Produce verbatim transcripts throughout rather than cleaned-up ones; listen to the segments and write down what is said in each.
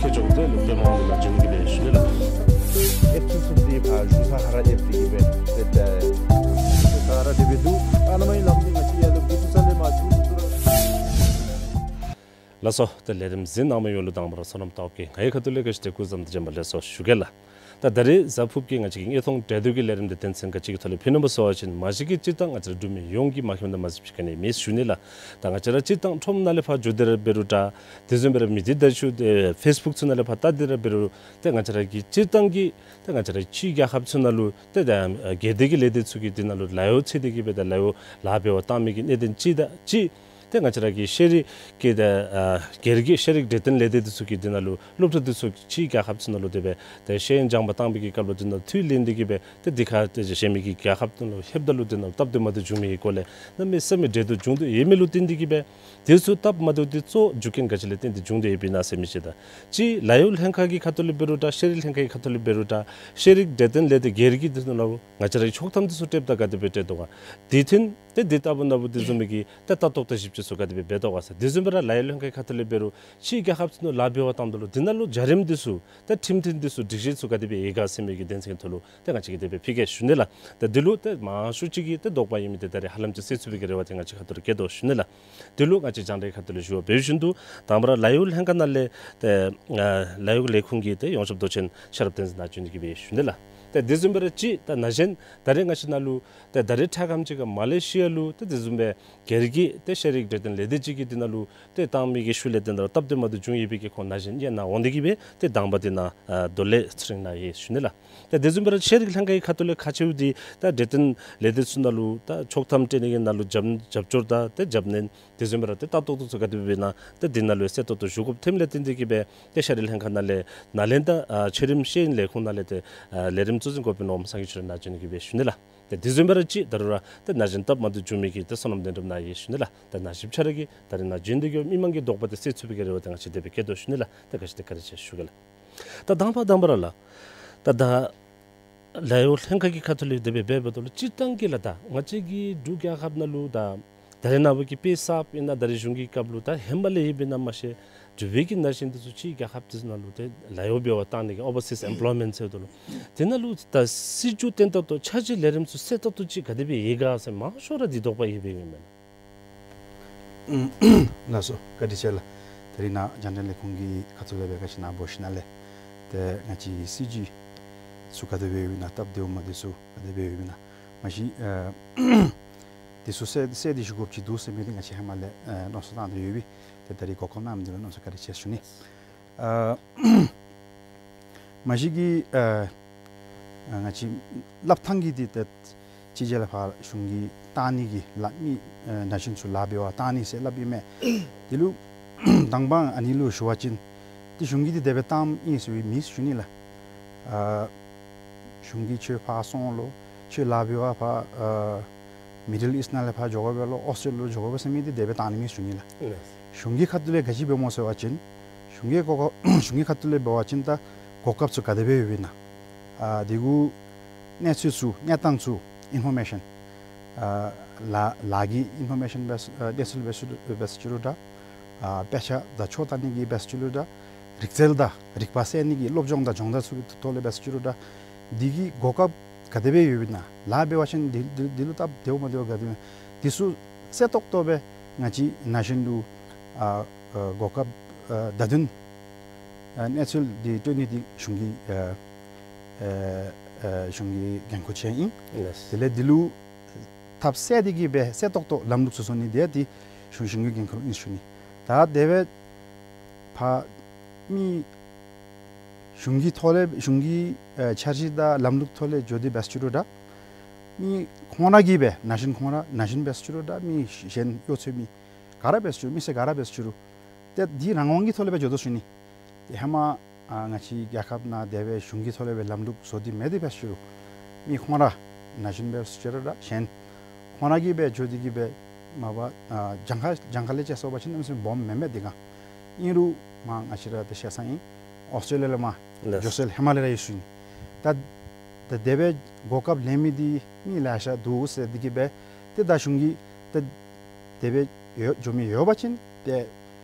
ཁྱེད་ཅག་དེ་ལུ་ཕེབས་མང་དེ་ལ་བྱོན་གྱི་སྦེ་ཞུ་ནི་ལགས། ཨེབ་ཚུ་ཚུ་དེ་ཕར་བཞུགས་ས་ཧ་ར་ཨེབ་དེ་གི་སྦེ་ཏེ་ད་ཧ་ར་དེ་སྦེ་འདུག། ཨ་ནཱ་མ་ཡི་ལམ་འདི་ང་བཅས་ཡར་ལུ་གི་ཚུ་ས་ལས་མར་བྱུང་ཚུ་ཚུ་ར། ལགས་སོ། ཏེ་ལས་རིམ་གཟིགས་གནང་མི་ཡོངས་ལུ་དང་པ་ར་བསོད་ནམས་སྟོབས་རྒྱས་ང་གི་ཁ་ཐུག་ལས་བཀྲ་ཤིས་བདེ་ལེགས་སྐུ་གཟུགས་བཟང་པོ་དང་བྱོན་པ་ལེགས་སོ་ཞུ་གེ་ལགས། ད་ད་རེས་གཟའ་ཕུརཔ་གི་ང་བཅས་ཀྱི་དངོས་མཐོང་གྲོས་བསྡུར་གྱི་ལས་རིམ་འདི་དོན་ཚན་ག་ཅི་གི་ཐོག་ལས་ཕུལ་ནུག་པ་ཟེར་བ་ཅིན་མ་གཞི་གི་སྤྱིར་བཏང་ང་བཅས་ར་འབྲུག་མི་ཡོངས་ཀྱིས་མ་མཁྱེནམ་དང་མ་གཟིགསཔ་ཅིག་ག་ནི་མེད་ཞུ་ནི་ལགས། ད་ང་བཅས་ར་སྤྱིར་བཏང་ཁྲོམ་ནང་ལས་ཕར་འགྱོ་སྟེ་ར་འབད་རུང་འདྲ། དེ་བཟུམ་སྦེ་ར་མི་སྡེ་བརྡ་བརྒྱུད་ཨེ་ཕེསི་བུཀ་ཚུ་ནང་ལས་ཕར་ལྟ་སྟེ་ར་འབད་རུང་ཏེ་ང་བཅས་ར་གི་སྤྱིར་བཏང་གི་ཏེ་ང་བཅས་ར་ཕྱི་རྒྱལ་ཁབ་ཚུ་ནང་ལུ་ཏེ་ད་སྒེར་སྡེ་གི་ལས་སྡེ་ཚུ་གིས་དེ་ནང་ལུ་ལཱ་གཡོག་འཚོལ་ཏེ་གི་སྦེ་ད་ལཱ་གཡོག་ལཱ་འབད་བར་བཏང་མི་གི་གནད་དོན་གཅིག་དང་གཅིག། ཏེ་ང་བཅས་ར་གི་ཤེས་རིག་གི་ད་ཨ་སྒེར་གྱི་ཤེས་རིག་གྲོས་སྟོན་ལས་སྡེ་འདི་ཚུ་གིས་འདི་ནང་ལུ་སློབ་ཕྲུག་འདི་ཚུ་ཕྱི་རྒྱལ་ཁབ་ཚུ་ནང་ལུ་དེ་སྦེ་ད་ཤེས་ཡོན་སྦྱང་བར་བཏང་པའི་གི་སྐབས་ལུ་འདི་ནང་ལུ་ཁས་ལེན་ཏེ་གི་སྦེ་ཏེ་འདི་ཁར་ཏེ་གཞན་མི་གི་རྒྱལ་ཁབ་ནང་ལུ་ལྷོདཔ་ད་ལུ་འདི་ནང་ལུ་སྟབས་བདེ་མ་བདེ་བྱུང་མི་གི་སྐོར་ལས་གནམ་མེད་ས་མེད་འབྲེལ་གཏོགས་བྱུང་དོ་ཡོད་མི་ལུ་བརྟེན་ཏེ་གི་སྦེ་དེ་ཚུ་སྟབས་མ་བདེཝ་འདི་གཙོ་བོ་རྒྱུ་རྐྱེན་ག་ཅི་ལས་བརྟེན་ཏེ་བྱུང་དོ་ཡོདཔ་ཨིན་ན་ཟེར་མི་ཅིག་དང་གཅིག་ལཱ་གཡོག་ལྷན་ཁག་གི་ཁ་ཐུག་ལས་འབད་རུང་འདྲ། ཤེས་རིག་ལྷན་ཁག་གི་ཁ་ཐུག་ལས་འབད་རུང་འདྲ། ཤེས་རིག་གྲོས་སྟོན་ལས་སྡེ་སྒེར་གྱི་འདི་ནང་ལུ་ང་བཅས་ར་གིས་ཆོག་ཐམ་འདི་ཚུ་སྤྲོདཔ་ད་ག་དེ་སྦེ་སྤྲོད་དོ་ག། དེ་བརྟེན་ཏེ་འདི་ལྟ་བུ་ན་བུ་དེ་བཟུམ་མའི་གི་ད་ལྟ་རྟོག་བརྟག་ཞིབ་དཔྱད་ཚུ་ག་དེ་སྦེ་འབད་དོ་ག་ཟེར། དེ་བཟུམ་སྦེ་ར་ལཱ་གཡོག་ལྷན་ཁག་གི་ཁ་ཐུག་ལས་འབད་རུང་ཕྱི་རྒྱལ་ཁབ་ཚུ་ནང་ལཱ་འབད་བར་བཏངམ་ད་ལུ་འདི་ནང་ལུ་བྱ་རིམ་འདི་ཚུ་ད་ཁྲིམས་མཐུན་འདི་ཚུ་སྒྲིག་གཞི་ཚུ་ག་དེ་སྦེ་ཡོད་ག་ཟེར་མི་གི་དོན་ཚན་གྱི་ཐོག་ལུ་ཏེ་ང་བཅས་ཀྱིས་དེ་སྦེ་ཕུལ་གེ་ཞུ་ནི་ལགས། ཏེ་འདི་ལུ་ཏེ་མང་ཤོས་ཅིག་གིས་ཏེ་དོགས་པ་ཡོད་མི་འདི་ད་རེས་ཧ་ལམ་ཅིག་སེལ་ཚུགས་པའི་གི་རེ་བ་འདི་ང་བཅས་ཁ་ཐུག་ལས་བསྐྱེད་དོ་ཞུ་ནི་ལགས། འདི་ལུ་ང་བཅས་རྒྱང་བསྒྲགས་ཁ་ཐུག་ལས་ཞུ་བ་འབད་བཞིན་དུ་དང་པ་ར་ལཱ་གཡོག་ལྷན་ཁག་ནང་ལས་ཏེ་ཨ་ལཱ་གཡོག་ལས་ཁུངས་ཀྱི་ཏེ་ཡོངས་ཁྱབ་མདོ་ཆེན་ཤེས་རབ་བསྟན་འཛིན་ནཱ་བྱོན་ཏེ་གི་སྦེ་ཞུ་ནི་ལགས། ཏེ་དེ་བཟུམ་སྦེ་ར་ཅིག་ད་ན་གཞོན་ད་རེས་ང་བཅས་ནང་ལུ་ཏེ་ད་རེས་འཕྲལ་ཁམས་ཅིག་ཁར་མ་ལེ་ཤི་ཡ་ལུ་ཏེ་དེ་བཟུམ་སྦེ་སྒེར་གྱི་ཏེ་ཤེས་རིག་གྲོས་སྟོན་ལས་སྡེ་ཅིག་གིས་འདི་ནང་ལུ་ཏེ་བཏང་མི་གི་ཤུལ་ལས་ཏེ་ད་སྟབས་བདེ་མ་བདེ་བྱུང་ཡོད་པའི་གི་ཁོང་ན་གཞོན་ཡང་ན་འོང་སྟེ་གི་སྦེ་ཏེ་དང་པ་འདི་ནཱ་ཨ་རྡོར་གླིང་ཚེ་རིང་ནཱ་ཡོད་ཞུ་ནི་ལགས། ཏེ་དེ་བཟུམ་སྦེ་ར་ཤེས་རིག་ལྷན་ཁག་གི་ཁ་ཐུག་ལས་ཁག་ཆེཝ་འདི་ད་གྲོས་སྟོན་ལས་སྡེ་ཚུ་ནང་ལུ་ད་ཆོག་ཐམ་སྤྲོད་ནི་གི་ནང་ལུ་རྒྱབ་རྒྱབ་སྐྱོར་དང་ཏེ་རྒྱབ་སྣོན་དེ་བཟུམ་སྦེ་ར་ཏེ་ལྟ་རྟོག་འདི་ཚུ་ག་དེ་སྦེ་འབད་ན་ཏེ་འདི་ནང་ལུ་གསལ་ཏོག་ཏོ་ཞུ་དགོཔ་ཐོནམ་ལས་བརྟེན་ཏེ་གི་སྦེ་ཏེ་ཤེས་རིག་ལྷན་ཁག་ནང་ལས་ནཱ་ལེནྡྲ་ཨ་ཆོས་རིམ་ཤེས་ཡོན་ལས་ཁུངས་ནང་ལས་ཏེ་ཨ་ལས་རིམ་གཙོ་འཛིན་འགོ་དཔོན་འོགམ་སངས་རྒྱས་ཆོས་གྲགས་ནཱ་བྱོན་ཏེ་གི་སྦེ་ཞུ་ནི་ལགས། ཏེ་དེ་བཟུམ་སྦེ་ར་ཅིག་ད་རུང་ར་ཏེ་ན་གཞོན་སྟབས་མ་བདེ་བྱུང་མི་གི་ཏེ་བསོད་ནམས་གདན་དྲངམ་ནཱ་ཡོད་ཞུ་ནི་ལགས། ཏེ་ནཱ་གཟིགསཔ་ཅིག་ར་གིས་ད་རེས་ནཱ་བྱོན་ཏེ་གི་མི་མང་གི་དོགས་པ་འདི་སེལ་ཚུགས་པའི་གི་རེ་བ་འདི་ང་བཅས་དེ་སྦེ་བསྐྱེད་དོ་ཞུ་ནི་ལགས། ཏེ་ག་ཅི་ཏེ་བཀའ་དྲིན་ཆེ་ཞུ་གེ་ལགས། ད་དང་པ་དང་པ་ར་ལགས། ད་ད་ལཱ་གཡོག་ལྷན་ཁག་གི་ཁ་ཐུག་ལས་དེ་སྦེ་འབད་འབདཝ་ད་ལུ་སྤྱིར་བཏང་གི་ལགས་ད་ང་བཅས་ཀྱི་འབྲུག་རྒྱལ་ཁབ་ནང་ལུ་ད་ད་རེས་ནངས་པ་གི་དཔེ་གསརཔ་ཨིན་ན་ད་རེས་གཞུང་གི་སྐབས་ལུ་ད་ཧེ་མ་ལས་ཡོདཔ་ཨིན་ན་མ་ཤེས། འབྲུག་པའི་གི་ན་གཞོན་འདི་ཚུ་ཕྱི་རྒྱལ་ཁབ་འདི་ཚུ་ནང་ལུ་ཏེ་ལཱ་གཡོག་འབད་བར་བཏང་ནི་གི་ཨོ་བར་སིསི་ཨེམ་པོལོའི་མེནཊ་ཟེརཝ་ད་ལུ་དེ་ནང་ལུ་ད་སྲིད་བྱུས་བརྟན་ཏོག་ཏོ་འཆར་གཞི་ལས་རིམ་ཚུ་གསལ་ཏོག་ཏོ་ཅིག་ག་དེ་སྦེ་ཡོད་ག་ཟེར་མང་ཤོས་ར་འདི་དོགས་པ་ཡོདཔ་ཨིན་མས་ལགས། ལགས་སོ། བཀའ་དྲིན་ཆེ་ལགས། ད་རིས་ནཱ་རྒྱང་བསྒྲགས་ལས་ཁུངས་ཀྱི་ཁ་ཐུག་ལས་སྦེ་ག་ཅི་ནཱ་འབོ་ཞིནམ་ལས་ཏེ་ང་བཅས་སྲིད་བྱུས་ཚུ་ག་དེ་སྦེ་ཡོདཔ་ཨིན་ན་སྟབས་བདེཝ་མ་བདེཝ་ཚུ་ག་དེ་སྦེ་ཡོདཔ་ཨིན་ན་མ་གཞི་ཨ་འདི་ཚུ་གསལ་གསལ་ཏེ་ཞུ་དགོཔ་ཅིག་འདུག་ཟེར་མི་འདི་ང་བཅས་ཧེ་མ་ལས་ཨ་མནོ་བསམ་བཏང་སྟེ་ཡོད་པས། ཏེ་ད་རིས་གོ་སྐབས་གནང་མི་འདི་ལུ་མནོ་བསམ་བཀའ་དྲིན་ཆེ་ཞུ་ནི། ཨ་མ་གཞི་གི་ཨ་ང་བཅས་སླབ་ཐངས་ཀྱི་འདི་ཏེ་སྤྱི་རྒྱལ་ལས་ཕར་གཞུང་གིས་བཏང་ནི་གི་ལཱ་མི་ཨ་ན་གཞོན་ཚུ་ལཱ་འབད་བར་བཏང་ནི་ཟེར་སླབ་ཨིན་མས། འདི་ལུ་དང་པ་ཨ་ནི་ལུ་ཞུ་བ་ཅིན་ཏེ་གཞུང་གིས་འདི་དེ་སྦེ་བཏངམ་ཨིན་ཟེར་བའི་མེད་ཞུ་ནི་ལགས། ཨ་གཞུང་གིས་ཁྱོད་ཕར་སོང་ལོ། ཁྱོད་ལཱ་འབད་བར་ཕར་ཨ་མི་ཌལ་ཨིསཊ་ནང་ལས་ཕར་འགྱོ་དགོ་པས་ལོ། ཨོསི་ཊྲེ་ལི་ཡ་ལུ་འགྱོ་དགོ་པས་ཟེར་མི་འདི་དེ་སྦེ་བཏང་ནི་མེད་ཞུ་ནི་ལགས། ལགས། གཞུང་གི་ཁ་ཐུག་ལས་ག་ཅི་འབདཝ་སྨོ་ཟེར་བ་ཅིན་གཞུང་གི་གོ་སྐབས་གཞུང་གི་ཁ་ཐུག་ལས་འབད་བ་ཅིན་ད་གོ་སྐབས་ཚུ་ག་དེ་སྦེ་ཡོདཔ་ཨིན་ན་ཨ་དེ་གུ་གནས་ཚུལ་ཚུ་གནས་སྟངས་ཚུ་ཨིན་ཕོར་མེ་ཤཱན་ཨ་ལཱ་ལཱ་གི་ཨིན་ཕོར་མེ་ཤཱན་འབད་ཨ་གནས་ཚུལ་འབད་ས་འབད་ས་ཅིག་རུང་འདྲ། ཨ་དཔེ་ཆ་དང་ཆོས་བལྟ་ནི་གི་འབད་ས་ཅིག་རུང་འདྲ། རིག་རྩལ་དང་རིག་པ་གསལ་ནི་གི་སློབ་སྦྱོང་དང་སྦྱོང་བརྡར་ཚུ་གི་ཐོག་ལས་འབད་ས་ཅིག་རུང་འདྲ། འདི་གི་གོ་སྐབས་ག་དེ་སྦེ་ཡོདཔ་ཨིན་ན། ལཱ་འབད་བ་ཅིན་འདི་འདི་འདི་ལུ་སྟབས་བདེཝ་མ་བདེཝ་ག་དེ་སྦེ་འདི་ཚུ་གསལ་ཏོག་ཏོ་སྦེ་ང་བཅས་ན་གཞོན་ལུ་ཨ་ཨ་གོ་སྐབས་ཨ་བརྡ་དོན་ཨ་གནས་ཚུལ་འདི་སྤྲོད་ནི་འདི་གཞུང་གི་ཨ་ཨ་ཨ་གཞུང་གི་འགན་ཁུར་ཅིག་ཨིན། ལགས། དེ་ལས་འདི་ལུ་ཐབས་གསལ་ཏེ་གི་སྦེ་གསལ་ཏོག་ཏོ་ལམ་ལུགས་ཚུ་བཟོ་ནི་འདི་འདི་གཞུང་གཞུང་གི་འགན་ཁུར་ཨིན་ཞུ་ནི། ད་དེ་སྦེ་ཕར་མི་གཞུང་གི་ཐོག་ལས་གཞུང་གི་ཨ་འཆར་གཞི་དང་ལམ་ལུགས་ཐོག་ལས་འགྱོ་སྟེ་འབད་ས་ཅིག་རུང་འདྲ། མི་ཁོང་ར་གིས་སྦེ་ན་གཞོན་ཁོང་ར་ན་གཞོན་འབད་ས་ཅིག་རུང་འདྲ། མི་གཞན་གཡོག་འཚོལ་མི་ག་ར་འབད་ས་ཅིག་རུང་མི་སེར་ག་ར་འབད་ས་ཅིག་རུང་ཏེ་འདི་རང་དབང་གི་ཐོག་ལས་སྦེ་འགྱོ་དོ་ཞུ་ནི། ཏེ་ཧེ་མ་ཨ་ང་བཅས་རྒྱལ་ཁབ་ནང་དེ་སྦེ་གཞུང་གི་ཐོག་ལས་སྦེ་ལམ་ལུགས་བཟོ་སྟེ་མེད་དེ་འབད་ས་ཅིག་རུང་མི་ཁོང་ར་ན་གཞོན་འབད་ས་ཅིག་རུང་ར་གཞན་ཁོང་ར་གིས་སྦེ་འགྱོ་སྟེ་གི་སྦེ་མ་པ་ཨ་གྱངས་ཁ་གྱངས་ཁ་ལས་བཅད་སོང་པ་ཅིན་གནམ་མེད་ས་མེད་སྦོམ་མེན་མས། དེ་ག་ཨིན་རུང་མ་ང་བཅས་ར་ཏེ་ཤེས་ས་ཨིན། ཨོསི་ཊྲེ་ལི་ཡ་ལས་མར་ལགས། འགྱོ་སྲོལ་ཧེ་མ་ལས་ར་ཡོད་ཞུ་ནི། ད་ད་དེ་སྦེ་གོ་སྐབས་ལེན་མི་འདི་མི་ལེ་ཤ་འདུག་ཟེར་ཏེ་གི་སྦེ་ཏེ་ད་གཞུང་གིས་ཏེ་དེ་སྦེ་ཡོད་འགྱོ་མི་ཡོད་པ་ཅིན་ཏེ་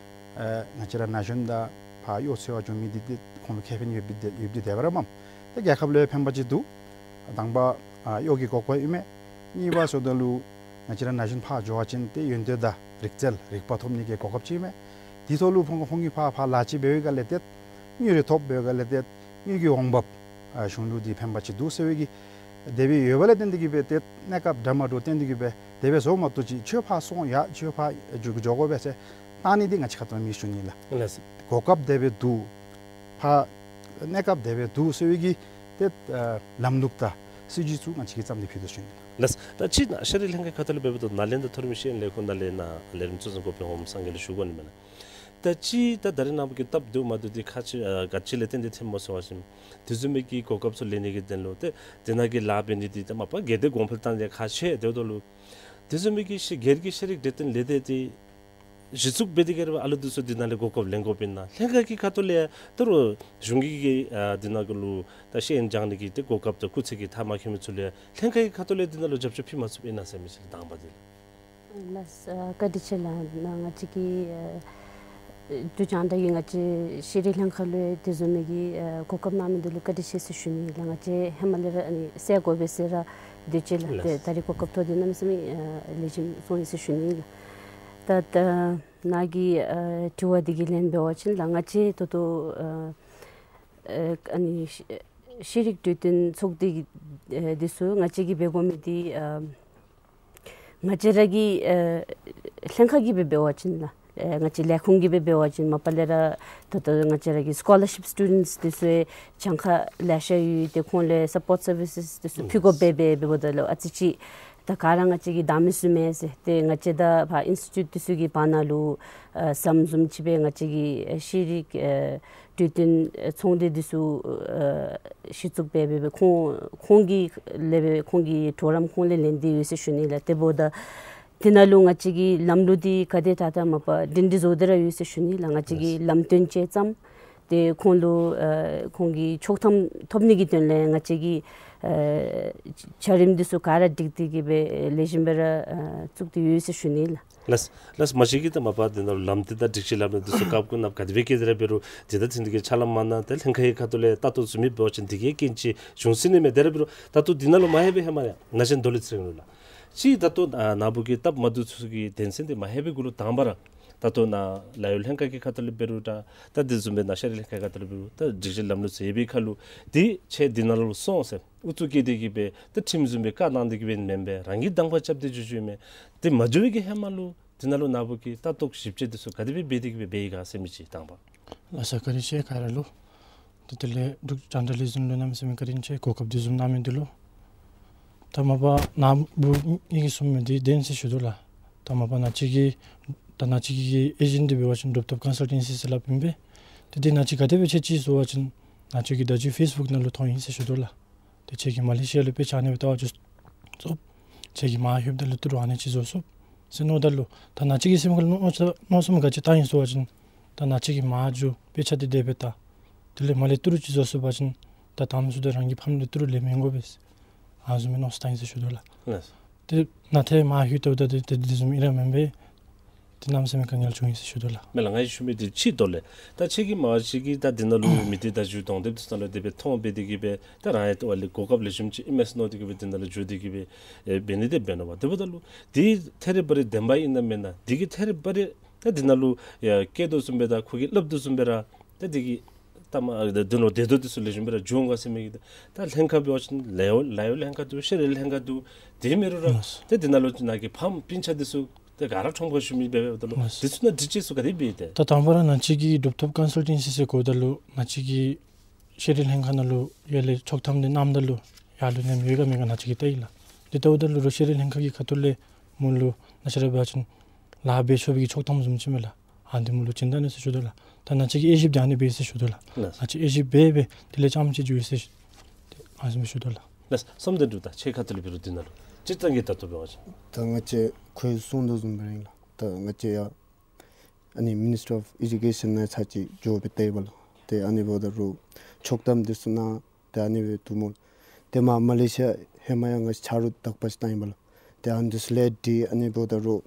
ཨ་ང་བཅས་ར་ན་གཞོན་དང་ ཨ་གཡོག་འཚོལ་བར་འགྱོ་མི་འདི་ཏེ་ཁོང་ལུ་ཁེ་ཕན་ཡོདཔ་འདི་ཡོདཔ་འདི་དེ་སྦེ་ར་མས། ཏེ་རྒྱལ་ཁབ་ལུ་ཡང་ཕན་པ་ཅིག་འདུག། དང་པ་ཨ་གཡོག་གི་གོ་སྐབས་ཨིན་མས། གཉིས་པ་ཟེརཝ་ད་ལུ་ང་བཅས་ར་ན་གཞོན་ཕར་འགྱོ་བ་ཅིན་ཏེ་ཡོན་ཏན་དང་རིག་རྩལ་རིག་པ་ཐོབ་ནི་གི་གོ་སྐབས་ཅིག་ཨིན་མས། དེ་ཐོག་ལུ་ཁོང་ཁོང་གིས་ཕར་ཕར་ལཱ་ཅིག་འབད་བའི་སྒང་ལས་ཏེ་དངུལ་རེ་ཐོབ་འབད་བའི་སྒང་ལས་ཏེ་དངུལ་གྱི་འོང་འབབ་ཨ་གཞུང་ལུ་འདི་ཕན་པ་ཅིག་འདུག་ཟེར་བའི་གི་དེ་སྦེ་ཡོདཔ་ལས་བརྟེན་ཏེ་གིས་སྦེ་ཏེ་གནས་སྐབས་འདྲ་མ་འདྲཝ་བརྟེན་ཏེ་གིས་སྦེ་དེ་སྦེ་བཟོ་མ་བཏུབ་ཅིག་ཁྱོད་ཕར་སོང་ཡ་ཁྱོད་ཕར་འགྱོ་འགྱོ་དགོ་པས་ཟེར་བཏང་ནི་འདི་ང་བཅས་ཁ་ཐུག་མེད་ཞུ་ནི་ལགས། ལགས། གོ་སྐབས་དེ་སྦེ་འདུག། ཕར་གནས་སྐབས་དེ་སྦེ་འདུག་ཟེར་བའི་གི་ཏེ་ཨ་ལམ་ལུགས་དང་སྲིད་བྱུས་ཚུ་ང་བཅས་ཀྱིས་བརྩམས་ཏེ་ཕུལ་དོ་ཞུ་ནི་ལགས། ལགས། ད་ཅི་ནཱ་ཤེས་རིག་ལྷན་ཁག་ཁ་ཐུག་ལས་འབདཝ་ད་ནཱ་ལས་ད་མཐོ་རིམ་ཤེས་ཡོན་ལས་ཁུངས་ནང་ལས་ནཱ་ལས་རིམ་གཙོ་འཛིན་འགོ་དཔོན་ཧོམ་སངས་རྒྱས་ལུ་ཞུ་དགོ་ནི་མེན་ན། ད་ཅི་ད་ད་རེས་ནངས་པ་གི་སྟབས་བདེཝ་མ་བདེཝ་འདི་ཁག་ཆེ་ཨ་ག་ཅི་ལས་བརྟེན་ཏེ་ཐོནམ་སྨོ་ཟེར་བ་ཅིན་དེ་བཟུམ་མའི་གི་གོ་སྐབས་ཚུ་ལེན་ནི་གི་དོན་ལུ་ཏེ་དེ་ནང་གི་ལཱ་འབད་ནི་འདི་ད་མ་པ་གལ་ཏེ་གོང་འཕེལ་བཏང་ནི་ཁག་ཆེ། དེ་འབདཝ་ད་ལུ་དེ་བཟུམ་མའི་གི་ཤེས་སྒེར་གྱི་ཤེས་རིག་གྲོས་སྟོན་ལས་སྡེ་འདི་གཞི་བཙུགས་འབད་དེ་གི་ར་ཨ་ལུ་འདི་ཚུ་འདི་ནང་ལས་གོ་སྐབས་ལེན་དགོཔ་ཨིན་ན། ལྷན་ཁག་གི་ཁ་ཐུག་ལས་ད་རུང་གཞུང་གི་གི་ཨ་འདི་ནང་གི་ལུ་ད་ཤེས་ཡོན་སྦྱང་ནི་གི་ཏེ་གོ་སྐབས་དང་སྐུགས་ཚད་ཀྱི་མཐའ་མ་འཁྱོལ་མི་ཚུ་ལུ་ཡང་ལྷན་ཁག་གི་ཁ་ཐུག་ལས་འདི་ནང་ལུ་རྒྱབ་སྐྱོར་ཕུལ་མ་ཚུགསཔ་ཨིན་ན་ཟེར་མི་ཅིག་དང་པ་འདི་ལགས། ལགས། ཨ་བཀའ་དྲིན་ཆེ་ལགས། ནཱ་ང་བཅས་ཀྱི་ཨ་དུས་ཀྱང་ད་གི་ང་བཅས་ཤེས་རིག་ལྷན་ཁག་ལུ་ཡང་དེ་བཟུམ་མའི་གི་ཨ་གོ་སྐབས་གནང་མི་འདི་ལུ་བཀའ་དྲིན་ཆེ་ཟེར་ཞུ་ནི་ལགས། ང་བཅས་ཧེ་མ་ལས་ར་ཨ་ནི་སེལ་དགོ་པས་ཟེར་ར་སྡོད་ཅི་ལགས། ལགས། ཏེ་ད་རེས་གོ་སྐབས་ཐོབ་སྟེ་གནམ་མེད་ས་མེད་ཨ་ལེགས་ཤོམ་སོང་ཡི་ཟེར་ཞུ་ནི་ལགས། ད་ད་ནཱ་གི་ཨ་དྲི་བ་འདི་གི་ལན་འབད་བ་ཅིན་ལགས་ང་བཅས་ད་ལྟོ་ཨ་ཨ་ཨ་ནི་ཤེས་ཤེས་རིག་གྲོས་སྟོན་ཚོགས་སྡེ་གི་ཨ་འདི་ཚུ་ང་བཅས་ཀྱིས་འབད་དགོ་མི་འདི་ཨ་ང་བཅས་ར་གི་ཨ་ལྷན་ཁག་གིས་སྦེ་འབད་བ་ཅིན་ལགས། ཨ་ང་བཅས་ལས་ཁུངས་ཀྱིས་སྦེ་འབད་བ་ཅིན་མ་པ་ལས་ར་ད་ལྟོ་ང་བཅས་ར་གི་སི་ཀོ་ལར་ཤིཔ་སི་ཊུ་ཌེནཊསི་འདི་ཚུ་ཡང་གྱངས་ཁ་ལེ་ཤ་ཡོད། ཏེ་ཁོང་ལུ་སཔ་པོཊ་སར་བི་སེས་འདི་ཚུ་ཕུལ་དགོ་པས་སྦེ་འབདཝ་ད་ལུ་ཨ་ཙི་ཅིག་ད་ག་ར་ང་བཅས་ཀྱིས་བདའ་མི་ཚུགས་མས་ཟེར། ཏེ་ང་བཅས་ད་ཕར་ཨིནསི་ཊི་ཊུཊ་འདི་ཚུ་གི་བར་ན་ལུ་ཨ་ཟམ་བཟུམ་ཅིག་སྦེ་ང་བཅས་ཀྱི་ཨ་ཤེས་རིག་ཨ་གྲོས་སྟོན་ཨ་ཚོགས་སྡེ་འདི་ཚུ་ཨ་གཞི་བཙུགས་འབད་འབད་འབད་ཁོང་ཁོང་གི་ལས་འབད་ཁོང་གི་གྲོགས་རམ་ཁོང་ལས་ལེན་ཏེ་ཡོད་ཟེར་ཞུ་ནི་ལགས། དེ་འབདཝ་ད་དེ་ནང་ལུ་ང་བཅས་ཀྱི་ལམ་ལུགས་འདི་ག་དེ་དྲག་དྲག་མ་པ་སྒྲིང་སྒྲི་བཟོ་སྟེ་ར་ཡོད་ཟེར་ཞུ་ནི་ལགས། ང་བཅས་ཀྱིས་ལམ་སྟོན་ཅིག་བརྩམས། ཏེ་ཁོང་ལུ་ཨ་ཁོང་གི་ཆོག་ཐམ་ཐོབ་ནི་གི་དོན་ལས་ང་བཅས་ཀྱིས་ཨ་འཆར་རིམ་འདི་ཚུ་ག་ར་སྒྲིག་སྟེ་གི་སྦེ་ལེགས་ཤོམ་སྦེ་ར་ཨ་བཙུགས་ཏེ་ཡོད་ཟེར་ཞུ་ནི་ལགས། ལགས། ལགས། མ་གཞི་གིས་ད་མ་པ་འདི་ནང་ལུ་ལམ་སྟོན་དང་སྒྲིག་གཞི་ལམ་ལུགས་འདི་ཚུ་བཀབ་བཀོད་ནང་ག་དེ་སྦེ་བཀལ་ཏེ་ར་འབད་རུང་ཇི་ལྟར་ཚུན་ཚོད་ཀྱི་ཕྱག་ལཱ་མ་གནང་། ཏེ་ལྷན་ཁག་གི་ཁ་ཐུག་ལས་ལྟ་རྟོག་བཟུམ་མེདཔ་འབད་བ་ཅིན་དེ་གིས་རྐྱེན་ཅིག་བྱུང་སྲིད་ནི་མས། དེ་ར་འབད་རུང་ད་ལྟོ་འདི་ནང་ལུ་མ་ལྷོད་པའི་ཧེ་མ་ཡང་ན་གཞོན་རྡོ་ལི་ཚེ་རིང་ལུ་ལགས། ཅིག་ད་ལྟོ་ཨ་ནཱ་བུ་གི་སྟབས་མ་བདེཝ་ཚུ་གི་དོན་ཚན་འདི་མ་ལྷོད་པའི་གུ་ལུ་དང་པ་ར་ད་ལྟོ་ནཱ་ལཱ་གཡོག་ལྷན་ཁག་གི་ཁ་ཐུག་ལས་འབད་རུང་ད་ད་དེ་བཟུམ་སྦེ་ནཱ་ཤེས་རིག་ལྷན་ཁག་ཁ་ཐུག་ལས་འབད་རུང་ད་སྒྲིག་གཞི་ལམ་ལུགས་ཚུ་ཡོད་པའི་ཁར་ལུ་འདི་ཁྱོད་འདི་ནང་ལུ་སོང་ཟེར་ཨུ་ཚུགས་བཀལ་ཏེ་གི་སྦེ་ད་ཁྲིམས་བཟུམ་སྦེ་བཀའ་གནང་སྟེ་གི་སྦེ་མེན་པར་རང་གིས་དང་པ་རྐྱབ་སྟེ་འགྱོ་འགྱོཝ་མས། དེ་མ་འགྱོ་བའི་གི་ཧེ་མ་ལུ་འདི་ནང་ལུ་ནཱ་བུ་གིས་ལྟ་རྟོག་ཞིབ་དཔྱད་འདི་ཚུ་ག་དེ་སྦེ་འབད་དེ་གི་སྦེ་འབད་ཡི་ག་ཟེར་མི་ཅིག་དང་པ། ལགས་སོ། བཀའ་དྲིན་ཆེ་ག་ར་ལུ། ཏེ་དེ་ལས་འབྲུག་རྒྱང་བསྒྲགས་ལས་འཛིན་ལུ་གནམ་མེད་ས་མེད་བཀའ་དྲིན་ཆེ་གོ་སྐབས་འདི་བཟུམ་གནང་མི་འདི་ལུ། ད་མ་པ་ནཱ་བུ་ངེ་གི་གསུང་མི་འདི་བདེན་ཟེར་ཞུ་དོ་ལགས། ད་མ་པ་ནཱ་ཅིག་གི་ད་ནཱ་ཅིག་གི་ཨེ་ཇེནཊ་འདི་འབད་བ་ཅིན་ཌོབ་ཊོབ་ཀོན་སཱལ་ཊེན་སི་ཟེར་སླབ་ཨིན་པས། ཏེ་འདི་ནཱ་ཅིག་ག་དེ་སྦེ་ཆད་ཅི་ཟེར་བ་ཅིན་ནཱ་ཅིག་གི་ད་ཅི་ཕེསི་བུཀ་ནང་ལུ་མཐོང་ཡི་ཟེར་ཞུ་དོ་ལགས། ཏེ་ཁྱོད་ཀྱིས་མ་ལེ་ཤི་ཡ་ལུ་དཔེ་ཆ་ཨ་ནི་སྦེ་བལྟ་བ་ཅིན་ཚུགས། ཁྱོད་ཀྱིས་མར་ལྷོདཔ་ད་ལུ་ཏི་རུ་ཨ་ནི་ཅིག་བཟོ་ཚུགས་ཟེར་མནོཝ་ད་ལུ་ད་ནཱ་ཅིག་གི་སེམས་ཁར་མནོ་མནོ་མནོ་བསམ་ག་ཅི་བཏང་ཡི་ཟེར་བ་ཅིན་ད་ནཱ་ཅིག་གིས་མར་འགྱོ་དཔེ་ཆ་འདི་དེ་སྦེ་བལྟ། དེ་ལས་མར་ལས་ཏི་རུ་ཅིག་བཟོ་ཚུགས་པ་ཅིན་ད་དང་ཕུ་ཚུ་ད་རང་གི་ཕམ་ལས་ཏི་རུ་ལེན་མི་དགོ་པས། ཨ་ནི་བཟུམ་མའི་མནོ་བསམ་བཏང་ཡི་ཟེར་ཞུ་དོ་ལགས། ལགས། ཏེ་ནཱ་ཏེ་མར་ལྷོདཔ་ད་ཏེ་ཏེ་དེ་བཟུམ་ཨིན་ར་མེན་པས། ཏེ་གནམ་མེད་ས་མེད་དཀའ་ངལ་བྱུང་ཡི་ཟེར་ཞུ་དོ་ལགས། མེན་ལགས། ང་གིས་ཞུ་མི་འདི་ཅིག་ཏོ་ལས་ད་ཁྱོད་ཀྱིས་མ་གཞི་གིས་ད་འདི་ནང་ལུ་མི་སྡེ་བརྡ་བརྒྱུད་གདོང་དེབ་འདི་ཚུ་ནང་ལུ་དེ་སྦེ་མཐོང་སྦེ་དེ་གི་སྦེ་ད་རང་ཡང་ཏེ་ཨ་ལས་གོ་སྐབས་ལེགས་ཤོམ་ཅིག་ཨིན་མས་ཟེར་མནོ་དེ་གི་སྦེ་འདི་ནང་ལུ་འགྱོ་དེ་གི་སྦེ་ཨེ་འབད་ནི་དེ་འབད་ནི་པ། དེ་འབདཝ་ད་ལུ་འདི་ཐད་རི་བ་རི་བདེན་པ་ཨིན་ན་མེན་ན། འདི་གི་ཐད་རི་བ་རི་ད་འདི་ནང་ལུ་ཡ་བཀལ་དོ་བཟུམ་སྦེ་དང་ཁོ་གིས་སླབ་དོ་བཟུམ་སྦེ་ར་ད་འདི་གི་ད་མ་འདི་ནང་ལུ་དེ་དོ་འདི་ཚུ་ལེགས་ཤོམ་སྦེ་ར་འགྱོ་འོང་ག་ཟེར་མི་གི་ད་ལྷན་ཁག་འབད་བ་ཅིན་ལཱ་གཡོག་ལཱ་གཡོག་ལྷན་ཁག་འདུག། ཤེས་རིག་ལྷན་ཁག་འདུག། དེ་མེན་རུང་ར་ལགས། ད་འདི་ནང་ལུ་ནཱ་གི་ཕམ་སྤུན་ཆ་འདི་ཚུ་ད་ག་ར་ཁྲོམ་ཁར་ཞུ་མི་འབད་འབདཝ་ད་ལུ་ལགས། འདི་ཚུ་ནང་སྒྲིག་གཞི་ཚུ་ག་དེ་སྦེ་ཏེ། ད་དང་པ་ར་ནཱ་ཅིག་གི་ཌོབ་ཊོབ་ཀོན་སཱལ་ཊེན་སི་ཟེར་གོཝ་ད་ལུ་ནཱ་ཅིག་གི་ཤེས་རིག་ལྷན་ཁག་ནང་ལུ་ཡར་ལས་ཆོག་ཐམ་འདི་གནངམ་ད་ལུ་ཡར་ལུ་ནེམ་ཡོད་ག་མེད་ག་ནཱ་ཅིག་གིས་བལྟ་ཡི་ལགས། དེ་བལྟཝ་ད་ལུ་རོགས་ཤེས་རིག་ལྷན་ཁག་གི་ཁ་ཐུག་ལས་མོ་ལུ་ནཱ་ཅིག་ར་འབད་བ་ཅིན་ལཱ་འབད་ཆོག་པའི་གི་ཆོག་ཐམ་བཟུམ་ཅིག་མས་ལགས། ཨ་འདི་མོ་ལུ་བྱིན་ད་ནི་ཟེར་ཞུ་དོ་ལགས། ད་ནཱ་ཅིག་གི་དབྱེ་ཞིབ་འདི་ཨ་ནི་སྦེ་ཟེར་ཞུ་དོ་ལགས། ལགས། ནཱ་ཅིག་དབྱེ་ཞིབ་འབད་འབད་དེ་ལས་རྐྱངམ་ཅིག་འགྱོ་ཡི་ཟེར་ཨ་ནི་སྦེ་ཞུ་དོ་ལགས། ལགས། བསམ་གཏན་འབྲུག་ད་ཁྱོད་ཁ་ཐུག་ལས་འབད་རུང་འདི་ནང་ལུ་སྤྱིར་བཏང་གི་ད་ལྟོ་འབད་བ་ཅིན། ད་ང་བཅས་ཁོ་གསུང་དོ་བཟུམ་སྦེ་ར་ཨིན་ལགས། ད་ང་བཅས་ཡང་ཨ་ནི་མི་ནིསི་ཊི་རི་ཨོཕ་ཨེ་ཌུ་ཀེ་ཤཱན་ནང་ཚར་ཅིག་འགྱོ་སྦེ་བལྟ་ཡི་པ་ལགས། ཏེ་ཨ་ནི་འབདཝ་ད་རུང་ཆོག་ཐམ་འདི་ཚུ་གནང་ཏེ་ཨ་ནི་སྦེ་འདུག་སྨོ། ཏེ་མར་མ་ལེ་ཤི་ཡ་ཧེ་མ་ཡང་ང་བཅས་ཆ་རོགས་དག་པ་ཅིག་བཏང་ཡི་པ་ལགས། ཏེ་ཨ་ནི་འདི་ཚུ་ལས་འདི་ཨ་ནི་འབདཝ་ད་རུང་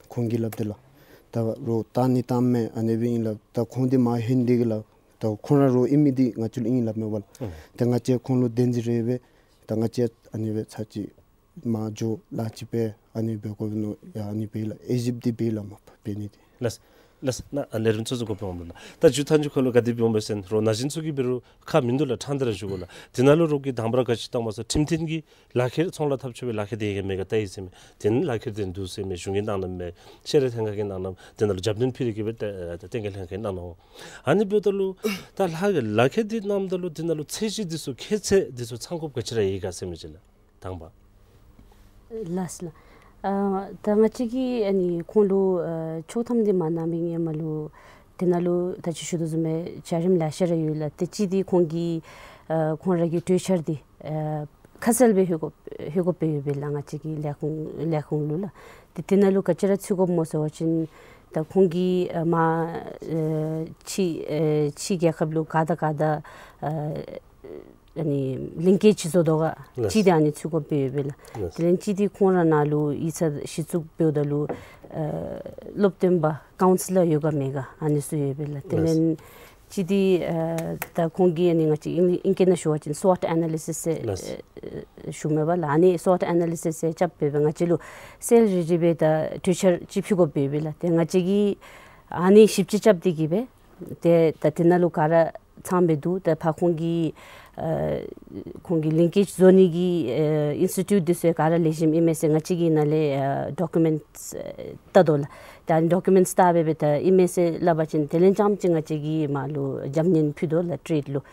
ཁོང་གིས་སླབ་དེ་ལགས། ད་རོགས་བཏང་ནི་བཏངམ་མས་ཨ་ནི་སྦེ་ཨིན་ལགས། ད་ཁོང་འདི་མར་ལྷོད་ནི་འདི་གིས་ལགས། ད་ཁོང་ར་རོགས་ཨིན་མི་འདི་ང་བཅས་ལུ་ཨིན་སླབ་མས་པ་ལགས། ཨུམ། ཏེ་ང་བཅས་ཁོང་ལུ་བདེན་འཛིན་རེ་ཡོད་པས། ད་ང་བཅས་ཨ་ནི་སྦེ་ཚར་གཅིག་མར་འགྱོ་ལཱ་ཅིག་འབད་ཨ་ནི་འབད་དགོ་པས་མནོ་ཡ་ཨ་ནི་འབད་ལགས། དབྱེ་ཞིབ་འདི་འབད་ལགས་མ་པ་འབད་ནི་འདི། ལགས། ལགས། ན་ཨ་ལས་རིམ་ཚུ་ཚུ་གོ་སྤང་འོང་ལགས། ད་མཇུག་ཐག་མཇུག་ཁ་ལུ་ག་དེ་སྦེ་འོང་པས་ཟེར་ན་རོགས་ན་གཞོན་ཚུ་གིས་འབད་རུང་ཁག་མིན་འདུག་ལགས། ཕྲང་སྟེ་ར་ཞུ་དགོ་ལགས། དེ་ནང་ལུ་རོགས་ཀྱིས་དང་པ་ར་ག་ཅི་བཏང་པ་ཟེར་ཁྲིམས་མཐུན་གྱི་ལག་ཁྱེར་ཚོང་ལཱ་འཐབ་ཆོག་པའི་ལག་ཁྱེར་དེ་ཡོད་ག་མེད་ག་བལྟ་ཡི་ཟེར་མས། དེ་ནི་ལག་ཁྱེར་དེ་འདུག་ཟེར་མས། གཞུང་གིས་གནང་གནངམ་མས། ཤེས་རིག་ལྷན་ཁག་གིས་གནང་གནངམ་དེ་ནང་ལུ་རྒྱབ་སྣོན་ཕུལ་ཏེ་གིས་སྦེ་ཏེ་ཏེ་གཏན་འཁེལ་ལྷན་ཁག་གིས་གནང་གནངམ་འོང་། ཨ་ནི་འབདཝ་ད་ལུ་ད་ལྷག་ལག་ཁྱེར་འདི་གནངམ་ད་ལུ་དེ་ནང་ལུ་ཚད་གཞི་འདི་ཚུ་ཁྱད་ཚད་འདི་ཚུ་ཚང་དགོཔ་ག་ཅི་ར་ཡོད་ག་ཟེར་མི་ཅིག་ལགས། དང་པ། ལགས་སོ་ལགས། ཨ་ད་ང་བཅས་ཀྱིས་ཨ་ནི་ཁོང་ལུ་ཨ་ཆོག་ཐམ་འདི་མ་གནང་བའི་ཧེ་མ་ལུ་དེ་ནང་ལུ་ད་ཅི་ཞུ་དོ་བཟུམ་སྦེ་བྱ་རིམ་ལེ་ཤ་ར་ཡོད་ལགས། ཏེ་གཅིག་འདི་ཁོང་གི་ཨ་ཁོང་ར་གི་གྲོས་འཆར་འདི་ཨ་ཁ་གསལ་སྦེ་ལྷོད་དགོ་ལྷོད་དགོཔ་སྦེ་ཡོད་པས་ལགས། ང་བཅས་ཀྱི་ལས་ཁུངས་ལས་ཁུངས་ལུ་ལགས། ཏེ་དེ་ནང་ལུ་ག་ཅི་ར་ཚུད་དགོཔ་སྨོ་ཟེར་བ་ཅིན་ད་ཁོང་གིས་ཨ་མར་ཨ་ཕྱི་ཨ་ཕྱི་རྒྱལ་ཁབ་ལུ་ག་དང་ག་དང་ཨ་ཨ་ནི་ལིང་ཀེཇ་བཟོ་དོ་ག། ལགས། གཅིག་འདི་ཨ་ནི་ཚུད་དགོཔ་སྦེ་ཡོད་པས་ལགས། ལགས། དེ་ལས་གཅིག་འདི་ཁོང་ར་ནང་ལུ་ཡིག་ཚང་གཞི་བཙུགས་འབདཝ་ད་ལུ་ཨ་སློབ་སྟོན་པ་ཀའུན་སི་ལར་ཡོད་ག་མེད་ག་ཨ་ནི་ཚུ་ཡོད་པས་ལགས། དེ་ལས་ལགས། གཅིག་འདི་ཨ་ད་ཁོང་གིས་ཨ་ནི་ང་བཅས་ཨིང་ཨིང་སྐད་ནང་ཞུ་བ་ཅིན་སོཊ་ཨ་ན་ལི་སིས་ཟེར་ལགས། ཨ་ཞུཝ་མས་པ་ལགས། ཨ་ནི་སོཊ་ཨ་ན་ལི་སིས་ཟེར་རྐྱབ་སྦེ་སྦེ་ང་བཅས་ལུ་གསལ་རི་རི་སྦེ་ད་གྲོས་འཆར་ཅིག་ཕུལ་དགོཔ་སྦེ་ཡོད་པས་ལགས། ཏེ་ང་བཅས་ཀྱིས་ཨ་ནི་ཞིབ་དཔྱད་རྐྱབ་སྟེ་གིས་སྦེ་ཏེ་ད་དེ་ནང་ལུ་ག་ར་ཚང་སྦེ་འདུག། ད་ཕར་ཁོང་གི་ཨ་ཁོང་གི་ལིང་ཀེཇ་བཟོ་ནི་གི་ཨ་ཨིན་སི་ཊི་ཊུཊ་འདི་ཚུ་ག་ར་ལེགས་ཤོམ་ཨིན་མས་ཟེར་ང་བཅས་ཀྱིས་ནཱ་ལས་ཨ་ཌོ་ཀུ་མེནཊསི་ཨ་བལྟ་དོ་ལགས། ད་ཌོ་ཀུ་མེནཊསི་བལྟ་སྦེ་སྦེ་ད་ཨིན་མས་ཟེར་སླབ་པ་ཅིན་དེ་ལས་རྐྱངམ་ཅིག་ང་བཅས་ཀྱིས་མར་ལུ་རྒྱབ་སྣོན་ཕུལ་དོ་ལགས་ཊེ་རེཌ་ལུ།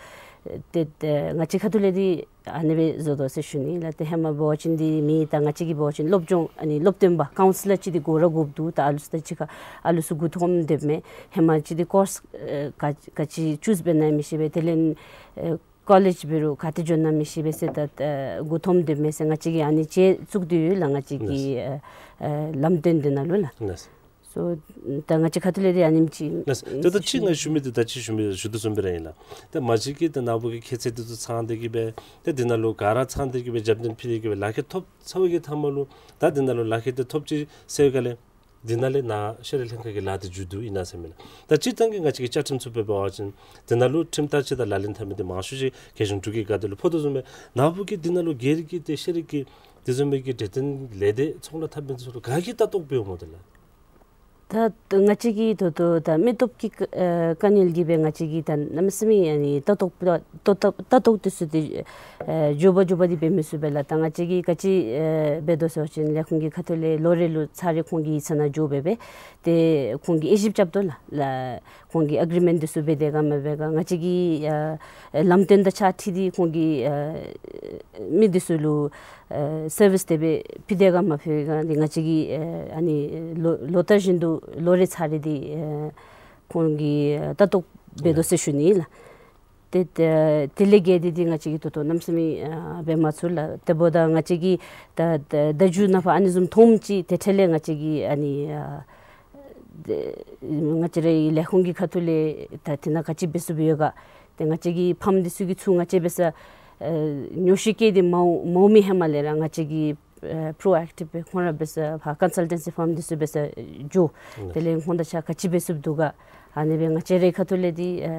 ཏེ་ཏེ་ང་བཅས་ཁ་ཐུག་ལས་འདི་ཨ་ནི་སྦེ་བཟོ་དོ་ཟེར་ཞུ་ནི་ལགས། ཏེ་ཧེ་མ་འབད་བ་ཅིན་འདི་མི་ད་ང་བཅས་ཀྱིས་འབད་བ་ཅིན་སློབ་སྦྱོང་ཨ་ནི་སློབ་སྟོན་པ་ཀའུན་སི་ལར་ཅིག་འདི་དགོ་ར་དགོཔ་འདུག། ད་ཨ་ལུ་ཚུ་ད་ཅི་ཁར་ཨ་ལུ་ཚུ་མགུ་འཐོམ་སྡོདཔ་མས། ཧེ་མ་ཅིག་འདི་ཀོརསི་ཨ་ག་ག་ཅི་ཅུས་འབད་ན་མི་ཤེས་པས། དེ་ལས་ཨ་ཀོ་ལེཇ་འབད་རུང་ག་ཏེ་འགྱོ་ན་མི་ཤེས་པས་ཟེར་ད་ཨ་མགུ་འཐོམ་སྡོདཔ་མས་ཟེར་ང་བཅས་ཀྱིས་ཨ་ནི་ཅིག་བཙུགས་ཏེ་ཡོད་ལགས། ང་བཅས་ཀྱི་ལགས། ཨ་ཨ་ལམ་སྟོན་འདི་ནང་ལུ་ལགས། ལགས། སོ་ད་ང་བཅས་ཁ་ཐུག་ལས་འདི་ཨ་ནེམ་ཅིག། ལགས། ཏེ་ད་ཅི་ང་ཞུ་མི་འདི་ད་ཅི་ཞུ་མི་ཞུ་དོ་བཟུམ་སྦེ་ར་ཨིན་ལགས། ཏེ་མ་གཞི་གིས་ད་ནཱ་བུ་གིས་ཁྱད་ཚད་འདི་ཚུ་ཚང་སྟེ་གིས་སྦེ་ཏེ་འདི་ནང་ལུ་ག་ར་ཚང་སྟེ་གིས་སྦེ་རྒྱབ་སྣོན་ཕུལ་ཏེ་གིས་སྦེ་ལག་ཁྱེར་ཐོབ་ཚར་བའི་གི་མཐའ་མ་ལུ་ད་འདི་ནང་ལུ་ལག་ཁྱེར་འདི་ཐོབ་ཅི་ཟེར་བའི་སྒང་ལས་འདི་ནང་ལས་ནཱ་ཤེས་རིག་ལྷན་ཁག་གི་ལཱ་འདི་མཇུག་བསྡུ་ཨིན་ན་ཟེར་མི་ལགས། ད་སྤྱིར་བཏང་གི་ང་བཅས་ཀྱི་བཅའ་ཁྲིམས་ཚུ་འབད་བ་ཅིན་འདི་ནང་ལུ་ཁྲིམས་ལྟར་ཅིག་དང་ལག་ལེན་འཐབ་མི་འདི་མང་ཤོས་ཅིག་རྒྱལ་གཞུང་འབྲུག་གི་ག་དེ་ལུ་ཕོག་དོ་བཟུམ་སྦེ་ནཱ་བུ་གིས་འདི་ནང་ལུ་སྒེར་གྱི་ཏེ་ཤེས་རིག་གི་དེ་བཟུམ་མའི་གི་འབྲེལ་ལྡན་ལས་སྡེ་ཚོང་ལཱ་འཐབ་མི་ཚུ་ལུ་ག་གིས་ལྟ་རྟོག་འབད་འོང་སྨོ་ཏེ་ལགས། ད་ང་བཅས་ཀྱིས་ད་ལྟོ་ད་མི་སྟོབས་ཀྱི་ཨ་དཀའ་ངལ་གྱིས་སྦེ་ང་བཅས་ཀྱིས་ད་གནམ་མེད་ས་མེད་ཨ་ནི་ལྟ་རྟོག་ལྟ་རྟོག་ལྟ་རྟོག་འདི་ཚུ་འདི་ཨ་མགྱོགས་པ་མགྱོགས་པ་འདི་འབད་མི་ཚུགས་པས་ལགས། ད་ང་བཅས་ཀྱིས་ག་ཅི་ཨ་འབད་དོ་ཟེར་བ་ཅིན་ལས་ཁུངས་ཀྱི་ཁ་ཐུག་ལས་ལོ་རེ་ལུ་ཚར་རེ་ཁོང་གི་ཡིག་ཚང་ནང་འགྱོ་སྦེ་སྦེ་ཏེ་ཁོང་གི་དབྱེ་ཞིབ་རྐྱབ་དོ་ལགས། ལགས། ཁོང་གིས་ཨེག་རི་མེནཊ་འདི་ཚུ་འབད་དེས་ག་མ་འབད་ག། ང་བཅས་ཀྱིས་ཨ་ལམ་སྟོན་དང་ཕྱག་ཁྲིད་འདི་ཁོང་གིས་ཨ་མི་འདི་ཚུ་ལུ་ཨ་སར་བིསི་དེ་སྦེ་ཕུལ་དེས་ག་མ་ཕུལ་ག་འདི་ང་བཅས་ཀྱིས་ཨ་ཨ་ནི་ལོ་ལོ་ལྟར་བཞིན་དུ་ལོ་རེ་ཚར་རེ་འདི་ཨ་ཁོང་གིས་ཨ་ལྟ་རྟོག་འབད་དོ་ཟེར་ཞུ་ནི་ལགས། ཏེ་ཏེ་དེ་ལས་བརྒལ་ཏེ་འདི་ང་བཅས་ཀྱིས་ད་ལྟོ་གནམ་མེད་ས་མེད་ཨ་འབད་མ་ཚུགས་ལགས། དེ་འབདཝ་ད་ང་བཅས་ཀྱིས་ད་ད་ད་མཇུག་ནང་ཕར་ཨ་ནི་བཟུམ་མཐོངམ་ཅིག་དེ་འཕྲལ་ལས་ང་བཅས་ཀྱིས་ཨ་ནི་ཨ་ཏེ་ང་བཅས་རའི་ལས་ཁུངས་ཀྱི་ཁ་ཐུག་ལས་ད་དེ་ནང་ག་ཅི་འབད་ཚུགསཔ་ཡོད་ག། ཏེ་ང་བཅས་ཀྱི་ཕཱརམ་འདི་ཚུ་གིས་ཚུར་ང་བཅས་འབད་སར་ཨ་ཉོགས་བཤད་བཀོད་དེ་མ་འོང་མ་འོང་མི་ཧེ་མ་ལས་ར་ང་བཅས་ཀྱིས་ཨ་པྲོ་ཨེག་ཊིབ་སྦེ་ཁོང་ར་འབད་སར་ཕར་ཀོན་སཱལ་ཊེན་སི་ཕཱརམ་འདི་ཚུ་འབད་སར་འགྱོ། ཨུམ། དེ་ལས་ཁོང་དང་གཅིག་ཁར་ག་ཅི་འབད་ཚུགསཔ་འདུག་ག། ཨ་ནི་སྦེ་ང་བཅས་རའི་ཁ་ཐུག་ལས་འདི་ཨ་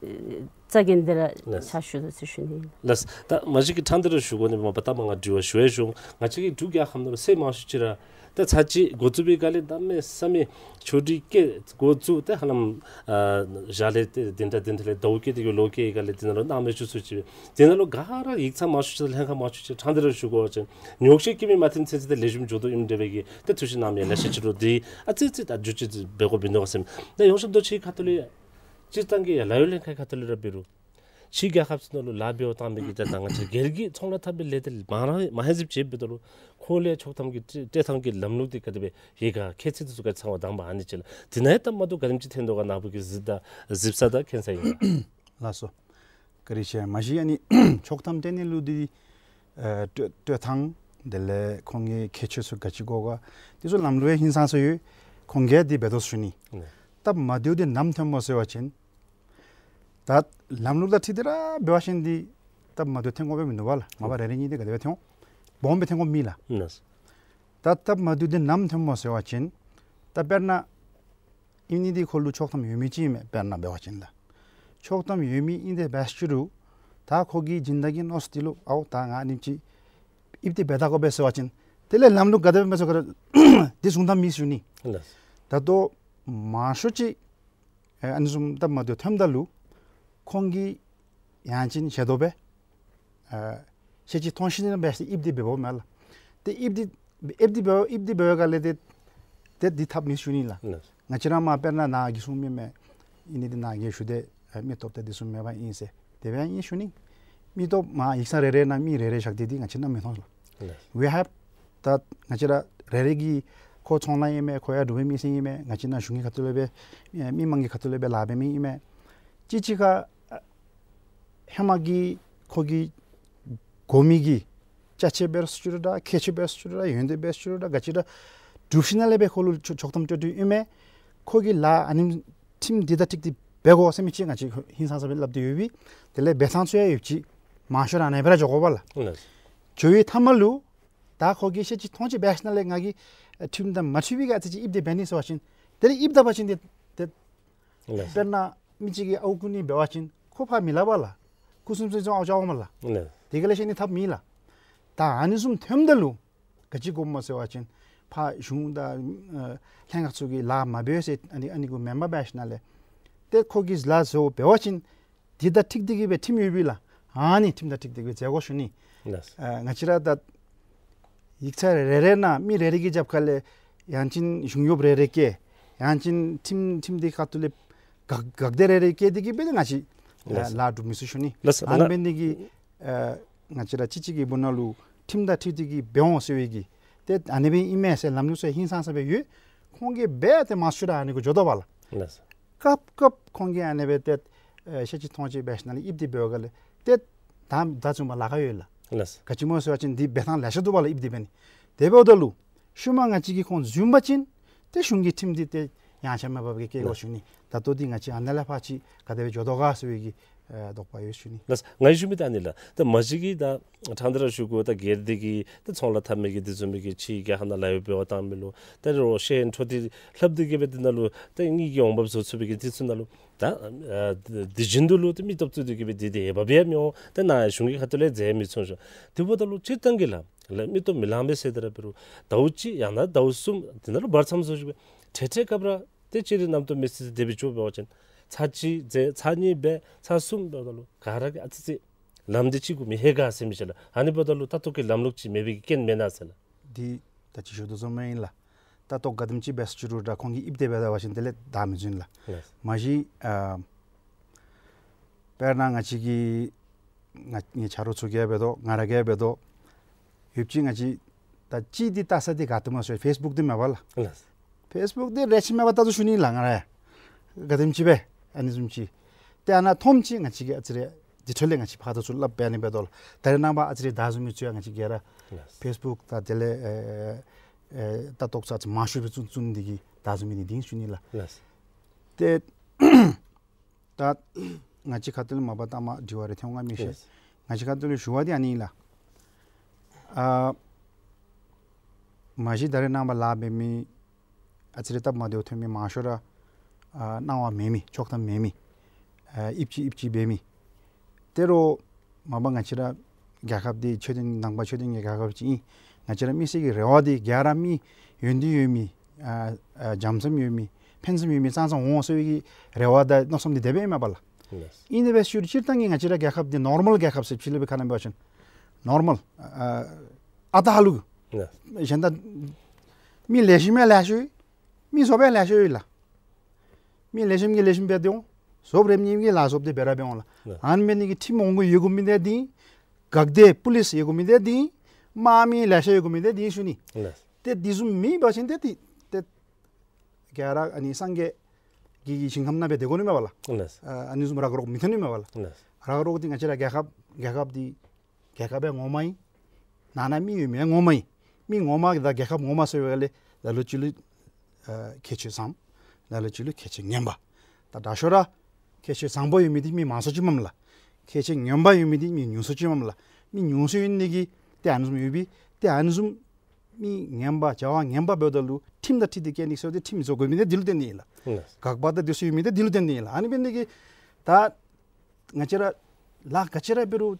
རྩ་འགེངས་ཏེ་ར་ལགས། ཕྱག་ཞུ་དོ་ཟེར་ཞུ་ནི། ལགས། ད་མ་གཞི་གིས་ཕྲང་སྟེ་ར་ཞུ་དགོ་ནི་མས་པ། ད་མ་ང་དྲི་བ་ཞུ་ཡང་ཞུ། ང་བཅས་ཀྱི་འབྲུག་རྒྱལ་ཁབ་ནང་ལུ་ཚད་མང་ཤོས་ཅིག་ར་ད་ཚར་གཅིག་འགོ་བཙུགས་པའི་སྒང་ལས་གནམ་མེད་ས་མེད་ཆོས་ཁྲིད་བཀོད་འགོ་བཙུགས་ཏེ་ཧ་ལམ་ཨ་ཞག་ལས་ཏེ་བདུན་ཕྲག་བདུན་ཕྲག་ལས་ཟླཝ་བཀོད་དེ་གི་ལོ་བཀོད་པའི་སྒང་ལས་དེ་ནང་ལུ་གནང་མི་ཚུ་ཚུ་ཅིག་དེ་ནང་ལུ་ག་ར་ཡིག་ཚང་མང་ཤོས་ཅིག་དང་ལྷན་ཁག་མང་ཤོས་ཅིག་ཕྲང་སྟེ་ར་ཞུ་དགོ་པ་ཅིན་ཉོགས་བཤད་བཀོད་མི་མ་ཐོན་ཚུན་ཚོད་དེ་ལེགས་ཤོམ་འགྱོ་དོ་ཨིནམ་འདྲ་བའི་གི་ཏེ་ཐུགས་བཞེད་གནང་མི་ལེ་ཤ་ཅིག་འདུག། དེ་ཨ་ཙི་ཙི་ད་བསྒྱུར་བཅོས་ཅིག་འབད་དགོཔ་ཨིན་ནོ་ག་ཟེར་མས། ད་ཡོངས་ཁྱབ་མདོ་ཆེ་ཁ་ཐུག་ལས་སྤྱིར་བཏང་གི་ཡ་ལཱ་གཡོག་ལྷན་ཁག་ཁ་ཐུག་ལས་ར་འབད་རུང་ཕྱི་རྒྱལ་ཁབ་ཚུ་ནང་ལུ་ལཱ་འབད་བར་བཏང་མི་གི་ད་ད་ང་བཅས་སྒེར་གྱི་ཚོང་ལཱ་འཐབ་པའི་ལས་སྡེ་མང་ར་མང་ཧེང་སིབ་ཅིག་འབདཝ་ད་ལུ་ཁོང་ལས་ཆོག་ཐམ་གྱི་སྤྲོད་སྤྲོད་ཐངས་ཀྱི་ལམ་ལུགས་འདི་ག་དེ་སྦེ་ཡོད་ག། ཁྱད་ཚད་འདི་ཚུ་ག་ཅི་ཚང་བ་དང་པ་ཨ་ནི་ཅིག་ལགས། དེ་ནང་ཡང་སྟབས་མ་བདེཝ་ག་དེམ་ཅིག་ཐོན་དོ་ག། ནཱ་བུ་གིས་གཟིགས་ད་གཟིགས་ས་དང་མཁྱེན་ས་ཨིན་ག། ལགས་སོ། བཀའ་དྲིན་ཆེ། མ་གཞི་ཨ་ནི་ཆོག་ཐམ་སྤྲོད་ནི་ལུགས་འདི་ཨེ་སྤྲོད་སྤྲོད་ཐངས་དེ་ལས་ཁོང་གི་ཁྱད་ཆོས་ཚུ་ག་ཅི་དགོ་ག། དེ་ཚུ་ལམ་ལུགས་ཡང་ཧིང་སངས་ས་ཡོད། ཁོང་གིས་འདི་འབད་དོ་ཟེར་ཞུ་ནི། ཨུམ། སྟབས་མ་བདེཝ་འདི་ནམ་ཐོནམ་སྨོ་ཟེར་བ་ཅིན་ད་ལམ་ལུགས་དང་འཁྲིལ་ཏེ་ར་འབད་བ་ཅིན་འདི་སྟབས་མ་བདེཝ་ཐོན་དགོཔ་མིན་འདུག་པ་ལགས། མ་པ་རེ་རེ་གཉིས་འདི་ག་དེ་སྦེ་ཐོན་སྦོམ་སྦེ་ཐོན་དགོཔ་མེད་ལགས། ལགས། ད་སྟབས་མ་བདེཝ་འདི་ནམ་ཐོནམ་སྨོ་ཟེར་བ་ཅིན་ད་དཔེར་ན་ཨིན་ནི་འདི་ཁོ་ལུ་ཆོག་ཐམ་ཡོད་མི་ཅིག་མས། དཔེར་ན་འབད་བ་ཅིན་ལགས། ཆོག་ཐམ་ཡོད་མི་ཨིན་དེ་འབད་ཞུ་རུང་ད་ཁོ་གི་སྦྱིན་བདག་གི་མནོ་སྟེ་ལུ་ཨའོ་ད་ང་ཨ་ནེམ་ཅིག་ཨིབ་དེ་འབད་ད་དགོ་པས་ཟེར་བ་ཅིན་དེ་ལས་ལམ་ལུགས་ག་དེ་སྦེ་མས་ཟེར་ག་ར་དེ་བཟུང་ཐངས་མེད་ཞུ་ནི། ལགས། ད་ལྟོ་མང་ཤོས་ཅིག་ཨ་ཨ་ནི་བཟུམ་སྟབས་མ་བདེཝ་ཐོནམ་ད་ལུ་ཁོང་གིས་ཡང་ཅིན་ཞལ་དོ་སྦེ་ཨ་ཤེས་ཅིག་མཐོང་ཤེས་ནི་འབད་ཞིནམ་ཨིབ་དེ་འབདཝ་མས་ལགས། ཏེ་ཨིབ་དེ་ཨིབ་དེ་འབད་ཨིབ་དེ་འབདཝ་ག་ལས་ཏེ་ཏེ་འདི་ཐབས་མེད་ཞུ་ནི་ལགས། ལགས། ང་བཅས་ར་མ་དཔེར་ན་ནཱ་གི་གསུང་མི་མས། ཨིན་ནི་འདི་ནཱ་གི་ཞུ་སྟེ་ཨ་མི་སྟོབས་ཏེ་འདི་གསུང་མེད་པ་ཨིན་ཟེར་དེ་སྦེ་ཨིན་ཞུ་ནི། མི་སྟོབས་མ་ཡིག་ཚང་རེ་རེ་ནང་མི་རེ་རེ་བཞག་སྟེ་འདི་ང་བཅས་ནང་མི་མཐོང་ལགས། ལགས། We have ད་ང་བཅས་ར་རེ་རེ་གི་ཁོ་ཚོང་ལཱ་ཨིན་མས། ཁོ་ཡང་འབྲུག་པའི་མི་སེར་ཨིན་མས། ང་བཅས་ནཱ་གཞུང་གི་ཁ་ཐུག་ལས་སྦེ་ཨེ་མི་མང་གི་ཁ་ཐུག་ལས་སྦེ་ལཱ་འབད་མི་ཨིན་མས། ཅིག་ཅིག་ཁར་ཨ་ཧེ་མ་གི་ཁོ་གི་དགོ་མི་གི་ཅ་ཆས་འབད་རུང་ཅིག་རུང་འདྲ་ཁལ་ཆས་འབད་རུང་ཅིག་རུང་འདྲ་ཡོན་ཏན་འབད་རུང་ཅིག་རུང་འདྲ་ག་ཅི་ར་གྲུབ་ཞིནམ་ལས་སྦེ་ཁོ་ལུ་ཆོག་ཆོག་ཐམ་ཅིག་འདི་ཨིན་མས། ཁོ་གིས་ལཱ་ཨ་ནེམ་ཁྲིམས་འདི་དང་འཁྲིལ་ཏེ་འབད་དགོ་ཟེར་མི་ཅིག་ང་བཅས་ཧིང་སངས་ས་སྦེ་སླབ་སྟེ་ཡོད་པས། དེ་ལས་འབད་ཐངས་ཚུ་ཡང་ཡོདཔ་ཅིག་མང་ཤོས་ར་ཨ་ནེ་སྦེ་ར་འགྱོ་དགོ་པས་ལགས། ལགས། འགྱོ་བའི་མཐའ་མ་ལུ་ད་ཁོ་གིས་ཤེས་ཅིག་མཐོང་ཅིག་འབད་ཞིནམ་ལས་ང་གིས་ཨ་ཁྲིམས་དང་མ་འཁྲིལ་བའི་གི་ཨ་ཙི་ཅིག་ཨིབ་དེ་འབད་ནི་ཟེར་བ་ཅིན་དེ་ལས་ཨིབ་ད་པ་ཅིན་དེ་དེ་ལགས། དཔེར་ན་མི་ཅིག་གིས་ཨརཝ་རྐུ་ནི་འབད་བ་ཅིན་ཁོ་ཕར་མི་སླབ་པས་ལགས། ཁུ་སིམ་སིམ་ཅིག་ཨརཝ་རྐྱབ་འོངམ་ལགས། ལགས། དེ་ག་ལས་ཤེས་ནི་ཐབས་མེད་ལགས། ད་ཨ་ནི་བཟུམ་ཐོནམ་ད་ལུ་ག་ཅི་དགོཔ་སྨོ་ཟེར་བ་ཅིན་ཕར་གཞུང་དང་ཨ་ལྷན་ཁག་ཚུ་གིས་ལཱ་མ་འབད་ཟེར་ཨ་ནི་ཨ་ནི་གུ་མེན་པར་འབད་ཞིནམ་ལས་ཏེ་ཁོ་གིས་ལཱ་བཟོ་འབད་བ་ཅིན་འདི་དང་འཁྲིལ་ཏེ་གི་སྦེ་ཁྲིམས་ཡོད་པས་ལགས། ཨ་ནི་ཁྲིམས་དང་འཁྲིལ་ཏེ་གི་སྦེ་མཛད་དགོ་ཞུ་ནི། ལགས། ཨ་ང་བཅས་ར་ད་ཡིག་ཚང་རེ་རེ་ནང་མི་རེ་རེ་གི་རྒྱབ་ཁ་ལས་ཡང་ཅིན་གཞུང་གཡོགཔ་རེ་རེ་བཀལ་ཡང་ཅིན་ཁྲིམས་ཁྲིམས་འདི་ཁ་ཐུག་ལས་ག་ག་དེ་རེ་རེ་བཀལ་ཏེ་གི་སྦེ་ང་བཅས་ལགས། ལཱ་སྒྲུབ་མི་ཚུགས་ཞུ་ནི། ལགས། ཨ་ནི་འབད་ནི་གི་ཨ་ང་བཅས་ར་ཅིག་ཅིག་གི་སྦུག་ན་ལུ་ཁྲིམས་དང་འཁྲིལ་ཏེ་གི་འབད་འོང་ཟེར་བའི་གི་ཏེ་ཨ་ནི་སྦེ་ཨིན་མས་ཟེར་ལམ་ལུགས་ཚུ་ཧིང་སངས་ས་སྦེ་ཡོད། ཁོང་གིས་འབད་ཏེ་མང་ཤོས་ར་ཨ་ནི་གུ་འགྱོ་དོ་པས་ལགས། ལགས། སྐབས་སྐབས་ཁོང་གིས་ཨ་ནི་སྦེ་ཏེ་ཨེ་ཤེས་ཅིག་མཐོང་ཅིག་འབད་ཞིནམ་ལས་ཨིབ་དེ་འབདཝ་ག་ལས་ཏེ་ད་ད་བཟུམ་མ་ལཱ་ཁག་ཡོད་ལགས། ལགས། ག་ཅི་སྨོ་ཟེར་བ་ཅིན་འདི་འབད་ཐངས་ལེ་ཤ་འདུག་པས་ལགས་ཨིབ་དེ་འབད་ནི། དེ་འབདཝ་ད་ལུ་ཤུལ་མ་ང་བཅས་ཀྱིས་ཁོང་བཟུང་པ་ཅིན་ཏེ་གཞུང་གི་ཁྲིམས་འདི་ཏེ་ཡངས་ཆག་མ་འབད་བར་བཀལ་དགོ་ཞུ་ནི། ད་ལྟོ་འདི་ང་བཅས་ཨ་ནཱ་ལས་ཕར་ཅིག་ག་དེ་སྦེ་འགྱོ་དོ་ག་ཟེར་བའི་གི་ཨེ་དོགས་པ་ཡོད་ཞུ་ནི། ལགས། ང་ཞུ་མི་ད་ཨ་ནི་ལགས། ད་མ་གཞི་གི་ད་ཕྲང་སྟེ་ར་ཞུ་དགོ། ད་སྒེར་སྡེ་གི་ད་ཚོང་ལཱ་འཐབ་མི་གིས་དེ་བཟུམ་མའི་གི་ཕྱི་རྒྱལ་ཁབ་ནང་ལཱ་གཡོག་འབད་བར་བཏང་མི་ལུ་ད་རོགས་ཤེས་ཡོན་འཕྲོ་མཐུད་ལྷབ་སྟེ་གི་སྦེ་དེ་ནང་ལུ་ད་དངུལ་གྱི་འོང་འབབ་བཟོ་ཚུགས་པའི་གི་དེ་ཚུ་ནང་ལུ་ད་ཨ་དེ་བཞིན་དུ་ལུ་ད་མི་སྟོབས་བཙུགས་ཏེ་གི་སྦེ་དེ་དེ་འོས་འབབ་ཡང་མི་འོང་། ད་ནཱ་གཞུང་གི་ཁ་ཐུག་ལས་མཛད་མི་ཚུགས་ཞུ། དེ་འབདཝ་ད་ལུ་སྤྱིར་བཏང་གི་ལགས་ལགས་མི་སྟོབས་མི་ལང་པས་ཟེར་ཏེ་ར་འབད་རུང་ཟླཝ་གཅིག་ཡང་ན་ཟླཝ་གསུམ་དེ་ནང་ལུ་བར་མཚམས་བཟོ་ཞིན་སྦེ་འཕྲལ་འཕྲལ་སྐབས་ར་ཏེ་ཅིག་ར་རྣམ་རྟོག་མེད་ས་ཅིག་དེ་སྦེ་འགྱོ་འབད་བ་ཅིན་ཚར་གཅིག་མཛད་ཚར་གཉིས་འབད་ཚར་གསུམ་འབདཝ་ད་ལུ་ག་ར་གིས་ཨ་ཙི་ཅིག་ལམ་འདི་གཅིག་གུ་མི་ལྷོད་ག་ཟེར་མི་ཅིག་ལགས། ཨ་ནི་འབདཝ་ད་ལུ་ད་ལྟོ་གི་ལམ་ལུགས་ཅིག་མེད་པའི་གི་རྐྱེན་མེན་ན་ཟེར་ལགས། འདི་ད་ཅི་ཞུ་དོ་བཟུམ་ཨིན་ལགས། ད་ལྟོ་ག་དེམ་ཅིག་འབད་ཟེར་ཅི་རུང་འདྲ་ཁོང་གིས་ཨིབ་དེ་འབད་ད་པ་ཅིན་དེ་ལས་བདའ་མི་བྱིན་ལགས། ལགས། མ་གཞི་ཨ་དཔེར་ན་ང་བཅས་ཀྱི་ང་ངེའི་ཆ་རོགས་ཚུ་གིས་འབད་དོ། ང་ར་གིས་འབད་དོ། ཡོདཔ་ཅིག་ང་བཅས་ད་ཅི་འདི་ལྟ་ས་འདི་ག་ཏེ་སྨོ་ཟེར་ཕེསི་བུཀ་འདི་མས་པ་ལགས། ལགས། ཕེསི་བུཀ་འདི་རེ་ཆེ་མས་པ་ད་ལྟོ་ཞུ་ནི་ལགས། ང་ར་ཡང་ག་དེམ་ཅིག་སྦེ་ཨ་ནི་བཟུམ་ཅིག་ཏེ་ཨ་ནཱ་མཐོངམ་ཅིག་ང་བཅས་ཀྱིས་ཨ་ཙི་རེ་འདི་འཕྲོ་ལས་ང་བཅས་ཕར་ད་ཚུར་སླབ་འབད་ནི་འབད་དོ་ལགས། ད་རེས་ནངས་པ་ཨ་ཙི་རེ་བདའ་བཟུང་མི་ཚུ་ཡང་ང་བཅས་ཀྱིས་ར་ལགས། ཕེསི་བུཀ་དང་དེ་ལས་ཨེ་ཨེ་ལྟ་རྟོག་ཚུ་ཨ་ཙི་མང་ཤོས་སྦེ་བཙུགས་བཙུགས་ནི་འདི་གིས་བདའ་བཟུང་མི་འདི་འདི་ཨིན་ཞུ་ནི་ལགས། ལགས། ཏེ་ད་ང་བཅས་ཁ་ཐུག་ལས་མ་པ་ལྟ་མ་དྲི་བ་རེ་ཐོན་འོང་ག་མི་ཤེས། ལགས། ང་བཅས་ཁ་ཐུག་ལས་ཞུ་བ་འདི་ཨ་ནི་ཨིན་ལགས། ཨ་མ་གཞི་ད་རེས་ནངས་པ་ལཱ་འབད་མི་ཨ་ཙི་རེ་སྟབས་མ་བདེཝ་ཐོན་མི་མང་ཤོས་ར་ཨ་གནང་བ་མེད་མི་ཆོག་ཐམ་མེད་མི་ཨ་ཨིབ་ཅིག་ཨིབ་ཅིག་འབད་མི། དེ་རུང་མ་པ་ང་བཅས་ར་རྒྱལ་ཁབ་འདི་ཆོས་ལྡན་ནང་པ་ཆོས་ལྡན་གྱི་རྒྱལ་ཁབ་ཅིག་ཨིན། ང་བཅས་ར་མི་སེར་གྱི་རེ་བ་འདི་ག་ར་མི་ཡོན་ཏན་ཡོད་མི་ཨ་ཨ་བྱམས་སེམས་ཡོད་མི་ཕན་སེམས་ཡོད་མི་ཙང་ཙང་འོང་ཟེར་བའི་གི་རེ་བ་དང་མནོ་བསམ་འདི་དེ་སྦེ་ཨིན་མས་པ་ལགས། ལགས། ཨིན་ཏེ་འབད་ཞུ་རུང་སྤྱིར་བཏང་གི་ང་བཅས་ར་རྒྱལ་ཁབ་འདི་ནོར་མཱལ་རྒྱལ་ཁབ་ཟེར་ཕྱི་ལས་སྦེ་ཁ་ནང་འབད་བ་ཅིན་ནོར་མཱལ་ཨ་ཨ་ཨ་རྟག་ལུ་ལགས། གཞན་དང་མི་ལེགས་ཤོམ་ཡང་ལེགས་ཤོམ་མི་བཟོཔ་ཡང་ལེགས་ཤོམ་ཡོད་ལགས། མི་ལེགས་ཤོམ་གྱིས་ལེགས་ཤོམ་འབད་དེ་འོང་། བཟོཔ་རེ་མི་གིས་ལཱ་བཟོཔ་དེ་འབད་ར་འབད་འོང་ལགས། ལགས། ཨ་ནི་འབད་ནི་གི་ཁྲིམས་འོང་དགོཔ་ཡོད་དགོ་མི་འདི་འདི་ཨིན། འགག་སྡེ་པུ་ལིསི་ཡོད་དགོ་མི་འདི་འདི་ཨིན། དམག་མི་ལེ་ཤ་ཡོད་དགོ་མི་འདི་འདི་ཨིན་ཞུ་ནི། ལགས། ཏེ་འདི་བཟུམ་མེད་པ་ཅིན་ཏེ་ཏེ་ཏེ་ག་ར་ཨ་ནི་སངས་རྒྱས་ཀྱི་ཞིང་ཁམས་ནང་སྦེ་སྡོད་དགོ་ནི་མས་པ་ལགས། ལགས། ཨ་ཨ་ནི་བཟུམ་ར་རྒ་རོག་མི་ཐོན་ནི་མས་པ་ལགས། ལགས། ར་རྒ་རོག་འདི་ང་བཅས་ར་རྒྱལ་ཁབ་རྒྱལ་ཁབ་འདི་རྒྱལ་ཁབ་ཡང་ངོ་མ་ཨིན། ནང་ན་མི་ཡོད་མི་ཡང་ངོ་མ་ཨིན། མི་ངོ་མ་དང་རྒྱལ་ཁབ་ངོ་མ་ཟེར་བའི་སྒང་ལས་ལ་ལུ་ཅིག་ལུ་ཨ་ཁྱད་ཆོས་བཟང་། ལ་ལུ་ཅིག་ལུ་ཁྱད་ཆོས་ངན་པ། ད་དྲག་ཤོས་ར་ཁྱད་ཆོས་བཟང་པོ་ཡོད་མི་འདི་མི་མང་སུ་ཅིག་མས་ལགས། ཁྱད་ཆོས་ངན་པ་ཡོད་མི་འདི་མི་ཉུང་སུ་ཅིག་མས་ལགས། མི་ཉུང་སུ་ཡོད་ནི་གིས་ཏེ་ཨ་ནི་བཟུམ་ཡོད་པས། ཏེ་ཨ་ནི་བཟུམ་མི་ངན་པ་བྱ་བ་ངན་པ་འབདཝ་ད་ལུ་ཁྲིམས་དང་འཁྲིལ་ཏེ་བཀལ་ནི་ཟེར་ཏེ་ཁྲིམས་བཟོ་དགོ་མི་འདི་འདི་ལུ་བརྟེན་ནི་ཨིན་ལགས། ལགས། དགག་པ་དང་འདི་ཚུ་ཡོད་མི་འདི་འདི་ལུ་བརྟེན་ནི་ཨིན་ལགས། ཨ་ནི་འབད་ནི་གིས་ད་ ང་བཅས་ར་ལཱ་ག་ཅི་ར་འབད་རུང་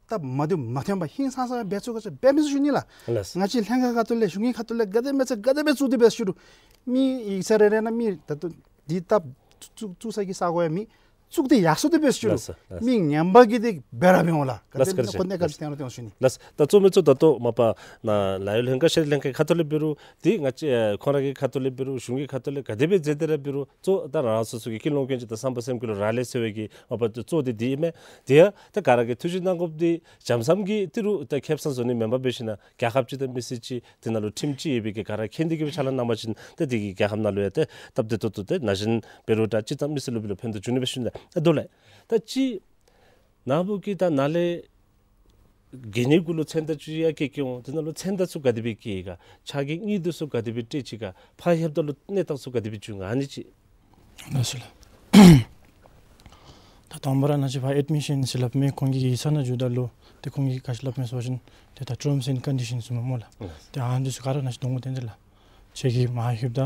སྟབས་མ་བདེཝ་མ་ཐོན་པར་ཧིང་སངས་ས་འབད་ཚུགས་ག་ཅི་འབད་མི་ཚུགས་ཞུ་ནི་ལགས། ལགས། ང་བཅས་ལྷན་ཁག་ཁ་ཐུག་ལས་གཞུང་གི་ཁ་ཐུག་ལས་ག་དེ་མེད་ཚེ་ག་དེ་སྦེ་བཙུགས་ཏེ་འབད་ཞུ་རུང་མི་ཡིག་ཚང་རེ་རེ་ནང་མི་ད་ལྟོ་འདི་སྟབས་བཙུགས་བཙུགས་ས་གི་ས་གོ་ཡང་མེད། བཙུགས་ཏེ་ཡར་སོང་སྟེ་འབད་ཞུ་རུང་། ལགས་སོ། ལགས་སོ། མི་ངན་པ་གིས་དེ་འབད་ར་འབད་འོང་ལགས། ག་དེ་ལགས་སོ། སྦེ་ཁོ་གནས་སྐབས་སུ་བསྟན་རུང་བསྟན་ཞུ་ནི། ལགས་སོ། ད་གཙོ་མི་གཙོ་ད་ལྟོ་མ་པ་ནཱ་ལཱ་གཡོག་ལྷན་ཁག་ཤེས་རིག་ལྷན་ཁག་ཁ་ཐུག་ལས་འབད་རུང་འདི་ང་བཅས་ཨེ་ཁོང་ར་གི་ཁ་ཐུག་ལས་འབད་རུང་གཞུང་གི་ཁ་ཐུག་ལས་ག་དེ་སྦེ་མཛད་དེ་ར་འབད་རུང་གཙོ་ད་རང་སོ་སོ་གི་ཀུན་སློང་ཀུན་སྤྱོད་དང་བསམ་པ་སེམས་ཀྱི་ལུ་རག་ལས་ཟེར་བའི་གི་མ་པ་གཙོ་འདི་འདི་ཨིན་མས། དེ་ཡང་ད་ག་ར་གིས་ཐུགས་ཞིབ་གནང་དགོཔ་འདི་བྱམས་བསམ་གྱིས་ཏི་རུ་ད་ཁེ་སང་བཟོ་ནི་མེན་པར་འབད་ཞིན་ན་རྒྱལ་ཁབ་ཅིག་དང་མི་སེར་ཅིག་དེ་ནང་ལུ་ཁྲིམས་ཅིག་ཡོད་པའི་གི་ག་ར་མཁྱེན་ཏེ་གི་སྦེ་ཕྱག་ལཱ་གནང་བ་ཅིན་ཏེ་དེ་གིས་རྒྱལ་ཁབ་ནང་ལུ་ཡང་ཏེ་སྟབས་བདེ་ཏོག་ཏོ་ཏེ་ན་གཞོན་འབད་རུང་ད་སྤྱིར་བཏང་མི་སེར་ལུ་འབད་རུང་ཕན་ཐོགས་འབྱུང་ནི་འབད་ཞིན་ན་ད་དོ་ལས་ད་ཅི་ནཱ་བུ་གིས་ད་ནཱ་ལས་གན་ཡིག་གུ་ལུ་མཚན་རྟགས་ཅིག་ཡང་བཀོད་བཀོདཔ་འོང་། དེ་ནང་ལུ་མཚན་རྟགས་ཚུ་ག་དེ་སྦེ་བཀོད་ཡི་ག། ཕྱག་གི་དངུལ་དེ་ཚུ་ག་དེ་སྦེ་སྤྲོད་ཅི་ག། ཕར་ལྷོདཔ་ད་ལུ་གནས་སྟངས་ཚུ་ག་དེ་སྦེ་བྱུང་ག། ཨ་ནི་ཅིག། ལགས་སོ་ལགས། ད་དང་པ་ར་ནཱ་ཅིག་ཕར་ཨེཌ་མི་ཤཱན་ཟེར་སླབ་མི་ཁོང་གི་ཡིག་ཚང་ནང་འགྱོཝ་ད་ལུ་ཏེ་ཁོང་གིས་ག་ཅི་སླབ་མས་ཟེར་བ་ཅིན་ཏེ་ད་ཊརམསི་ཨེནཌ་ཀོན་ཌི་ཤཱན་ཟེར་མས་སྨོ་ལགས། ལགས། ཏེ་ཨ་ནི་ཚུ་ག་ར་ནཱ་ཅིག་གདོང་གུ་སྟོན་ཏེ་ལགས། ཁྱོད་ཀྱིས་མར་ལྷོདཔ་ད་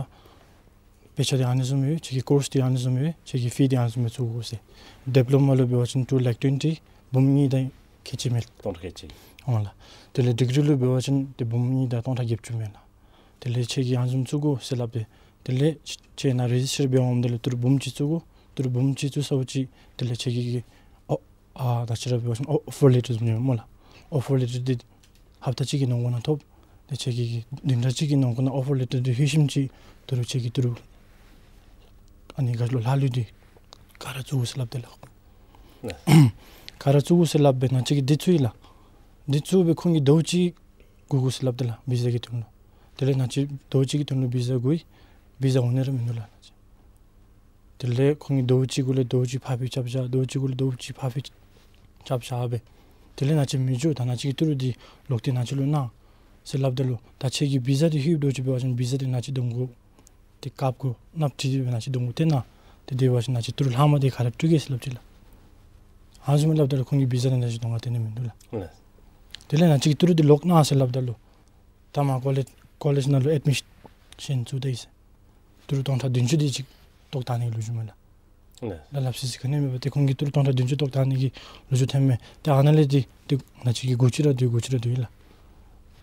དཔེ་ཆ་འདི་ཨ་ནི་བཟུམ་ཡོད། ཁྱོད་ཀྱི་ཀོརསི་འདི་ཨ་ནི་བཟུམ་ཡོད། ཁྱོད་ཀྱི་ཕི་འདི་ཨ་ནི་བཟུམ་ཡོད་བཙུགས་དགོ་ཟེར། ཌིཔ་ལོ་མ་ལུ་འབད་བ་ཅིན་ཊུ་ལེག་ཊུ་ཝེན་ཊི། འབུམ་གཉིས་དང་ཁལ་གཅིག་མས། སྟོང་ཕྲག་ཁལ་གཅིག། འོང་ལགས། དེ་ལས་ཌིག་རི་ལུ་འབད་བ་ཅིན་ཏེ་འབུམ་གཉིས་དང་སྟོང་ཕྲག་བརྒྱད་ཅུ་མས་ལགས། དེ་ལས་ཁྱོད་ཀྱིས་ཨ་ནི་བཟུམ་བཙུགས་དགོ་ཟེར་སླབ་སྦེ། དེ་ལས་ཁྱོད་ནཱ་རེ་ཇིསི་ཊར་འབད་འོངམ་ད་ལུ་ཏི་རུ་འབུམ་གཅིག་བཙུགས་དགོ། ཏི་རུ་འབུམ་གཅིག་བཙུགས་ཚརཝ་ཅིག་དེ་ལས་ཁྱོད་ཀྱིས་ཨོ་ཨ་ད་ཅི་ར་འབད་བ་ཅིན་ཨོ་ཨོ་ཕར་ལེ་ཊར་ཟེར་མི་འདི་སྨོ་ལགས། ཨོ་ཕར་ལེ་ཊར་འདི་ཧབ་ཏ་གཅིག་གི་ནང་འཁོད་ནང་ཐོབ། ཏེ་ཁྱོད་ཀྱིས་བདུན་ཕྲག་གཅིག་གི་ནང་འཁོད་ནང་ཨོ་ཕར་ལེ་ཊར་འདི་ལྷོད་ཞིནམ་ཅིག་ཏི་རུ་ཁྱོད་ཀྱིས་ཏི་རུ་ཨ་ནི་ག་ཅི་ལོ་ལྷག་ལུས་འདི་ག་ར་བཙུགས་དགོ་ཟེར་སླབ་སྟེ་ལགས། ག་ར་བཙུགས་དགོ་ཟེར་སླབ་སྦེ་ནཱ་ཅིག་གིས་འདི་བཙུགས་ཡི་ལགས། འདི་བཙུགས་སྦེ་ཁོང་གིས་ཟླཝ་གཅིག་སྒུག་དགོ་ཟེར་སླབ་སྟེ་ལགས། བི་ཟ་གི་དོན་ལུ། དེ་ལས་ནཱ་ཅིག་ཟླཝ་གཅིག་གི་དོན་ལུ་བི་ཟ་སྒུག་ཡི། བི་ཟ་འོང་ནི་ར་མིན་འདུག་ལགས་ནཱ་ཅིག། དེ་ལས་ཁོང་གིས་ཟླཝ་གཅིག་གུ་ལས་ཟླཝ་གཅིག་ཕར་འབད་རྐྱབ་བཞག། ཟླཝ་གཅིག་གུ་ལས་ཟླཝ་གཅིག་ཕར་འབད་རྐྱབ་བཞག་སྦེ། དེ་ལས་ནཱ་ཅིག་མི་འགྱོ། ད་ནཱ་ཅིག་གིས་ཏི་རུ་འདི་ལོག་སྟེ་ནཱ་ཅིག་ལུ་གནང་ཟེར་སླབ་ད་ལུ་ད་ཁྱོད་ཀྱི་བི་ཟ་འདི་ལྷོདཔ་ད་ཅིག་འབད་བ་ཅིན་བི་ཟ་འདི་ནཱ་ཅིག་གདོང་གུ་ཏེ་ཀརཌ་གུ་ནཱ་བྲིས་ཏེ་སྦེ་ནཱ་ཅིག་གདོང་གུ་སྟོན་གནང་། ཏེ་དེ་འབད་བ་ཅིན་ནཱ་ཅིག་ཏི་རུ་ལྷག་མ་འདི་ག་ར་སྤྲོད་གེ་ཟེར་སླབ་ཅི་ལགས། ཨ་ནི་བཟུམ་སླབ་ད་ལུ་ཁོང་གིས་བི་ཟ་འདི་ནཱ་ཅིག་གདོང་ཁར་སྟོན་ནི་མིན་འདུག་ལགས། ལགས། དེ་ལས་ནཱ་ཅིག་གིས་ཏི་རུ་འདི་ལོག་གནང་ཟེར་སླབ་ད་ལུ་ད་མར་ཀོ་ལེཇ་ཀོ་ལེཇ་ནང་ལུ་ཨེཌ་མི་ཤཱན་བཙུགས་ད་ཡི་ཟེར། ཏི་རུ་སྟོང་ཕྲག་བདུན་ཅུ་དེ་ཅིག་བཏོག་བཏང་ནི་གི་ལོ་རྒྱུས་མས་ལགས། ལགས། ད་སླབ་སི་སི་ག་ནི་མེད་པར་ཏེ་ཁོང་གིས་ཏི་རུ་སྟོང་ཕྲག་བདུན་ཅུ་བཏོག་བཏང་ནི་གི་ལོ་རྒྱུས་ཐོན་མས། ཏེ་ཨ་ནཱ་ལས་ཏེ་ཏེ་ནཱ་ཅིག་གིས་སྒུག་ཅི་ར་སྡོད་སྒུག་ཅི་ར་སྡོད་ཡི་ལགས།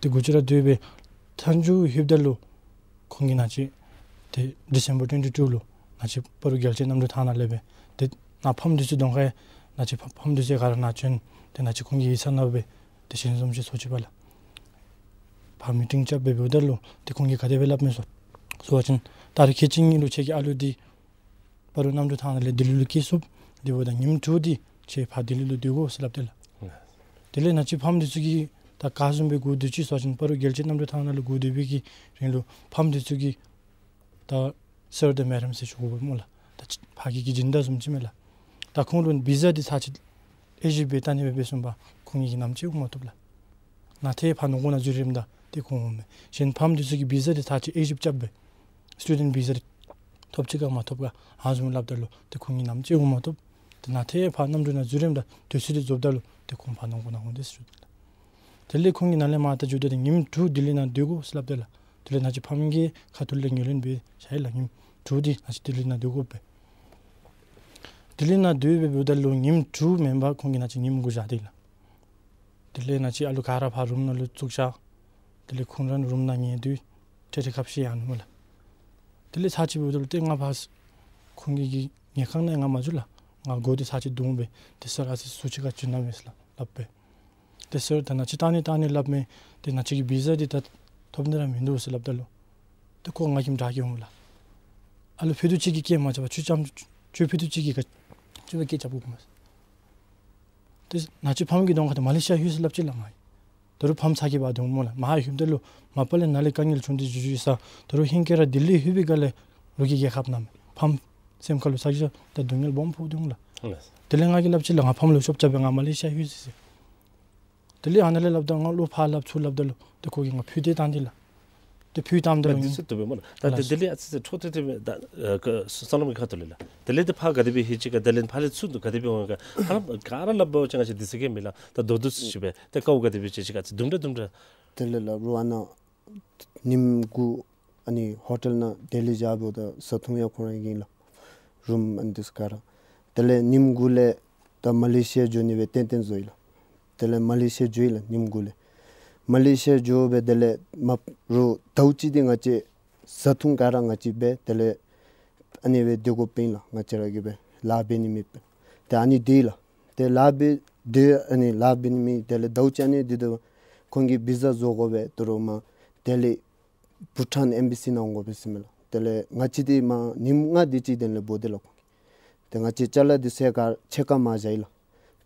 ཏེ་སྒུག་ཅི་ར་སྡོད་སྦེ་མཐའ་མཇུག་ལྷོདཔ་ད་ལུ་ཁོང་གིས་ནཱ་ཅིག་ཏེ་ཌི་སེམ་བར་ཊུ་ཝེན་ཊི་ཊུ་ལུ་ནཱ་ཅིག་སྤ་རོ་རྒྱལ་སྤྱིའི་གནམ་གྲུ་ཐང་ནང་ལས་སྦེ་ཏེ་ནཱ་ཕམ་འདི་ཚུ་གདོང་ཁར་ནཱ་ཅིག་ཕམ་ཕམ་འདི་ཚུ་ག་ར་ནཱ་བྱོན། ཏེ་ནཱ་ཅིག་ཁོང་གི་ཡིག་ཚང་ནང་སྦེ་ཏེ་ཞལ་འཛོམས་ཅིག་ཚོགས་ཅི་པ་ལགས། ཕར་མི་ཊིང་རྐྱབ་སྦེ་འབདཝ་ད་ལུ་ཏེ་ཁོང་གིས་ག་དེ་སྦེ་སླབ་མས་ཟེར་ཟེར་བ་ཅིན་ད་རིས་ཁལ་གཅིག་གཉིས་ལུ་ཁྱོད་ཀྱི་ཨ་ལུ་འདི་སྤ་རོ་གནམ་གྲུ་ཐང་ནང་ལས་ལྡི་ལི་ལུ་སྐྱེལ་ཚུགས། དེ་འབདཝ་ད་ཉིནམ་དྲུག་འདི་ཁྱོད་ཕར་ལྡི་ལི་ལུ་སྡོད་དགོ་ཟེར་སླབ་སྟེ་ལགས། དེ་ལས་ནཱ་ཅིག་ཕམ་འདི་ཚུ་གིས་ད་ག་བཟུམ་སྦེ་སྒུག་སྡོད་ཅི་ཟེར་བ་ཅིན་སྤ་རོ་རྒྱལ་སྤྱིའི་གནམ་གྲུ་ཐང་ནང་ལུ་སྒུག་སྡོད་པའི་གི་རིང་ལུ་ཕམ་འདི་ཚུ་གིས་ད་སར་དང་མེ་ཌམ་ཟེར་ཞུ་དགོ་པས་སྨོ་ལགས། ད་ཕ་གི་གི་སྦྱིན་བདག་བཟུམ་ཅིག་མས་ལགས། ད་ཁོང་ལུ་བི་ཟ་འདི་ཚར་ཅིག་ཨེ་ཞིབ་སྦེ་བལྟ་ནི་སྦེ་འབད་སོང་པ་ཁོང་གིས་ནམ་ཅིག་འོང་མ་བཏུབ་ལགས། ནཱ་ཏེ་ཕར་ནང་འཁོད་ནང་འཛུལ་རནམ་ད་ཏེ་ཁོང་འོང་མས། གཞན་ཕམ་འདི་ཚུ་གིས་བི་ཟ་འདི་ཚར་ཅིག་ཨེ་ཞིབ་རྐྱབ་སྦེ་སི་ཊུ་ཌེནཊ་བི་ཟ་འདི་ཐོབ་ཅི་ག་མ་ཐོབ་ག་ཨ་ནི་བཟུམ་སླབ་ད་ལུ་ཏེ་ཁོང་གིས་ནམ་ཅིག་འོང་མ་བཏུབ། ཏེ་ནཱ་ཏེ་ཕར་གནམ་གྲུ་ནང་འཛུལ་རནམ་ད་དུས་ཚོད་འདི་རྫོགསཔ་ད་ལུ་ཏེ་ཁོང་ཕར་ནང་འཁོད་ནང་འོང་དེས་ཟེར་ཞུ་དོ་ལགས། དེ་ལས་ཁོང་གིས་ནཱ་ལས་མར་ད་འགྱོཝ་ད་ཏེ་ཉིནམ་དྲུག་ལྡི་ལི་ནང་སྡོད་དགོ་ཟེར་སླབ་སྟེ་ལགས། དེ་ལས་ནཱ་ཅིག་ཕམ་གྱི་ཁ་ཐུག་ལས་ངོས་ལེན་འབད་བཞག་ཡི་ལགས། ཉིནམ་དྲུག་འདི་ནཱ་ཅིག་ལྡི་ལི་ནང་སྡོད་དགོ་པས། ལྡི་ལི་ནང་སྡོད་སྦེ་འབདཝ་ད་ལུ་ཉིནམ་དྲུག་མེན་པར་ཁོང་གིས་ནཱ་ཅིག་ཉིནམ་དགུ་བཞག་སྟེ་ལགས། དེ་ལས་ནཱ་ཅིག་ཨ་ལུ་ག་ར་ཕར་རུམ་ནང་ལུ་བཙུགས་བཞག། དེ་ལས་ཁོང་ར་རུམ་ནང་ཉལ་སྡོད་ཏེ་ཏེ་ཁ་ཕྱེ་ཡར་ནུག་སྨོ་ལགས། དེ་ལས་ཚར་ཅིག་འབདཝ་ད་ལུ་ཏེ་ང་ཕར་ཁོང་གི་གི་ཉལ་ཁང་ནང་ང་མ་འཛུལ་ལགས། ང་མགུ་འདི་ཚར་ཅིག་བརྡུངས་སྦེ་ཏེ་སར་ཨ་ཙི་ཟུར་ཅིག་ཁར་བྱོན་གནང་མས་ཟེར་སླབ་སྦེ། ཏེ་སར་ད་ནཱ་ཅིག་བལྟ་ནི་བལྟ་ནི་སླབ་མས། ཏེ་ནཱ་ཅིག་གི་བི་ཟ་འདི་ད་ཐོབ་ནི་ར་མིན་འདུག་ཟེར་སླབ་ད་ལུ་ཏེ་ཁོ་ང་གིས་དྲག་གི་འོང་ལགས། ཨ་ལུ་ཕུད་རྡོག་གཅིག་གིས་སྐྱེལ་མ་རྐྱབ་པར་ཁྱོད་རྐྱངམ་ཁྱོད་ཕུད་རྡོག་གཅིག་གིས་ག་ཅི་སྦེ་སྐྱེལ་རྐྱབ་དགོཔ་སྨོ་ཟེར། ཏེ་ནཱ་ཅིག་ཕམ་གྱི་གདོང་ཁར་ཏེ་མ་ལེ་ཤི་ཡ་ལྷོད་ཟེར་སླབ་ཅི་ལགས་ང་གིས། ད་རུང་ཕམ་ཚ་གྱང་འབག་སྡོད་འོང་སྨོ་ལགས། མར་ལྷོདཔ་ད་ལུ་མ་པ་ལས་ནཱ་ལས་དཀའ་ངལ་བྱུང་སྟེ་འགྱོ་འགྱོ་ཡི་ཟེར། ད་རུང་ཧིང་སྐལ་ར་ལྡི་ལི་ལྷོད་པའི་སྒང་ལས་རོགས་ཀྱིས་རྒྱལ་ཁ་གནང་མས། ཕམ་སེམས་ཁར་ལུ་ཚ་གྱང་ད་སྡུག་བསྔལ་སྦོམ་ཕོག་སྡོད་འོང་ལགས། དེ་ལས་ང་གིས་སླབ་ཅི་ལགས། ང་ཕམ་ལུ་ཤོབ་རྐྱབ་སྦེ་ང་མ་ལེ་ཤི་ཡ་ལྷོད་ཟེར་ཟེར། དེ་ལས་ཨ་ནཱ་ལས་སླབ་ད་ང་ལོག་ཕར་སླབ་ཚུར་སླབ་ད་ལུ་ཏེ་ཁོ་གིས་ང་ཕུད་དེ་བཏང་སྟེ་ལགས། ཏེ་ཕུད་བཏངམ་ད་ལུ་ད་ཨིན་འདི་ཚུ་བཏུབ་པས་སྨོ་ལགས། ད་ལགས། ཏེ་དེ་ལས་ཨ་ཙི་ཅིག་འཕྲོ་མཐུད་དེ་སྦེ་ད་ཨ་ཀ་སོ་ལོ་མོན་གྱི་ཁ་ཐུག་ལས་ལགས། དེ་ལས་ཏེ་ཕར་ག་དེ་སྦེ་ལྷོད་ཅི་ག། དེ་ལས་ཕར་ལས་ཚུར་དུ་ག་དེ་སྦེ་འོང་ག། ཧ་ལམ་ག་ར་སླབ་པ་ཅིན་ང་བཅས་དུས་ཚོད་ག་ཡང་མེད་ལགས། ད་མདོར་བསྡུས་ཅིག་སྦེ་ཏེ་དཀའཝ་ག་དེ་སྦེ་སྤྱད་ཅི་ག་ཨ་ཙི་དུམ་གྲ་དུམ་གྲ། དེ་ལས་ལགས་རུ་ཨ་ནཱ་ཉིནམ་དགུ་ཨ་ནི་ཧོ་ཊེལ་ནང་བསྡད་ལས་བཞག་འབདཝ་ད་བཟའ་འཐུང་ཡང་ཁོང་ར་གིས་ལགས། རུམ་ཨ་ནི་འདི་ཚུ་ག་ར། དེ་ལས་ཉིནམ་དགུ་ལས་ད་མ་ལེ་ཤི་ཡ་འགྱོ་ནི་སྦེ་ཏན་ཏན་བཟོ་ཡི་ལགས། དེ་ལས་མ་ལེ་ཤི་ཡ་འགྱོ་ཡི་ལགས། ཉིནམ་དགུ་ལས་མ་ལེ་ཤི་ཡ་འགྱོ་སྦེ་དེ་ལས་མ་རུང་ཟླཝ་གཅིག་འདི་ང་བཅས་བཟའ་འཐུང་ག་ར་ང་བཅས་འབད། དེ་ལས་ཨ་ནི་སྦེ་སྡོད་དགོཔ་ཨིན་ལགས། ང་བཅས་ར་གིས་སྦེ་ལཱ་འབད་ནི་མེད་པས། ཏེ་ཨ་ནི་སྡོད་ཡི་ལགས། ཏེ་ལཱ་འབད་སྡོད་ཨ་ནི་ལཱ་འབད་ནི་མེད། དེ་ལས་ཟླཝ་གཅིག་ཨ་ནི་སྡོད་དོ། ཁོང་གིས་བི་ཟ་བཟོ་དགོ་པས། དོ་རུང་མར་ལྡི་ལི་བྷུ་ཊཱན་ཨེམ་བྷེ་སི་ནང་འོང་དགོ་པས་ཟེར་མས་ལགས། དེ་ལས་ང་བཅས་འདི་མར་ཉིནམ་ལྔ་དེ་ཅིག་དེ་ལས་འབོ་དེས་ལགས་ཁོང་གིས། ཏེ་ང་བཅས་ཅ་ལ་འདི་ཚུ་ག་ར་ཕྱེད་ཀ་མར་བཞག་ཡི་ལགས།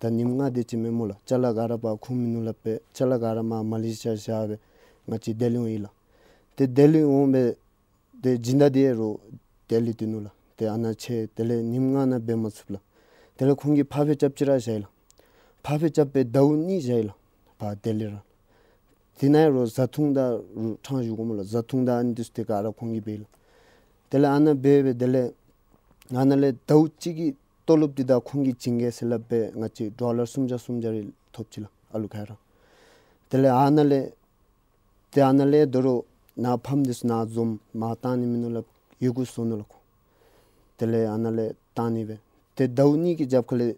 ད་ཉིནམ་ལྔ་དེ་ཅིག་མེན་སྨོ་ལགས། ཅ་ལ་ག་ར་ཕར་ཁུངས་མིན་ནུག་སླབ་སྦེ་ཅ་ལ་ག་ར་མར་མ་ལེ་ཤི་ཡ་བཞག་སྦེ་ང་བཅས་ལྡི་ལི་འོང་ཡི་ལགས། ཏེ་ལྡི་ལི་འོང་སྦེ་ཏེ་སྦྱིན་བདག་འདི་ཨིན་རུང་ལྡི་ལི་སྡོད་ནུག་ལགས། ཏེ་ཨ་ནཱ་ཆད། དེ་ལས་ཉིནམ་ལྔ་ནང་འབད་མ་ཚུགས་ལགས། དེ་ལས་ཁོང་གིས་ཕར་སྦེ་རྐྱབ་ཅི་ར་བཞག་ཡི་ལགས། ཕར་སྦེ་རྐྱབ་སྦེ་ཟླཝ་གཉིས་བཞག་ཡི་ལགས། ཕར་ལྡི་ལི་ར། དེ་ནང་ཨིན་རུང་བཟའ་འཐུང་དང་རུང་ཕྲང་བཞུགས་དགོ་སྨོ་ལགས། བཟའ་འཐུང་དང་ཨ་ནི་འདི་ཚུ་ཏེ་ག་ར་ཁོང་གིས་འབད་ཡི་ལགས། དེ་ལས་ཨ་ནཱ་འབད་སྦེ་དེ་ལས་ཨ་ནཱ་ལས་ཟླཝ་གཅིག་གི་ཏོ་ལོབ་འདི་དང་ཁོང་གིས་བྱིན་གེ་ཟེར་སླབ་སྦེ་ང་བཅས་ཌོ་ལར་སུམ་བརྒྱ་སུམ་བརྒྱ་རེ་ཐོབ་ཅི་ལགས། ཨ་ལུ་ག་ར། དེ་ལས་ཨ་ནཱ་ལས་ཏེ་ཨ་ནཱ་ལས་དོ་རུང་ནཱ་ཕམ་འདི་ཚུ་ནཱ་འཛོམས། མར་བཏང་ནི་མིན་ནུག་སླབ་ཡི་གུ་བཟོ་ནུག་ལགས་ཁོང་། དེ་ལས་ཨ་ནཱ་ལས་བཏང་ནི་སྦེ་ཏེ་ཟླཝ་གཉིས་ཀྱི་རྒྱབ་ཁ་ལས་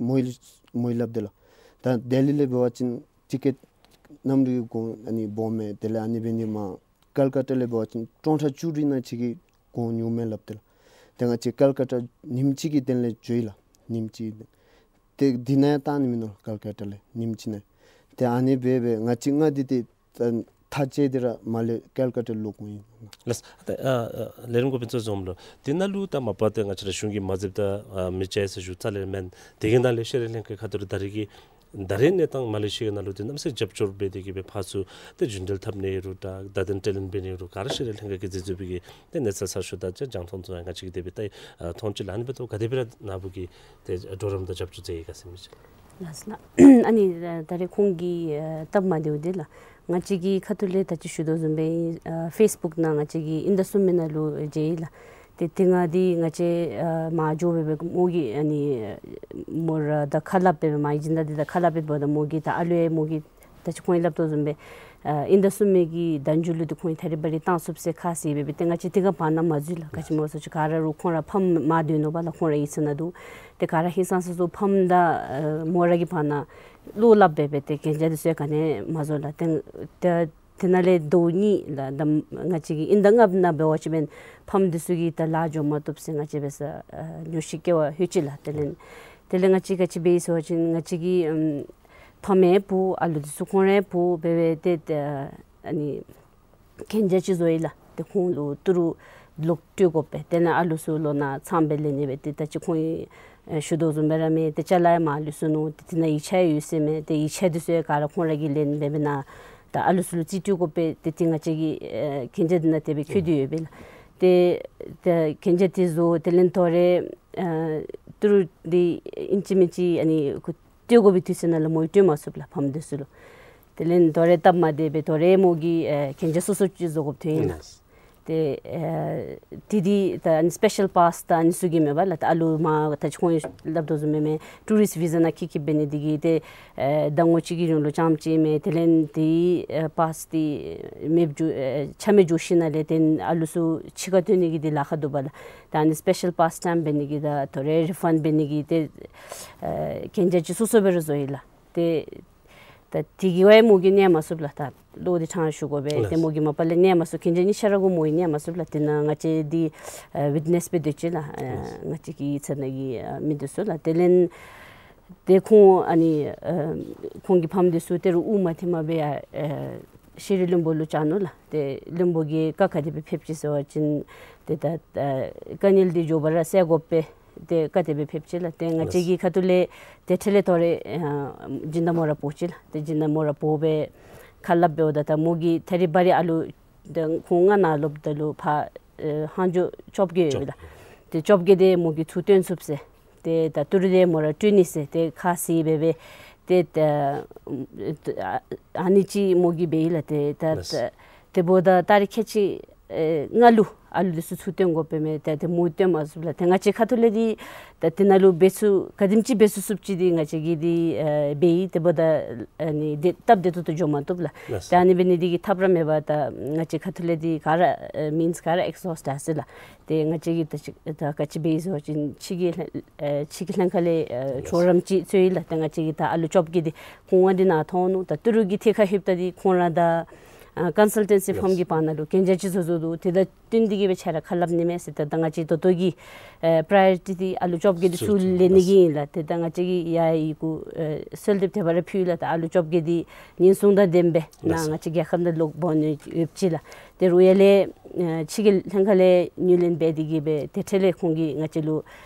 མོ་ཡི་མོ་ཡི་སླབ་དེས་ལགས། ད་ལྡི་ལི་ལས་འབད་བ་ཅིན་ཊི་ཀེཊ་གནམ་གྲུའི་གོང་ཨ་ནི་སྦོམ་མས། དེ་ལས་ཨ་ནི་འབད་ནི་མར་ཀལ་ཀ་ཏ་ལས་འབད་བ་ཅིན་སྟོང་ཕྲག་བཅུ་དྲུག་ནང་ཅིག་གི་གོང་ཉུང་མས་སླབ་དེས་ལགས། ཏེ་ང་བཅས་ཀལ་ཀ་ཏ་ཉིནམ་གཅིག་གི་དོན་ལས་འགྱོ་ཡི་ལགས། ཉིནམ་གཅིག་གི་དོན། ཏེ་འདི་ནང་ཡང་བཏང་ནི་མིན་ནུག་ཀལ་ཀ་ཏ་ལས་ཉིནམ་གཅིག་ནང་། ཏེ་ཨ་ནི་སྦེ་སྦེ་ང་བཅས་ལྔ་འདི་ཏེ་ད་ཐག་བཅད་དེ་ར་མར་ལས་ཀལ་ཀ་ཏ་ལུ་ལོག་འོང་ཡི་ལགས། ལགས། ཨ་ཨ་ལས་རིམ་གོ་ཕན་ཚུན་འཛོམས་ལོ། དེ་ནང་ལུ་ད་མ་པ་ཏེ་ང་བཅས་ར་གཞུང་གིས་མ་མཛདཔ་ད་ཨ་མི་བྱ་ཡི་ཟེར་ཞུ་རྩ་ལས་མེན། དེ་གི་ནང་ལས་ཤེས་རིག་ལྷན་ཁག་ཁ་ཐུག་ལས་ད་རེས་ཀྱི་ད་རེས་གནས་སྟངས་མ་ལེ་ཤི་ཡའི་ནང་ལུ་ཏེ་གནམ་མེད་ས་མེད་རྒྱབ་སྐྱོར་འབད་དེ་གིས་སྦེ་ཕར་ཚུར་ཏེ་རྒྱུན་འགྲུལ་འཐབ་ནི་རུང་ད་བརྡ་དོན་སྤྲོད་ལེན་འབད་ནི་རུང་ག་ར་ཤེས་རིག་ལྷན་ཁག་གིས་མཛད་མཛདཔ་གི་ཏེ་གནས་ཚུལ་གསར་ཤོས་དང་ཅིག་རྒྱང་མཐོང་ཚུ་ཡང་ང་བཅས་ཀྱིས་དེ་སྦེ་ད་ཨ་མཐོང་ཅི་ལགས། ཨ་ནི་འབདཝ་ད་ག་དེ་སྦེ་ར་ནཱ་བུ་གིས་ཏེ་གྲོགས་རམ་དང་རྒྱབ་སྐྱོར་མཛད་ཡི་ག་ཟེར་མི་ཅིག། ལགས་སོ་ལགས། ཨ་ནི་ད་རེས་ཁོང་གིས་ཨ་སྟབས་མ་བདེཝ་འདི་ལགས། ང་བཅས་ཀྱི་ཁ་ཐུག་ལས་ད་ཅི་ཞུ་དོ་བཟུམ་སྦེ་ཨ་ཕེསི་བུཀ་ནང་ང་བཅས་ཀྱིས་དབྱིན་ཟླ་གསུམ་པའི་ནང་ལུ་མཇལ་ཡི་ལགས། ཏེ་དེ་སྔ་འདི་ང་བཅས་ཨ་མར་འགྱོ་སྦེ་སྦེ་མོ་གིས་ཨ་ནི་མོ་ར་དང་ཁ་སླབ་སྦེ་སྦེ་མར་སྦྱིན་བདག་འདི་དང་ཁ་སླབ་སྦེ་འབདཝ་ད་མོ་གིས་ད་ཨ་ལུ་ཡང་མོ་གིས་ད་ཅི་ཁོང་གིས་སླབ་དོ་བཟུམ་སྦེ་ཨ་དབྱིན་ཟླ་གསུམ་པའི་གི་ཟླ་མཇུག་ལུ་འདི་ཁོང་གིས་ཐད་རི་བ་རི་བཏང་ཚུགས་ཟེར་ཁ་བཟེད་སྦེ་སྦེ་ཏེ་ང་བཅས་དེ་ཁར་བར་ན་མ་འཛུལ་ལགས། ག་ཅི་སྨོ་ཟེར་ཅིག་ག་ར་རུང་ཁོང་ར་ཕམ་མར་སྡོད་ནུག་པ་ལགས། ཁོང་ར་ཡིག་ཚང་ནང་འདུག། ཏེ་ག་ར་ཧིང་སངས་ས་སོ་ཕམ་དང་ཨ་མོ་ར་གི་བར་ན་བློ་སླབ་སྦེ་སྦེ་ཏེ་གན་རྒྱ་འདི་ཚུ་ཡང་ག་ནི་མ་བཟོ་ལགས། ཏེ་ཏེ་དེ་ནང་ལས་ཟླཝ་གཉིས་ལགས། ད་ང་བཅས་ཀྱིས་དབྱིན་ཟླ་ལྔ་པའི་ནང་འབད་བ་ཅིན་ཕམ་འདི་ཚུ་གིས་ད་ལཱ་འགྱོ་མ་བཏུབ་ཟེར་ང་བཅས་འབད་སར་ཨ་ཉོགས་བཤད་སྐྱེ་བ་ལྷོད་ཅི་ལགས། དེ་ལས་དེ་ལས་ང་བཅས་ག་ཅི་འབད་ཡི་ཟེར་བ་ཅིན་ང་བཅས་ཀྱིས་ཨམ་ཕམ་ཡང་འབོ་ཨ་ལུ་འདི་ཚུ་ཁོང་ར་ཡང་འབོ་སྦེ་སྦེ་ཏེ་ཏེ་ཨ་ནི་གན་རྒྱ་ཅིག་བཟོ་ཡི་ལགས། ཏེ་ཁོང་ལུ་ཏི་རུ་ལོག་སྤྲོད་དགོ་པས། དེ་ནང་ཨ་ལུ་ཚུ་ལོག་ནཱ་ཚང་སྦེ་ལེན་ནི་སྦེ་ཏེ་ད་ཅི་ཁོང་གིས་ཨེ་ཞུ་དོ་བཟུམ་སྦེ་ར་མེན། ཏེ་ཅ་ལ་ཡང་མར་ལུས་སོ་ནུག། ཏེ་དེ་ནང་ཡིག་ཆ་ཡོད་ཟེར་མས། ཏེ་ཡིག་ཆ་འདི་ཚུ་ཡང་ག་ར་ཁོང་ར་གིས་ལེན་སྦེ་སྦེ་ནཱ་ད་ཨ་ལུ་ཚུ་ལུ་རྩིས་སྤྲོད་དགོ་པས། ཏེ་ཏེ་ང་བཅས་ཀྱི་ཨེ་གན་རྒྱ་འདི་ནང་དེ་སྦེ་བཀོད་དེ་ཡོད་པས་ལགས། ཏེ་ཏེ་གན་རྒྱ་འདི་བཟོ། དེ་ལས་དོ་རུང་ཨེ་ཏི་རུ་འདི་ཨིན་ཅི་མིན་ཅི་ཨ་ནི་ཁོ་སྤྲོད་དགོ་པའི་དུས་ཚོད་ནང་ལུ་མོ་གིས་སྤྲོད་མ་ཚུགས་ལགས་ཕམ་འདི་ཚུ་ལུ། དེ་ལས་དོ་རུང་སྟབས་མ་བདེ་སྦེ་དོ་རུང་མོ་གིས་ཨེ་གན་རྒྱ་སོ་སོ་ཅིག་བཟོ་དགོཔ་ཐོན་ཡི་ལགས། ཏེ་ཨེ་དེ་འདི་ད་ཨ་ནི་སི་པེ་ཤལ་པཱསི་ད་ཨ་ནི་ཚུ་གི་མེན་པ་ལགས། ད་ཨ་ལུ་མར་ད་ཅི་ཁོང་གིས་སླབ་དོ་བཟུམ་མེན་མས། ཊུ་རིསཊ་བི་ཟ་ནང་འཁྱིད་འཁྱིད་འབད་ནི་འདི་གིས་ཏེ་ཨེ་ཟླ་ངོ་གཅིག་གི་རིང་ལུ་རྐྱངམ་ཅིག་མས། དེ་ལས་དེ་ཨེ་པཱསི་འདི་མེདཔ་འགྱོ་ཨེ་ཆ་མེད་འགྱོ་ཞིནམ་ལས་ཏེ་ཨ་ལུ་ཚུ་ཕྱི་ཁར་བཏོན་ནི་གི་འདི་ལཱ་ཁག་འདུག་པ་ལགས། ད་ཨ་ནི་སི་པེ་ཤལ་པཱསི་སི་ཊེམཔ་འབད་ནི་གི་དང་དོ་རུང་རི་ཕཱནཌ་འབད་ནི་གི་ཏེ་ཨེ་གན་རྒྱ་ཅིག་སོ་སོ་སྦེ་ར་བཟོ་ཡི་ལགས། ཏེ་ད་དེ་གི་བ་ཡང་མོ་གིས་གནས་མ་ཚུགས་ལགས། ད་བློ་འདི་ཕྲང་ཞུ་དགོ་པས། ཏེ་ལགས། མོ་གིས་མ་པ་ལས་གནས་མ་ཚུགས། གན་རྒྱ་གཉིས་ཆ་ར་གུ་མོ་གིས་གནས་མ་ཚུགས་ལགས། དེ་ནང་ང་བཅས་འདི་ཨེ་ཝིཊ་ནེསི་སྦེ་སྡོད་ཅི་ལགས། ཨེ་ལགས། ང་བཅས་ཀྱི་ཡིག་ཚང་ནང་གི་ཨེ་མི་འདི་ཚུ་ལགས། དེ་ལས་ཏེ་ཁོང་ཨ་ནི་ཨེ་ཁོང་གི་ཕམ་འདི་ཚུ་ཏི་རུ་དབུགས་མ་ཐིམ་པར་སྦེ་ཡར་ཨེ་ཤེས་རིག་བློན་པོ་ལུ་བཅར་ནུག་ལགས། ཏེ་བློན་པོ་གིས་བཀའ་ག་དེ་སྦེ་ཕེབས་ཅི་ཟེར་བ་ཅིན་ཏེ་ད་ཨེ་དཀའ་ངལ་འདི་མགྱོགས་པ་ར་སེལ་དགོ་པས། ཏེ་བཀའ་དེ་སྦེ་ཕེབས་ཅི་ལགས། ཏེ་ང་བཅས་ཀྱི་ཁ་ཐུག་ལས་ཏེ་འཕྲལ་ལས་དོ་རུང་ཨེ་སྦྱིན་བདག་མོ་ར་འབོ་ཅི་ལགས། ཏེ་སྦྱིན་བདག་མོ་ར་འབོ་སྦེ་ཁ་སླབ་འབདཝ་ད་ད་མོ་གིས་ཐད་རི་བ་རི་ཨ་ལུ་ཏེ་ཁོང་ལྔ་ནང་ལོགཔ་ད་ལུ་ཕར་ཨེ་ལྷག་འགྱོ་བཅོ་བརྒྱད་ཡོད་པས་ལགས། བཅོ་བརྒྱད། ཏེ་བཅོ་བརྒྱད་དེ་མོ་གིས་ཚུར་བཏོན་ཚུགས་ཟེར། ཏེ་ད་ཏི་རུ་དེ་མོ་ར་སྤྲོད་ནི་ཟེར་ཏེ་ཁ་བཟེད་སྦེ་སྦེ་ཏེ་ད་ཨ་ཨ་ནི་ཅིག་མོ་གིས་འབད་ཡི་ལགས། ཏེ་ད་ལགས། ད་དེ་འབདཝ་ད་ད་རེས་ཁལ་གཅིག་ ཨེ་སྔ་ལུ་ཨ་ལུ་འདི་ཚུ་ཚུར་བཏོན་དགོ་པས་མས། ཏེ་ཏེ་མུ་བཏོན་མ་ཚུགས་ལགས། ཏེ་ང་བཅས་ཁ་ཐུག་ལས་འདི་ད་དེ་ནང་ལུ་འབད་ཚུགས་ག་དེམ་ཅིག་འབད་ཚུགས་ཚུགསཔ་ཅིག་འདི་ང་བཅས་ཀྱིས་འདི་ཨེ་འབད་ཡི། དེ་འབདཝ་ད་ཨ་ནི་དེ་སྟབས་བདེ་ཏོག་ཏོ་འགྱོ་མ་བཏུབ་ལགས། ལགས་སོ། ཏེ་ཨ་ནི་འབད་ནི་འདི་གིས་ཐབས་ར་མེད་པར་ད་ང་བཅས་ཁ་ཐུག་ལས་འདི་ག་ར་ཨེ་མིནསི་ག་ར་ཨེག་ཛོསཊ་ཨ་ཟེར་ལགས། ཏེ་ང་བཅས་ཀྱིས་ད་ཅི་ད་ག་ཅི་འབད་ཡི་ཟེར་བ་ཅིན་ཕྱི་གི་ལྷན་ཨེ་ཕྱི་གི་ལྷན་ཁག་ལས་ཨེ་ལགས་སོ། གྲོགས་རམ་ཅིག་འཚོལ་ཡི་ལགས། ཏེ་ང་བཅས་ཀྱིས་ད་ཨ་ལུ་བཅོ་བརྒྱད་འདི་ཁོང་འདི་ནང་ཐོན་ནུག། ད་ཏི་རུ་གི་ཐད་ཁར་ལྷོདཔ་ད་འདི་ཁོང་ར་ད་ཨ་ཀོན་སཱལ་ཊེན་སི་ཕརམ་གྱི་བར་ན་ལུ་གན་རྒྱ་ཅིག་བཟོ་བཟོ་འདུག། དེ་དང་བསྟུན་ཏེ་གིས་སྦེ་ཁྱེད་ར་ཁ་སླབ་ནི་མས་ཟེར། ད་ད་ང་བཅས་ད་ལྟོ་གི་ཨེ་པྲའི་ཡོ་རི་ཊི་འདི་ཨ་ལུ་བཅོ་བརྒྱད་འདི་ཚུར་ལེན་ནི་གི་ཨིན་ལགས། ཏེ་ད་ང་བཅས་ཀྱིས་ཡར་ཡི་གུ་ཨེ་གསོལ་འདེབས་དེ་སྦེ་ར་ཕུལ་ཡི་ལགས། ད་ཨ་ལུ་བཅོ་བརྒྱད་འདི་ཉེན་སྲུང་དང་ལྡནམ་སྦེ་ནཱ་ལགས་སོ། ང་བཅས་རྒྱལ་ཁབ་ནང་ལོག་འབག་ནི་ཡོདཔ་ཅིག་ལགས། ཏེ་རོ་ཡལ་ལས་ཨེ་ཕྱི་གི་ལྷན་ཁག་ལས་དངུལ་ལེན་འབད་དེ་གིས་སྦེ་དེ་འཕྲལ་ལས་ཁོང་གིས་ང་བཅས་ལུ་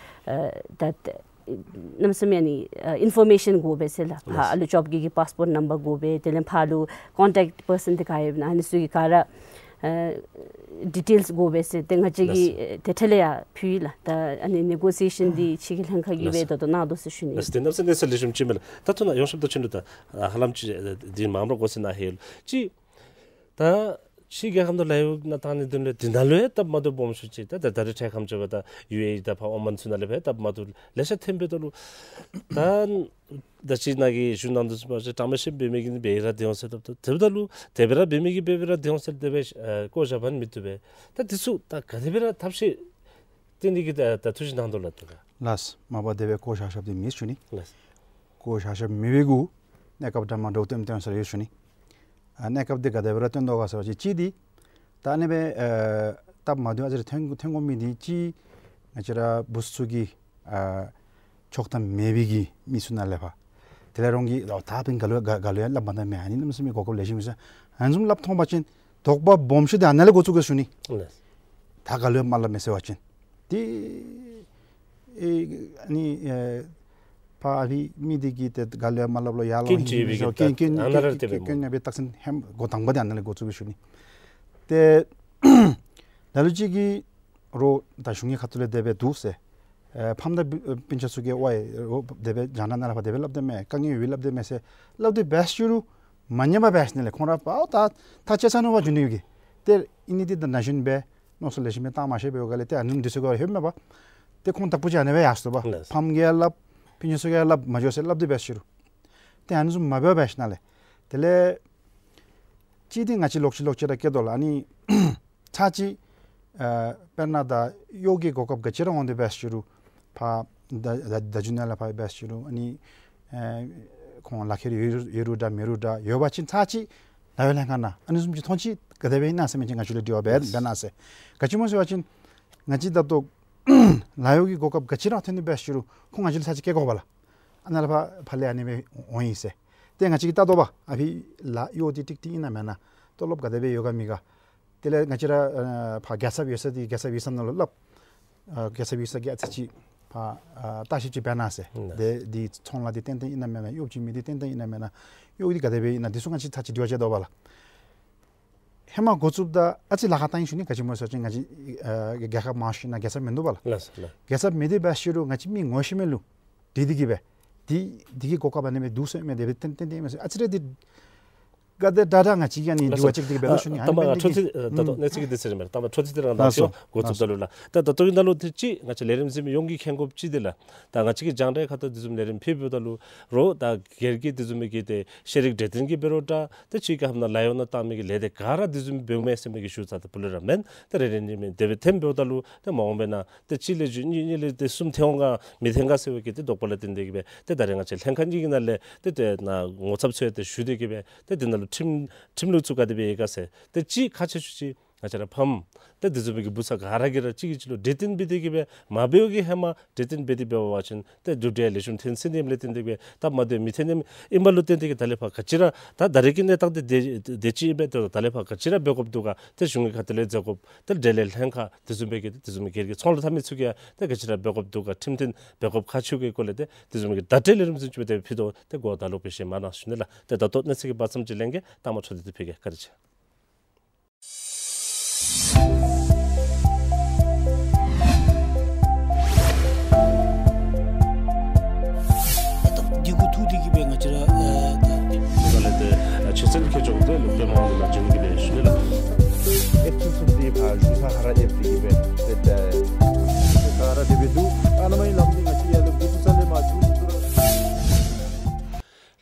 ཨེ་ད་གནམ་མེད་ས་མེད་ཨ་ནི་ཨ་ཨིན་ཕོར་མེ་ཤཱན་དགོ་པས་ཟེར་ལགས། ཕར་ལགས། ཨ་ལུ་བཅོ་བརྒྱད་ཀྱི་པཱསི་པོརཊ་ནམ་བར་དགོ་པས། དེ་ལས་ཕར་ལུ་ཀོན་ཊེཀཊ་པར་སཱན་འདི་ག་ཡོདཔ་ཨིན་ན་ཨ་ནི་ཚུ་གི་ག་ར་ཨ་ཌི་ཊེལསི་དགོ་པས་ཟེར། ཏེ་ང་བཅས་ཀྱིས་ལགས། ཨེ་དེ་འཕྲལ་ལས་ཡར་ཕུལ་ཡི་ལགས། ད་ཨ་ནི་ནེ་གོ་སི་ཡེ་ཤཱན་འདི་ཕྱི་གི་ལྷན་ཁག་གིས་སྦེ་ལགས། ད་ལྟོ་གནང་དོ་ཟེར་ཞུ་ནི། ལགས། དེ་གནམ་མེད་ས་མེད་གནས་ཚུལ་ལེགས་ཤོམ་ཅིག་མས་ལགས། ད་ལྟོ་ནཱ་ཡོངས་ཁྱབ་ཏུ་ཕྱིན་དོ། ད་ཧ་ལམ་ཅིག་ཨེ་འདི་མངམ་ར་གོ་ཟེར་ནཱ་ཧེ་ལུ་ཅིག། ད་ཕྱི་རྒྱལ་ཁབ་ནང་ལཱ་གཡོག་ནང་བཏང་ནི་འདི་ལས་འདི་ནང་ལུ་ཡང་སྟབས་མ་བདེཝ་སྦོམ་ཤོས་ཅིག། ད་ད་ད་རེས་འཕྲལ་ཁམས་ཅིག་འབདཝ་ད་ཡུ་ཨེ་ཨི་དང་ཕར་ཨོ་མཱན་ཚུ་ནང་ལས་འབད་སྟབས་མ་བདེཝ་ལེ་ཤ་ཐོནམ་འབདཝ་ད་ལུ་ད་ད་ཅི་ནཱ་གིས་ཞུ་གནང་དོ་བཟུམ་སྦེ་གྲངས་མེད་ཅིག་འབད་མི་གིས་ནི་འབད་ར་འདི་འོང་ཟེར། ད་ད་དེ་འབདཝ་ད་ལུ་དེ་སྦེ་ར་འབད་མི་གིས་འབད་ར་འདི་འོང་ཟེར་དེ་སྦེ་ཨེ་བཀོ་བཞག་པ་ནི་མི་བཏུབ་པས། ད་འདི་ཚུ་ད་ག་དེ་སྦེ་ར་ཐབས་ཤེས་བཏོན་ནི་གི་ད་ད་ཐུགས་བཞེད་གནང་དོ་ལགས། ད་ལགས། མ་པ་དེ་སྦེ་བཀོ་བཞག་བཞགཔ་འདི་མེད་ཞུ་ནི། ལགས། བཀོ་བཞག་བཞགཔ་མེད་པའི་གུ་གནས་སྐབས་འདྲ་མ་འདྲཝ་སྟོན་སྟོན་ས་ར་ཡོད་ཞུ་ནི། ཨ་གནས་སྐབས་འདི་ག་དེ་སྦེ་ར་སྟོན་དོ་ག་ཟེར་བ་ཅིན་གཅིག་འདི་ད་ཨ་ནི་སྦེ་ཨ་སྟབས་མ་བདེཝ་ཨ་ཙི་རེ་ཐོན་ཐོན་དགོ་མི་འདི་གཅིག་ང་བཅས་ར་བུཚ་ཚུ་གིས་ཨ་ཆོག་ཐམ་མེད་པའི་གི་མི་ཚུ་ནང་ལས་ཕར་དེ་ལས་རོང་གི་ད་ཕར་ག་ལུ་ག་ག་ལུ་ཡང་སླབ་མ་ད་མེད། ཨ་ནི་གནམ་མེད་ས་མེད་གོ་སྐབས་ལེགས་ཤོམ་ཨིན་ཟེར། ཨ་ནི་བཟུམ་སླབ་ཐོན་པ་ཅིན་དོགས་པ་སྦོམ་ཤོས་འདི་ཨ་ནཱ་ལས་འགོ་བཙུགས་གེ་ཞུ་ནི། ལགས། ད་ག་ལུ་ཡང་མ་སླབ་མས་ཟེར་བ་ཅིན་ཏེ་ཨེ་ཨ་ནི་ཨེ་ཕར་ཨ་ཕི་མི་འདི་གིས་ཏེ་ག་ལུ་ཡང་མ་སླབ་ལོ། ཡར་ལོང་ཧིང་མི་ཟེར་སྐྱོན་སྐྱོན་སྐྱོན་སྐྱོན་སྐྱོན་སྦེ་རྟགས་མཚན་ཧེ་མ་འགོ་དང་པ་འདི་ཨ་ནཱ་ལས་འགོ་བཙུགས་གེ་ཞུ་ནི། ཏེ་ད་ལུ་ཅིག་གིས་རོགས་ད་གཞུང་གི་ཁ་ཐུག་ལས་དེ་སྦེ་འདུག་ཟེར། ཨེ་ཕམ་དང་སྤུན་ཆ་ཚུ་གིས་ཝའི་རོགས་དེ་སྦེ་རྒྱ་ནག་ནང་ལས་ཕར་དེ་སྦེ་སླབ་དེས་མས། དཀའ་ངལ་ཡོད་པའི་སླབ་དེས་མས་ཟེར་སླབ་དེས་འབད་ཞུ་རུང་མ་ཉན་པར་འབད་ཞིནམ་ལས་ཁོང་ར་ཕར་ད་ཐག་བཅད་ཚར་ནུག་པ་འགྱོ་ནི་ཡོད་གི། ཏེ་ཨིན་ནི་འདི་ད་ན་གཞོན་སྦེ་མནོ་བསམ་ལེགས་ཤོམ་སྦེ་བཏང་མ་ཤེས་པའི་འོག་ལས་ཏེ་ཨ་ནི་བཟུམ་འདི་ཚུ་ག་ལྷོདཔ་མས་པ། ཏེ་ཁོང་དག་པ་ཅིག་ཨ་ནི་སྦེ་ཡར་སོང་པ། ལགས། ཕམ་གིས་ཡང་སླབ་སྤུན་ཆ་ཚུ་གིས་ཡང་སླབ་མ་འགྱོ་ཟེར་སླབ་དེས་འབད་ཞུ་རུང་། ཏེ་ཨ་ནི་བཟུམ་མ་འབད་འབད་ཞིནམ་ལས་དེ་ལས་གཅིག་འདི་ང་བཅས་ལོག་ཅི་ལོག་ཅི་ར་སྐྱེ་དོ་ལགས། ཨ་ནི་ཚར་གཅིག་ཨ་དཔེར་ན་ད་གཡོག་གི་གོ་སྐབས་ག་ཅི་ར་འོང་དེས་འབད་ཞུ་རུང་ཕར་ད་ད་ད་རྒྱུ་ནང་ལས་ཕར་འབད་ཞུ་རུང་ཨ་ནི་ཨེ་ཁོང་ལག་ཁྱེར་ཡོད་ཡོད་རུང་འདྲ་མེད་རུང་འདྲ་ཡོད་པ་ཅིན་ཚར་གཅིག་ད་ཡོད་ལྷན་ཁག་ནང་ཨ་ནི་བཟུམ་ཅིག་ཐོན་ཅི་ག་དེ་སྦེ་ཨིན་ན་ཟེར་མི་ཅིག་ང་བཅས་ལུ་དྲི་བ་འབད་འབད་གནང་ཟེར། ག་ཅི་སྨོ་ཟེར་བ་ཅིན་ང་བཅས་ད་ལྟོ་ལཱ་གཡོག་གི་གོ་སྐབས་ག་ཅི་ར་ཐོན་དེས་འབད་ཞུ་རུང་ཁོང་ང་བཅས་ལུ་ཚར་གཅིག་སྐྱེལ་དགོ་པས་ལགས། ཨ་ནཱ་ལས་ཕར་ཕར་ལས་ཨ་ནི་སྦེ་འོང་ཡི་ཟེར། ཏེ་ང་བཅས་ཀྱིས་བལྟ་དོ་པ། ཨ་ཕི་ལཱ་གཡོག་འདི་ཏིག་ཏིག་ཨིན་ན་མེན་ན། ཏོ་ལོབ་ག་དེ་སྦེ་ཡོད་ག་མེད་ག། དེ་ལས་ང་བཅས་ར་ཨ་ཕར་རྒྱལ་ཚབ་ཡོད་ས་འདི་རྒྱལ་ཚབ་ཡིག་ཚང་ནང་ལུ་སླབ། ཨ་རྒྱལ་ཚབ་ཡིག་ཚང་གིས་ཨ་ཙི་ཅིག་ཕར་ཨ་བརྟག་ཞིབ་ཅིག་འབད་གནང་ཟེར། ཨིན་ན། དེ་འདི་ཚོང་ལཱ་འདི་ཏན་ཏན་ཨིན་ན་མེན་ན། གཡོག་བྱིན་མི་འདི་ཏན་ཏན་ཨིན་ན་མེན་ན། གཡོག་འདི་ག་དེ་སྦེ་ཨིན་ན། འདི་ཚུ་ང་བཅས་ཚར་གཅིག་དྲི་བ་འབད་དོ་པས་ལགས། ཧེ་མ་འགོ་བཙུགསཔ་ད་ཨ་ཙི་ལཱ་ཁག་བཏང་ཡི་ཞུ་ནི། ག་ཅི་སྨོ་ཟེར་བ་ཅིན་ང་བཅས་ཨ་རྒྱལ་ཁབ་མང་ཤོས་ནང་རྒྱལ་ཚབ་མིན་འདུག་པས་ལགས། ལགས་སོ་ལགས། རྒྱལ་ཚབ་མེད་དེ་འབད་ཞུ་རུང་ང་བཅས་མི་ངོ་ཤེས་མི་ལུ་འདི་འདི་གིས་སྦེ་འདི་འདི་གི་གོ་སྐབས་ཨ་ནི་སྦེ་འདུག་ཟེར་མི་དེ་སྦེ་ཏན་ཏན་ཏན་མས་ཟེར་ཨ་ཙི་རེ་འདི་ག་དེ་དྲག་དྲག་ང་བཅས་ཀྱིས་ཨ་ནི་ལགས་སོ། དྲི་བ་ཅིག་འདི་གིས་འབད་དོ་ཞུ་ནི། ཨ་ཨ་ནི་ད་མ་འབད་ནི་འཕྲོ་གི་ཚིག་ཨ་ད་ལྟོ་ཨུམ་གནས་ཚུལ་གྱི་འདི་ཟེར་མས། ད་མ་འཕྲོ་ཚིག་འདི་རང་ད་ལགས་སོ། ཅིག་འགོ་བཙུགསཔ་ད་ལུ་ལགས། ད་ད་ལྟོ་གི་ནང་ལུ་དེ་ཅིག་ང་བཅས་ལས་རིམ་གཟིགས་མི་ཡོངས་ཀྱིས་མཁྱེན་དགོཔ་ཅིག་འདི་ལགས། ད་ང་བཅས་ཀྱིས་རྒྱང་བསྒྲགས་ཁ་ཐུག་འདི་བཟུམ་ལས་རིམ་ཕུལཝ་ད་ལུ་རོགས་ད་སྒེར་གྱི་འདི་བཟུམ་མའི་གི་ཏེ་ཤེས་རིག་གྲོས་སྟོན་གྱི་འབད་རུང་འདྲ། ཏེ་ཕྱི་རྒྱལ་ཁབ་ནང་ལཱ་གཡོག་ནང་བཏང་མི་གི་ལས་སྡེ་ག་ར་འདི་བཟུམ་འབདཝ་མས་ཟེར་མི་གི་ཞུ་ཚར་ད་པུ་ལས་ར་མེན། ཏེ་རེ་རེ་གཉིས་མེན། དེ་སྦེ་ཐོནམ་འབདཝ་ད་ལུ་ཏེ་མ་འོངས་པའི་ནང་ཏེ་གཅིག་ལས་བརྒྱུད་གཉིས་གཉིས་ལས་ཏེ་གསུམ་ཐོན་འོང་ག་མི་ཐོན་ག་ཟེར་བའི་གི་ཏེ་དོགས་པ་ལས་བརྟེན་ཏེ་གིས་སྦེ་ཏེ་ད་རེས་ང་བཅས་ལྷན་ཁག་གཉིས་ཀྱི་ནང་ལས་ཏེ་ཏེ་ནཱ་ངོ་ཚབ་འཚོལ་ཏེ་ཞུ་སྟེ་གིས་སྦེ་ཏེ་འདི་ནང་ལུ་ཁྲིམས་ཁྲིམས་ལུགས་ཚུ་ག་དེ་སྦེ་ཡོད་ག་ཟེར། ཏེ་གཅིག་ཁག་ཆེ་ཤོས་ཅིག་ང་བཅས་ར་ཕམ་ཏེ་འདི་བཟུམ་མའི་གི་བུ་ཚ་ག་ར་གིས་ར་གཅིག་གིས་གཅིག་ལུ་གྲོས་བསྟུན་འབད་དེ་གིས་སྦེ་མ་འབདཝ་གི་ཧེ་མ་གྲོས་བསྟུན་འབད་དེ་འབད་བ་ཅིན་ཏེ་གྲུབ་འབྲས་ལེགས་ཤོམ་ཐོན་སྲིད་ནི་ཨིནམ་ལས་བརྟེན་ཏེ་གིས་སྦེ་སྟབས་མ་བདེཝ་མི་ཐོན་ནི་ཨིན་པ་ལུ་བརྟེན་ཏེ་གིས་ད་ལས་ཕར་ག་ཅི་ར་ད་ད་རེས་ཀྱི་གནས་སྟངས་འདི་དེ་དེ་ཅིག་ཨིན་པས། ཏེ་ད་ལས་ཕར་ག་ཅི་ར་འབད་དགོཔ་འདུག་ག། ཏེ་གཞུང་གི་ཁ་ཐུག་ལས་མཛད་དགོཔ་ཏེ་འབྲེལ་ཡོད་ལྷན་ཁག་འདི་བཟུམ་མའི་གི་འདི་བཟུམ་མའི་སྒེར་གྱི་ཚོང་ལཱ་འཐབ་མི་ཚུ་གིས་ཏེ་ག་ཅི་ར་འབད་དགོཔ་འདུག་ག། ཁྲིམས་མཐུན་འབད་དགོཔ་ཁག་ཆེ་བའི་སྐོར་ལས་ཏེ་འདི་བཟུམ་མའི་གི་བརྡ་སྤྲོད་ལས་རིམ་བཟུམ་ཅིག་སྦེ་ཏེ་ཕུལ་དོ། ཏེ་གོ་བརྡ་ལོག་པའི་ཤེས་མ་གནང་ཞུ་ནི་ལགས། ཏེ་ད་ལྟོ་གནས་ཚུལ་གྱི་བར་མཚམས་ཅིག་ལེན་གེ། ལྟ་མ་འཕྲོ་འདི་ཏེ་ཕུལ་གེ། བཀའ་དྲིན་ཆེ། ད་འདི་གུ་ཐུག་སྟེ་གིས་སྦེ་ང་བཅས་ར་ཨ་ད་འདི་ག་ལས་ཏེ་ཨ་ཆོས་ཚན་མཁས་མཆོག་འདི་ལུ་ཕེབས་མ་འོང་ལགས། བྱོན་གེ་ལགས་ཞུ་ནི་ལགས། ཨེག་ཚུ་ཚུ་འདི་ ཨ་ཞུ་ས་ཧ་ར་ཨེབ་དེ་གི་སྦེ་ཏེ་ཏེ་ཧ་ར་དེ་སྦེ་འདུག། ཨ་ནཱ་མ་ཡི་ལམ་འདི་ང་བཅས་ཡར་ལས་འགོ་བཙུགས་ས་ལས་མར་མཇུག་བསྡུ་ར།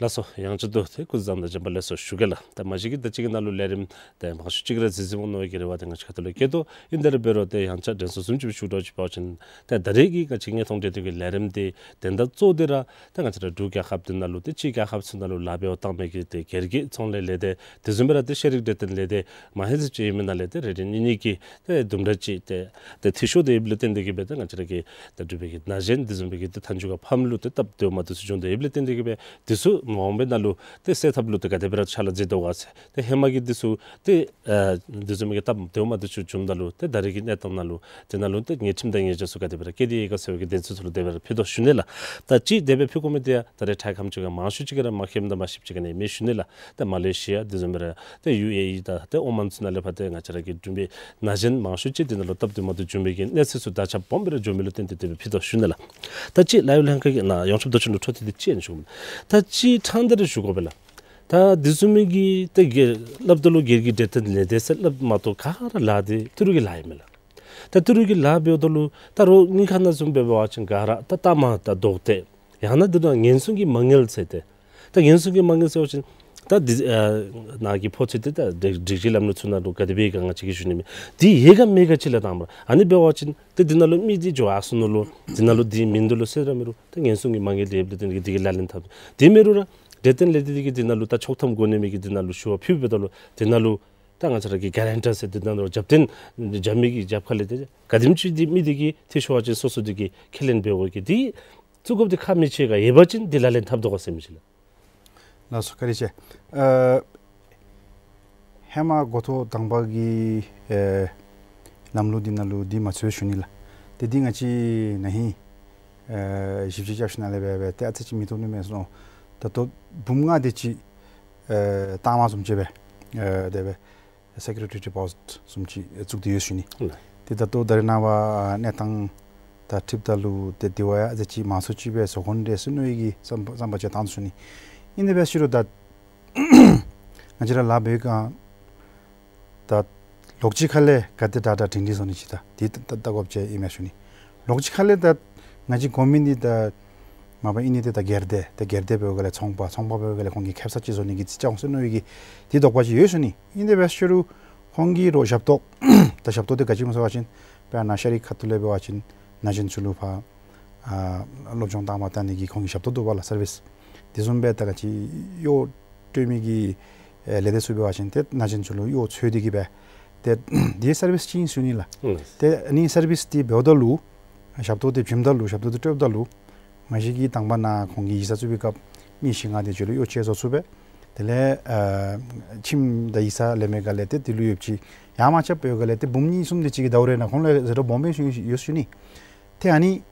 ལགས་སོ། ཡང་ཅིག་ཏུ་ཏེ་སྐུ་གཟུགས་བཟང་དང་བྱོན་པ་ལེགས་སོ་ཞུ་གེ་ལགས། ད་མ་གཞི་གི་ད་ཅི་གི་ནང་ལུ་ལས་རིམ་ཏེ་མང་ཤོས་ཅིག་ར་གཟིགས་གཟིགསཔ་འོང་མནོ་བའི་གི་རེ་བ་དེ་ང་བཅས་ཁ་ཐུག་ལས་བསྐྱེད་དོ། ཨིན་དེ་ར་འབད་རུང་ཏེ་ཡང་ཆ་འགྲན་ཚོགས་བཟུམ་ཅིག་སྦེ་ཞུ་དོ་ཅིག་འབད་བ་ཅིན་ཏེ་ད་རེས་ཀྱི་ང་བཅས་དངོས་མཐོང་གྲོས་བསྟུན་གྱི་ལས་རིམ་དེ་དོན་དག་གཙོ་བོ་དེ་ར་ད་ང་བཅས་ར་འབྲུག་རྒྱལ་ཁབ་འདི་ནང་ལུ་ཏེ་ཕྱི་རྒྱལ་ཁབ་ཚུ་ནང་ལུ་ལཱ་འབད་བར་བཏང་མི་གི་ཏེ་སྒེར་གྱི་ཚོང་ལས་ལས་སྡེ་དེ་བཟུམ་སྦེ་ར་ཏེ་ཤེས་རིག་གྲོས་བསྟུན་ལས་སྡེ་མ་ཧེ་ཟེར་ཅིག་ཨིན་མི་ནང་ལས་ཏེ་རེ་རེ་གཉིས་གཉིས་ཀྱིས་ཏེ་དུམ་གྲ་ཅིག་ཏེ་ཏེ་འཐུས་ཤོར་ཏེ་ཡོདཔ་ལས་བརྟེན་ཏེ་གི་སྦེ་ཏེ་ང་བཅས་ར་གི་ཏེ་འབྲུག་པའི་གི་ན་གཞོན་དེ་བཟུམ་སྦེ་གི་ཏེ་མཐའ་མཇུག་ཁར་ཕམ་ལུ་ཏེ་སྟབས་བདེཝ་མ་བདེཝ་ཚུ་བྱུང་སྟེ་ཡོདཔ་ལས་བརྟེན་ཏེ་གི་སྦེ་དེ་ཚུ་མ་འོངས་པའི་ནང་ལུ་ཏེ་སེལ་ཐབས་ལུ་ཏེ་ག་དེ་སྦེ་ར་ཕྱག་ལཱ་མཛད་དོ་ག་ཟེར་ཏེ་ཧེ་མ་གི་དེ་ཚུ་ཏེ་ཨ་དེ་བཟུམ་མའི་གི་སྟབས་བདེཝ་མ་བདེཝ་ཚུ་བྱུངམ་ད་ལུ་ཏེ་ད་རེས་ཀྱི་གནས་སྟངས་ནང་ལུ་དེ་ནང་ལུ་ཏེ་ཉེས་ཁྲིམས་དང་ཉེས་བྱ་ཚུ་ག་དེ་སྦེ་ར་བཀལ་ཏེ་ཡོད་ག་ཟེར་བའི་གི་དེ་ཚུ་ཚུ་ལུ་དེ་སྦེ་ར་ཕུལ་དོ་ཞུ་ནི་ལགས། ད་ཅི་དེ་སྦེ་ཕུལ་དགོ་མི་དེ་ཡང་ད་རེས་དྲག་ཁམས་ཅིག་ཁར་མང་ཤོས་ཅིག་གིས་ར་མ་མཁྱེནམ་དང་མ་ཤེསཔ་ཅིག་ག་ནི་མེད་ཞུ་ནི་ལགས། ད་མ་ལེ་ཤི་ཡ་དེ་བཟུམ་སྦེ་ར་ཏེ་ཡུ་ཨེ་ཨི་དང་ཏེ་ཨོ་མཱན་ཚུ་ནང་ལས་ཕར་ཏེ་ང་བཅས་ར་གི་འབྲུག་པའི་ན་གཞོན་མང་ཤོས་ཅིག་དེ་ནང་ལུ་སྟབས་བདེ་མ་བདེ་བྱུང་མི་གི་གནས་ཚུལ་ཚུ་དར་ཁྱབ་སྦོམ་སྦེ་ར་འགྱོ་མི་ལུ་བརྟེན་ཏེ་དེ་སྦེ་ཕུལ་དོ་ཞུ་ནི་ལགས། ད་ཅི་ལཱ་གཡོག་ལྷན་ཁག་གི་ནང་ཡོངས་ཁྱབ་བདག་སྐྱོང་ལུ་འཕྲོ་མཐུད་དེ་ཅིག་ཨ་ནི་ཞུ་དགོ་མས། ད་ཅི་ཕྲང་སྟེ་ར་ཞུ་དགོ་པས་ལགས། ད་དེ་བཟུམ་མའི་གི་ཏེ་སྒེར་སླབ་ད་ལུ་སྒེར་གྱི་འབྲེལ་ཐད་ལས་སྡེ་ཟེར་སླབ་མ་གཏོགས་ག་ར་ལཱ་དེ་ཏི་རུ་གི་ལཱ་ཨིན་མས་ལགས། ད་ཏི་རུ་གི་ལཱ་འབདཝ་ད་ལུ་ད་རོགས་གཉིས་ཁ་ནང་བཟུམ་འབད་བ་ཅིན་ག་ར་ད་ལྟ་མ་ད་ལྡོག་སྟེ་ཡང་ན་འདི་ནང་ཉེན་སྲུང་གི་མ་དངུལ་ཟེར་ཏེ་ད་ཉེན་སྲུང་གི་མ་དངུལ་ཟེར་བ་ཅིན་ད་འདི་ཨ་ནཱ་གི་ཕོགས་ཚོད་དེ་ད་སྒྲིག་སྒྲིག་གཞི་ལམ་ལུགས་ཚུ་ནང་ལུ་ག་དེ་སྦེ་ག་ང་བཅས་ཀྱིས་ཞུ་ནི་མེད། འདི་ཡོད་ག་མེད་ག་ཅིག་ལས་བཏངམ་ར། ཨ་ནི་འབད་བ་ཅིན་ཏེ་འདི་ནང་ལུ་མི་འདི་འགྱོ་ཨ་སོང་ནུག་ལོ། འདི་ནང་ལུ་འདི་མིན་འདུག་ལོ་ཟེར་ར་མི་རུང་། ཏེ་ཉེན་སྲུང་གི་མ་དངུལ་ཡོདཔ་ལས་བརྟེན་ཏེ་གི་འདི་གིས་ལག་ལེན་འཐབ། དེ་མེན་རུང་ར་འབྲེལ་ཐོག་ལས་སྡེ་འདི་གིས་འདི་ནང་ལུ་ད་ཆོག་ཐམ་གོ་ནི་མི་གི་འདི་ནང་ལུ་ཞུ་བ་ཕུལཝ་ད་ལུ་འདི་ནང་ལུ་ད་ང་བཅས་ར་གི་གཱ་རན་ཊར་ཟེར་འདི་ནང་ལུ་རྒྱབ་རྟེན་རྒྱབ་མི་གི་རྒྱབ་ཁ་ལས་ཏེ་ག་དེམ་ཅིག་འདི་མི་འདི་གིས་འཐུས་ཤོར་བ་ཅིན་སོ་སོ་འདི་གིས་ཁས་ལེན་འབད་དགོ་གི། འདི་བཙུགས་དགོཔ་འདི་ཁག་མི་ཆེ་ག། ཡོད་པ་ཅིན་འདི་ལག་ལེན་འཐབ་དོ་ག་ཟེར་མི་ཅིག་ལགས། ལགས་སོ། བཀའ་དྲིན་ཆེ། ཨ་ཧེ་མ་འགོ་ཐོག་དང་པ་གི་ཨེ་ལམ་ལུགས་འདི་ནང་ལུ་འདི་མ་ཚུད་ཞུ་ནི་ལགས། ཏེ་འདི་ང་བཅས་ན་ཧིང་ཨེ་ཞིབ་དཔྱད་རྐྱབ་ཞིནམ་ལས་འབད་འབད་ཏེ་ཨ་ཙི་ཅིག་མི་བཏུབ་ནི་མས་ཟེར་མནོ། ད་ལྟོ་འབུམ་ལྔ་དེ་ཅིག་ཨེ་ལྟག་མ་བཟུམ་ཅིག་སྦེ་ཨེ་དེ་སྦེ་སེ་ཀུ་རི་ཊི་ཌི་པོ་ཟིཊ་བཟུམ་ཅིག་བཙུགས་ཏེ་ཡོད་ཞུ་ནི། ལགས། ཏེ་ད་ལྟོ་ད་རེས་ནངས་པ་གནས་སྟངས་དང་འཁྲིལཝ་ད་ལུ་ཏེ་དེ་བ་ཡང་ཨ་ཙི་ཅིག་མང་སུ་ཅིག་སྦེ་བཟོ་དགོ་ནི་རེ་ཟེར་མནོ་བའི་གི་བསམ་བསམ་པ་ཅིག་བཏང་ཞུ་ནི། ཨིན་དེ་སྦེ་ཞུ་རུང་ད་ང་བཅས་ར་ལཱ་འབད་བའི་སྒང་ད་ལོགས་ཅིག་ཁ་ལས་ག་དེ་དྲག་དྲག་སྒྲིང་སྒྲིང་བཟོ་ནི་ཅིག་ད་དེ་ད་ལྟ་དགོཔ་ཅིག་ཨིན་མས་ཞུ་ནི། ལོགས་ཅིག་ཁ་ལས་ད་ང་བཅས་གོ་མི་འདི་ད་མ་པ་ཨིན་ནི་འདི་ད་སྒེར་སྡེ་ད་སྒེར་སྡེ་འབད་བའི་སྒང་ལས་ཚོང་པ་ཚོང་པ་འབད་བའི་སྒང་ལས་ཁོང་གིས་ཁེབ་ས་ཅིག་བཟོ་ནི་གི་རྩིས་རྐྱབ་འོང་ཟེར་མནོ་བའི་གི་དེ་དོགས་པ་ཅིག་ཡོད་ཞུ་ནི། ཨིན་དེ་སྦེ་ཞུ་རུང་ཁོང་གིས་རོགས་ཞབས་ཏོག་ད་ཞབས་ཏོག་དེ་ག་ཅི་སྨོ་ཟེར་བ་ཅིན་དཔེར་ན་ཤེས་རིག་ཁ་ཐུག་ལས་འབད་བ་ཅིན་ན་གཞོན་ཚུ་ལུ་ཕར་ཨ་སློབ་སྦྱོང་བཏང་པར་བཏང་ནི་གི་ཁོང་གི་ཞབས་ཏོག་འདུག་པ་ལགས། སར་བིསི། དེ་བཟུམ་སྦེ་ད་ག་ཅི་གཡོག་སྤྲོད་མི་གི་ཨེ་ལས་སྡེ་ཚུ་འབད་བ་ཅིན་ཏེ་ན་གཞོན་ཚུ་ལུ་གཡོག་འཚོལ་ཏེ་གི་སྦེ་ཏེ་དེ་སར་བིསི་ཅིག་ཨིན་ཞུ་ནི་ལགས། ཨུམ། ཏེ་ཨ་ནི་སར་བིསི་དེ་འབདཝ་ད་ལུ་ཞབས་ཏོག་དེ་བྱིནམ་ད་ལུ་ཞབས་ཏོག་དེ་སྤྲོདཔ་ད་ལུ་མ་གཞི་གི་དང་པ་ནཱ་ཁོང་གིས་ཡིག་ཚང་བཙུགས་པའི་སྐབས་མི་བཞི་ལྔ་དེ་ཅིག་ལུ་གཡོག་ཅིག་བཟོ་ཚུགས་པས། དེ་ལས་ཨ་ཁྱིམ་དང་ཡིག་ཚང་ལེན་པའི་སྒང་ལས་ཏེ་དེ་ལུ་ཡོདཔ་ཅིག་ཡང་མ་ཁྱབ་པའི་སྒང་ལས་ཏེ་འབུམ་གཉིས་གསུམ་དེ་ཅིག་གི་ཟླཝ་རེ་ནང་ཁོང་ལུ་ཟད་འགྲོ་སྦོམ་སྦེ་ཞུ་ཡོད་ཞུ་ནི། ཏེ་ཨ་ནི་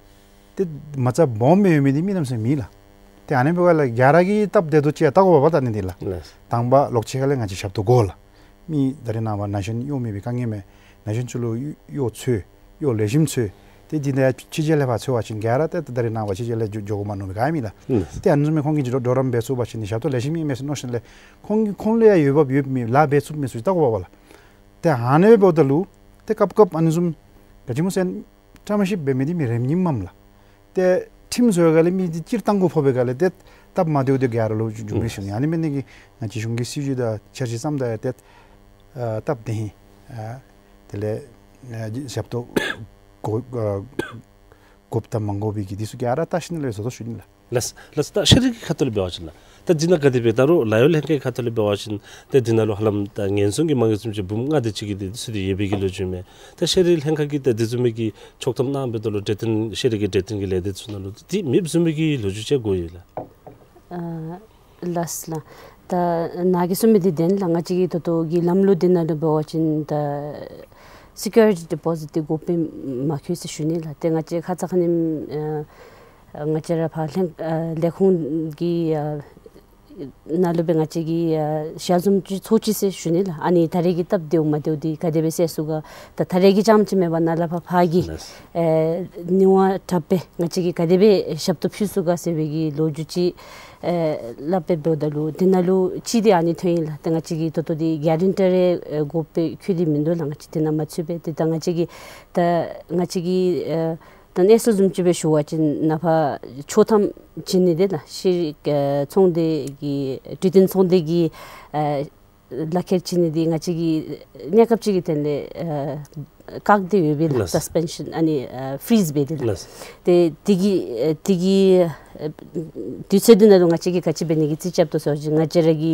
ཏེ་མ་རྩ་སྦོམ་སྦེ་ཡོད་མི་འདི་མི་རྣམ་སེམས་མེད་ལགས། ཏེ་ཨ་ནི་འབདཝ་ལས་ག་ར་གིས་སྟབས་བདེ་ཏོག་ཅིག་ཡང་བལྟ་དགོ་པས་ད་ཨ་ནི་འདི་ལགས། ལགས། དང་པ་ལོགས་ཅིག་ཁ་ལས་ང་བཅས་ཞབས་ཏོག་དགོ་ལགས། མི་ད་རེས་ནངས་པ་ན་གཞོན་གཡོག་མེད་པའི་དཀའ་ངལ་མས། ན་གཞོན་ཚུ་ལུ་གཡོག་འཚོལ་གཡོག་ལེགས་ཤོམ་འཚོལ་ཏེ་འདི་ནང་ཕྱི་རྒྱལ་ལས་ཕར་འཚོལ་བ་ཅིན་ག་ར་ཏེ་ད་རེས་ནངས་པ་ཕྱི་རྒྱལ་ལས་འགྱོ་འགྱོ་དགོ་མ་མནོ་མི་ག་ཡང་མེད་ལགས། ལགས། ཏེ་ཨ་ནི་བཟུམ་མའི་ཁོང་གིས་གྲོགས་རམ་འབད་ཚུགས་པ་ཅིན་ཞབས་ཏོག་ལེགས་ཤོམ་ཨིན་མས་ཟེར་མནོ་ཞིནམ་ལས་ཁོང་གིས་ཁོང་ལུ་ཡང་འོས་འབབ་ཡོད་མེད་ལཱ་འབད་ཚུགས་མི་ཚུ་བལྟ་དགོ་པས་ལགས། ཏེ་ཨ་ནི་འབདཝ་ད་ལུ་ཏེ་སྐབས་སྐབས་ཨ་ནི་བཟུམ་ག་ཅི་སྨོ་ཟེར་བཀྲ་མ་ཤིསཔ་འབད་མི་འདི་མི་རེ་གཉིས་མས་ལགས། ཏེ་ཁྲིམས་བཟོ་བའི་སྒང་ལས་མི་འདི་སྤྱིར་བཏང་གུ་ཕོག་པའི་སྒང་ལས་ཏེ་སྟབས་མ་བདེཝ་འདི་ག་ར་ལུ་འབྱུང་འབྱུང་བའི་ཞུ་ནི། ཨ་ནི་འབད་ནི་གིས་ང་བཅས་གཞུང་གི་སྲིད་བྱུས་དང་འཆར་གཞི་བརྩམ་ད་ཡང་ཏེ་ཨ་སྟབས་བདེ་ཧིང་ཨ་དེ་ལས་ཨ་ཞབས་ཏོག་དགོ་ཨ་དགོཔ་དང་མ་དགོ་པའི་གི་འདི་ཚུ་ག་ར་བལྟ་ཞིནམ་ལས་བཟོ་དོ་ཞུ་ནི་ལགས། ལགས་ལགས། ད་ཤེས་རིག་གི་ཁ་ཐུག་ལས་འབད་བ་ཅིན་ལགས། ད་འདི་ནང་ག་དེ་སྦེ་ད་རུང་ལཱ་གཡོག་ལྷན་ཁག་གི་ཁ་ཐུག་ལས་འབད་བ་ཅིན་ད་འདི་ནང་ལུ་ཧ་ལམ་ད་ཉེན་སྲུང་གི་མ་དངུལ་བཟུམ་ཅིག་འབུམ་ལྔ་དེ་ཅིག་གི་དེ་ཚུ་དེ་ཡོད་པའི་གི་ལོ་རྒྱུས་མས། ད་ཤེས་རིག་ལྷན་ཁག་གིས་ད་དེ་བཟུམ་མའི་གི་ཆོག་ཐམ་གནང་འབདཝ་ད་ལུ་འབྲེལ་ཐོག་ཤེས་རིག་གི་འབྲེལ་ཐོག་གི་ལས་སྡེ་ཚུ་ནང་ལུ་དེ་མེདཔ་བཟུམ་མའི་གི་ལོ་རྒྱུས་ཅིག་གོ་ཡི་ལགས། ཨ་ལགས་ལགས། ད་ནཱ་གིས་གསུངས་མི་འདི་བདེན་ལགས། ང་བཅས་ཀྱི་ད་ལྟོ་གི་ལམ་ལུགས་འདི་ནང་ལུ་འབད་བ་ཅིན་ད་སི་ཀུ་རི་ཊི་ཌི་པོ་ཟིཊ་འདི་དགོཔ་མ་མཁྱེན་ཟེར་ཞུ་ནི་ལགས། ཏེ་ང་བཅས་ཁ་ཙ་ཁ་ཉིནམ་ཨ་ང་བཅས་ར་ཕར་ལྷན་ཨ་ལས་ཁུངས་ཀྱི་ཨ་ ནཱ་ལུ་སྦེ་ང་བཅས་ཀྱིས་ཨ་ཞག་བཟུམ་ཅིག་ཚོགས་ཅི་ཟེར་ཞུ་ནི་ལགས། ཨ་ནི་ད་རེས་ཀྱི་སྟབས་བདེཝ་མ་བདེཝ་འདི་ག་དེ་སྦེ་སེལ་ཚུགས་ག། ད་ད་རེས་ཀྱི་རྐྱངམ་ཅིག་མེན་པར་ནཱ་ལས་ཕར་ཕར་གྱི་ལགས། ཨེ་ནུས་པ་དྲག་སྦེ་ང་བཅས་ཀྱིས་ག་དེ་སྦེ་ཞབས་ཏོག་ཕུལ་ཚུགས་ག་ཟེར་བའི་གི་ལོ་རྒྱུས་ཅིག་ཨེ་སླབ་སྦེ་འབདཝ་ད་ལུ་དེ་ནང་ལུ་གཅིག་འདི་ཨ་ནི་ཐོན་ཡི་ལགས། ཏེ་ང་བཅས་ཀྱིས་ད་ལྟོ་འདི་གེ་རེན་ཊར་རེ་ཨེ་དགོ་པའི་ཁུལ་འདི་མིན་འདུག་ལགས། ང་བཅས་དེ་ནང་མ་ཚུད་པས། ཏེ་ད་ང་བཅས་ཀྱིས་ད་ང་བཅས་ཀྱིས་ཨེ་ད་གནས་ཚུལ་བཟུམ་ཅིག་སྦེ་ཞུ་བ་ཅིན་ནཱ་ཕར་ཆོག་ཐམ་བྱིན་ནི་འདི་ལགས། ཤེས་རིག་ཨེ་ཚོང་སྡེ་གི་འབྲུག་བསྟན་ཚོང་སྡེ་གི་ཨེ་ལག་ཁྱེར་བྱིན་ནི་འདི་ང་བཅས་ཀྱིས་གནས་སྐབས་ཅིག་གི་དོན་ལས་ཨེ་བཀག་སྟེ་ཡོད་པས་ལགས། ལགས། སཱས་པེན་ཤཱན་ཨ་ནི་ཨེ་ཕི་རིཛ་འབད་དེ་ལགས། ལགས། ཏེ་དེ་གི་ཨེ་དེ་གི་ཨེ་དུས་ཚོད་འདི་ནང་ལུ་ང་བཅས་ཀྱིས་ག་ཅི་འབད་ནི་གི་རྩིས་རྐྱབ་དོ་ཟེར་བ་ཅིན་ང་བཅས་ར་གི་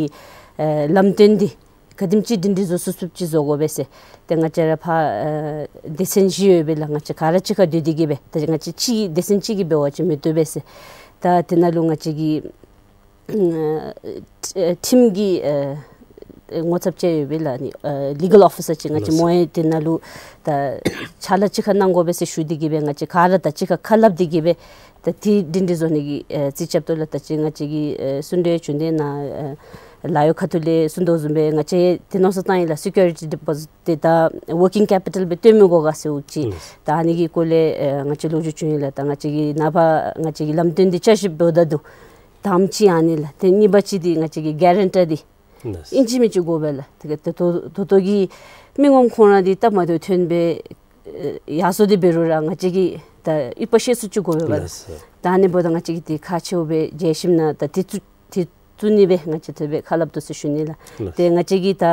ཨེ་ལམ་སྟོན་འདི་ག་དེམ་ཅིག་སྒྲིང་སྒྲི་བཟོ་ཚུགས་ཚུགསཔ་ཅིག་བཟོ་དགོ་པས་ཟེར། ཏེ་ང་བཅས་ར་ཕར་ཨེ་སྡེ་ཚན་བཞི་ཡོད་པས་ལགས། ང་བཅས་ག་ར་གཅིག་ཁར་སྡོད་དེ་གི་སྦེ་ད་ང་བཅས་གཅིག་སྡེ་ཚན་གཅིག་གིས་འབད་བ་ཅིན་མི་བཏུབ་པས་ཟེར། ད་དེ་ནང་ལུ་ང་བཅས་ཀྱི་ཨ་ཁྲིམས་ཀྱི་ཨ་ངོ་ཚབ་ཅིག་ཡོད་པས་ལགས། ཨ་ནི་ཨ་ལི་གཱལ་ཨོ་ཕི་སར་ཅིག་ང་བཅས་ལགས། མོ་ཡང་དེ་ནང་ལུ་ད་ཕྱག་ལཱ་གཅིག་ཁར་གནང་དགོ་པས་ཟེར་ཞུ་སྟེ་གི་སྦེ་ང་བཅས་ག་ར་ད་གཅིག་ཁར་ཁ་སླབ་སྟེ་གི་སྦེ་ད་དེ་སྒྲིང་སྒྲི་བཟོ་ནི་གི་ཨ་རྩིས་རྐྱབ་དོ་ལགས། ད་ཅི་ང་བཅས་ཀྱི་ཨ་གསུང་གྲོས་བྱོན་དེ་ནང་ཨ་ལཱ་གཡོག་ཁ་ཐུག་ལས་གསུང་དོ་བཟུམ་སྦེ་ང་བཅས་དེ་མནོ་བསམ་བཏང་ཡི་ལགས། སི་ཀུ་རི་ཊི་ཌི་པོ་ཟིཊ་འདི་ད་ཝར་ཀིང་ཀེ་པི་ཊལ་སྦེ་བཏོན་མི་དགོ་ག་ཟེརཝ་ཅིག་ལགས། ད་ཨ་ནི་གི་སྐོར་ལས་ཨ་ང་བཅས་ལོ་རྒྱུས་བྱུང་ཡི་ལགས། ད་ང་བཅས་ཀྱིས་ནངས་པ་ང་བཅས་ཀྱི་ལམ་སྟོན་འདི་བསྐྱར་ཞིབ་འབདཝ་ད་ལུ་དང་པ་ཅིག་ཨ་ནི་ལགས། ཏེ་གཉིས་པ་ཅིག་འདི་ང་བཅས་ཀྱི་གེ་རེན་ཊར་འདི་ལགས། ཨིན་ཅི་མིན་ཅི་དགོ་པས་ལགས། ཏེ་ད་ལྟོ་ད་ལྟོ་གི་མི་ངོམ་ཁོང་ར་འདི་སྟབས་མ་བདེཝ་ཐོན་སྦེ་ཨེ་ཡར་སོང་སྟེ་འབད་རུང་ར་ང་བཅས་ཀྱིས་ད་ཡིད་ཆེས་ཤེས་ཚུགསཔ་ཅིག་དགོ་པས་ལགས། ལགས། ད་ཨ་ནི་འབདཝ་ད་ང་བཅས་ཀྱིས་འདི་ཁག་ཆེཝ་སྦེ་མཇལ་ཞིནམ་ལས་ད་འདི་ཚུ་འདི་བཙུགས་ནི་སྦེ་ང་བཅས་དེ་སྦེ་ཁ་སླབ་དོ་ཟེར་ཞུ་ནི་ལགས། ལགས། ཏེ་ང་བཅས་ཀྱིས་ད་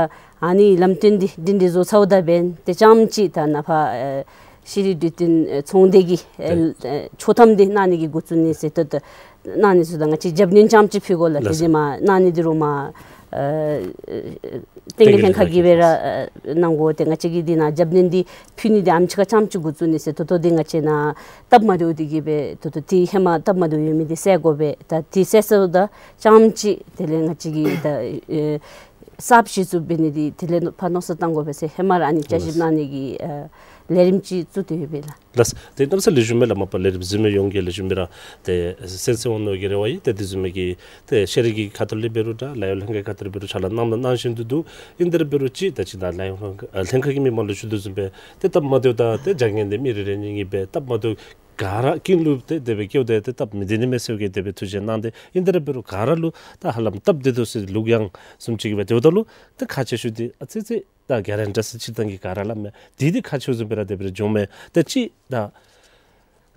ཨ་ནི་ལམ་སྟོན་འདི་སྒྲིང་སྒྲི་བཟོ་ཚརཝ་ད་འབདན་ཏེ་རྐྱངམ་ཅིག་ད་ནཱ་ཕར་ཨེ་ཤེས་རིག་འབྲུག་བསྟན་ཨེ་ཚོང་སྡེ་གི་ཨེ་ལགས། ཨེ་ཆོག་ཐམ་འདི་གནང་ནི་གི་འགོ་བཙུགས་ནི་ཟེར་ཏེ་ད་གནང་ནི་ཚུ་ད་ང་བཅས་རྒྱབ་སྣོན་རྐྱངམ་ཅིག་ཕུལ་དགོ་ལགས། ལགས། དེ་ཚུ་མར་གནང་ནི་འདི་རུང་མར་ཨེ་ཨེ་བསྟན་རྒྱས་ལྷན་ཁག་གིས་སྦེ་ར་ཨེ་གནང་དགོ། ཏེ་ང་བཅས་ཀྱིས་འདི་ནང་རྒྱབ་སྣོན་འདི་ཕུལ་ནི་འདི་ཨེམ་ཅིག་ཁར་རྐྱངམ་ཅིག་འགོ་བཙུགས་ནི་ཟེར་ད་ལྟོ་འདི་ང་བཅས་ནཱ་སྟབས་མ་བདེཝ་འདི་གིས་སྦེ་ད་ལྟོ་འདི་ཧེ་མ་སྟབས་མ་བདེཝ་ཡོད་མི་འདི་སེལ་དགོ་པས། ད་འདི་སེལ་སོངམ་ད་རྐྱངམ་ཅིག་དེ་ལས་ང་བཅས་ཀྱིས་ད་ཨེ་གསརཔ་གཞི་བཙུགས་འབད་ནི་འདི་དེ་ལས་ཕར་མནོ་བསམ་བཏང་དགོ་པས་ཟེར་ཧེ་མ་ར་ཨ་ནི་བསྐྱར་ཞིབ་གནང་ནི་གི་ཨེ་ལས་རིམ་ཅིག་བཙུགས་ཏེ་ཡོད་པས་ལགས། ལགས། ཏེ་གནམ་ས་ལེགས་ཤོམ་སྦེ་ལགས། མ་པ་ལས་རིམ་གཟིགས་མི་ཡོངས་ཀྱིས་ལེགས་ཤོམ་སྦེ་ར་ཏེ་གསན་གཟིགས་འོང་མནོ་གི་རེ་བ་ཡོད། ཏེ་དེ་བཟུམ་མའི་གི་ཏེ་ཤེས་རིག་གི་ཁ་ཐུག་ལས་འབད་རུང་འདྲ་ལཱ་གཡོག་ལྷན་ཁག་གི་ཁ་ཐུག་ལས་འབད་རུང་ཕྱག་ལཱ་གནངམ་དང་གནང་བཞིན་དུ་འདུག། ཨིན་དེ་ར་འབད་རུང་ཅིག་ད་ཅི་ད་ལཱ་གཡོག་ལྷན་ཁག་གི་མི་མང་ལུ་ཞུ་དོ་བཟུམ་སྦེ་ཏེ་སྟབས་མ་བདེཝ་དང་ཏེ་བྱ་ངན་འདི་མི་རེ་རེ་གཉིས་གཉིས་སྦེ་སྟབས་མ་བདེཝ་ག་ར་ཀུན་ལུ་ཏེ་དེ་སྦེ་སྐྱེཝ་ད་ཏེ་སྟབས་མི་བདེ་ནི་མས་ཟེར་གི་དེ་སྦེ་ཐུགས་བཞེད་གནང་སྟེ་ཨིན་དེ་ར་འབད་རུང་ག་ར་ལུ་ད་ཧ་ལམ་སྟབས་བདེ་དོ་ཟེར་ལུགས་ཡང་བཟུམ་ཅིག་སྦེ་དེ་འབདཝ་ད་ལུ་ད་ཁག་ཆེ་ཤོས་འདི་ཨ་ཙི་ཅིག་ད་གེ་རན་ཊར་ཟེར་ཅིག་ད་གི་ག་ར་སླབ་མས། དེ་འདི་ཁག་ཆེ་བཟུམ་སྦེ་ར་དེ་སྦེ་ར་འགྱོཝ་མས། ད་ཅིག་ད་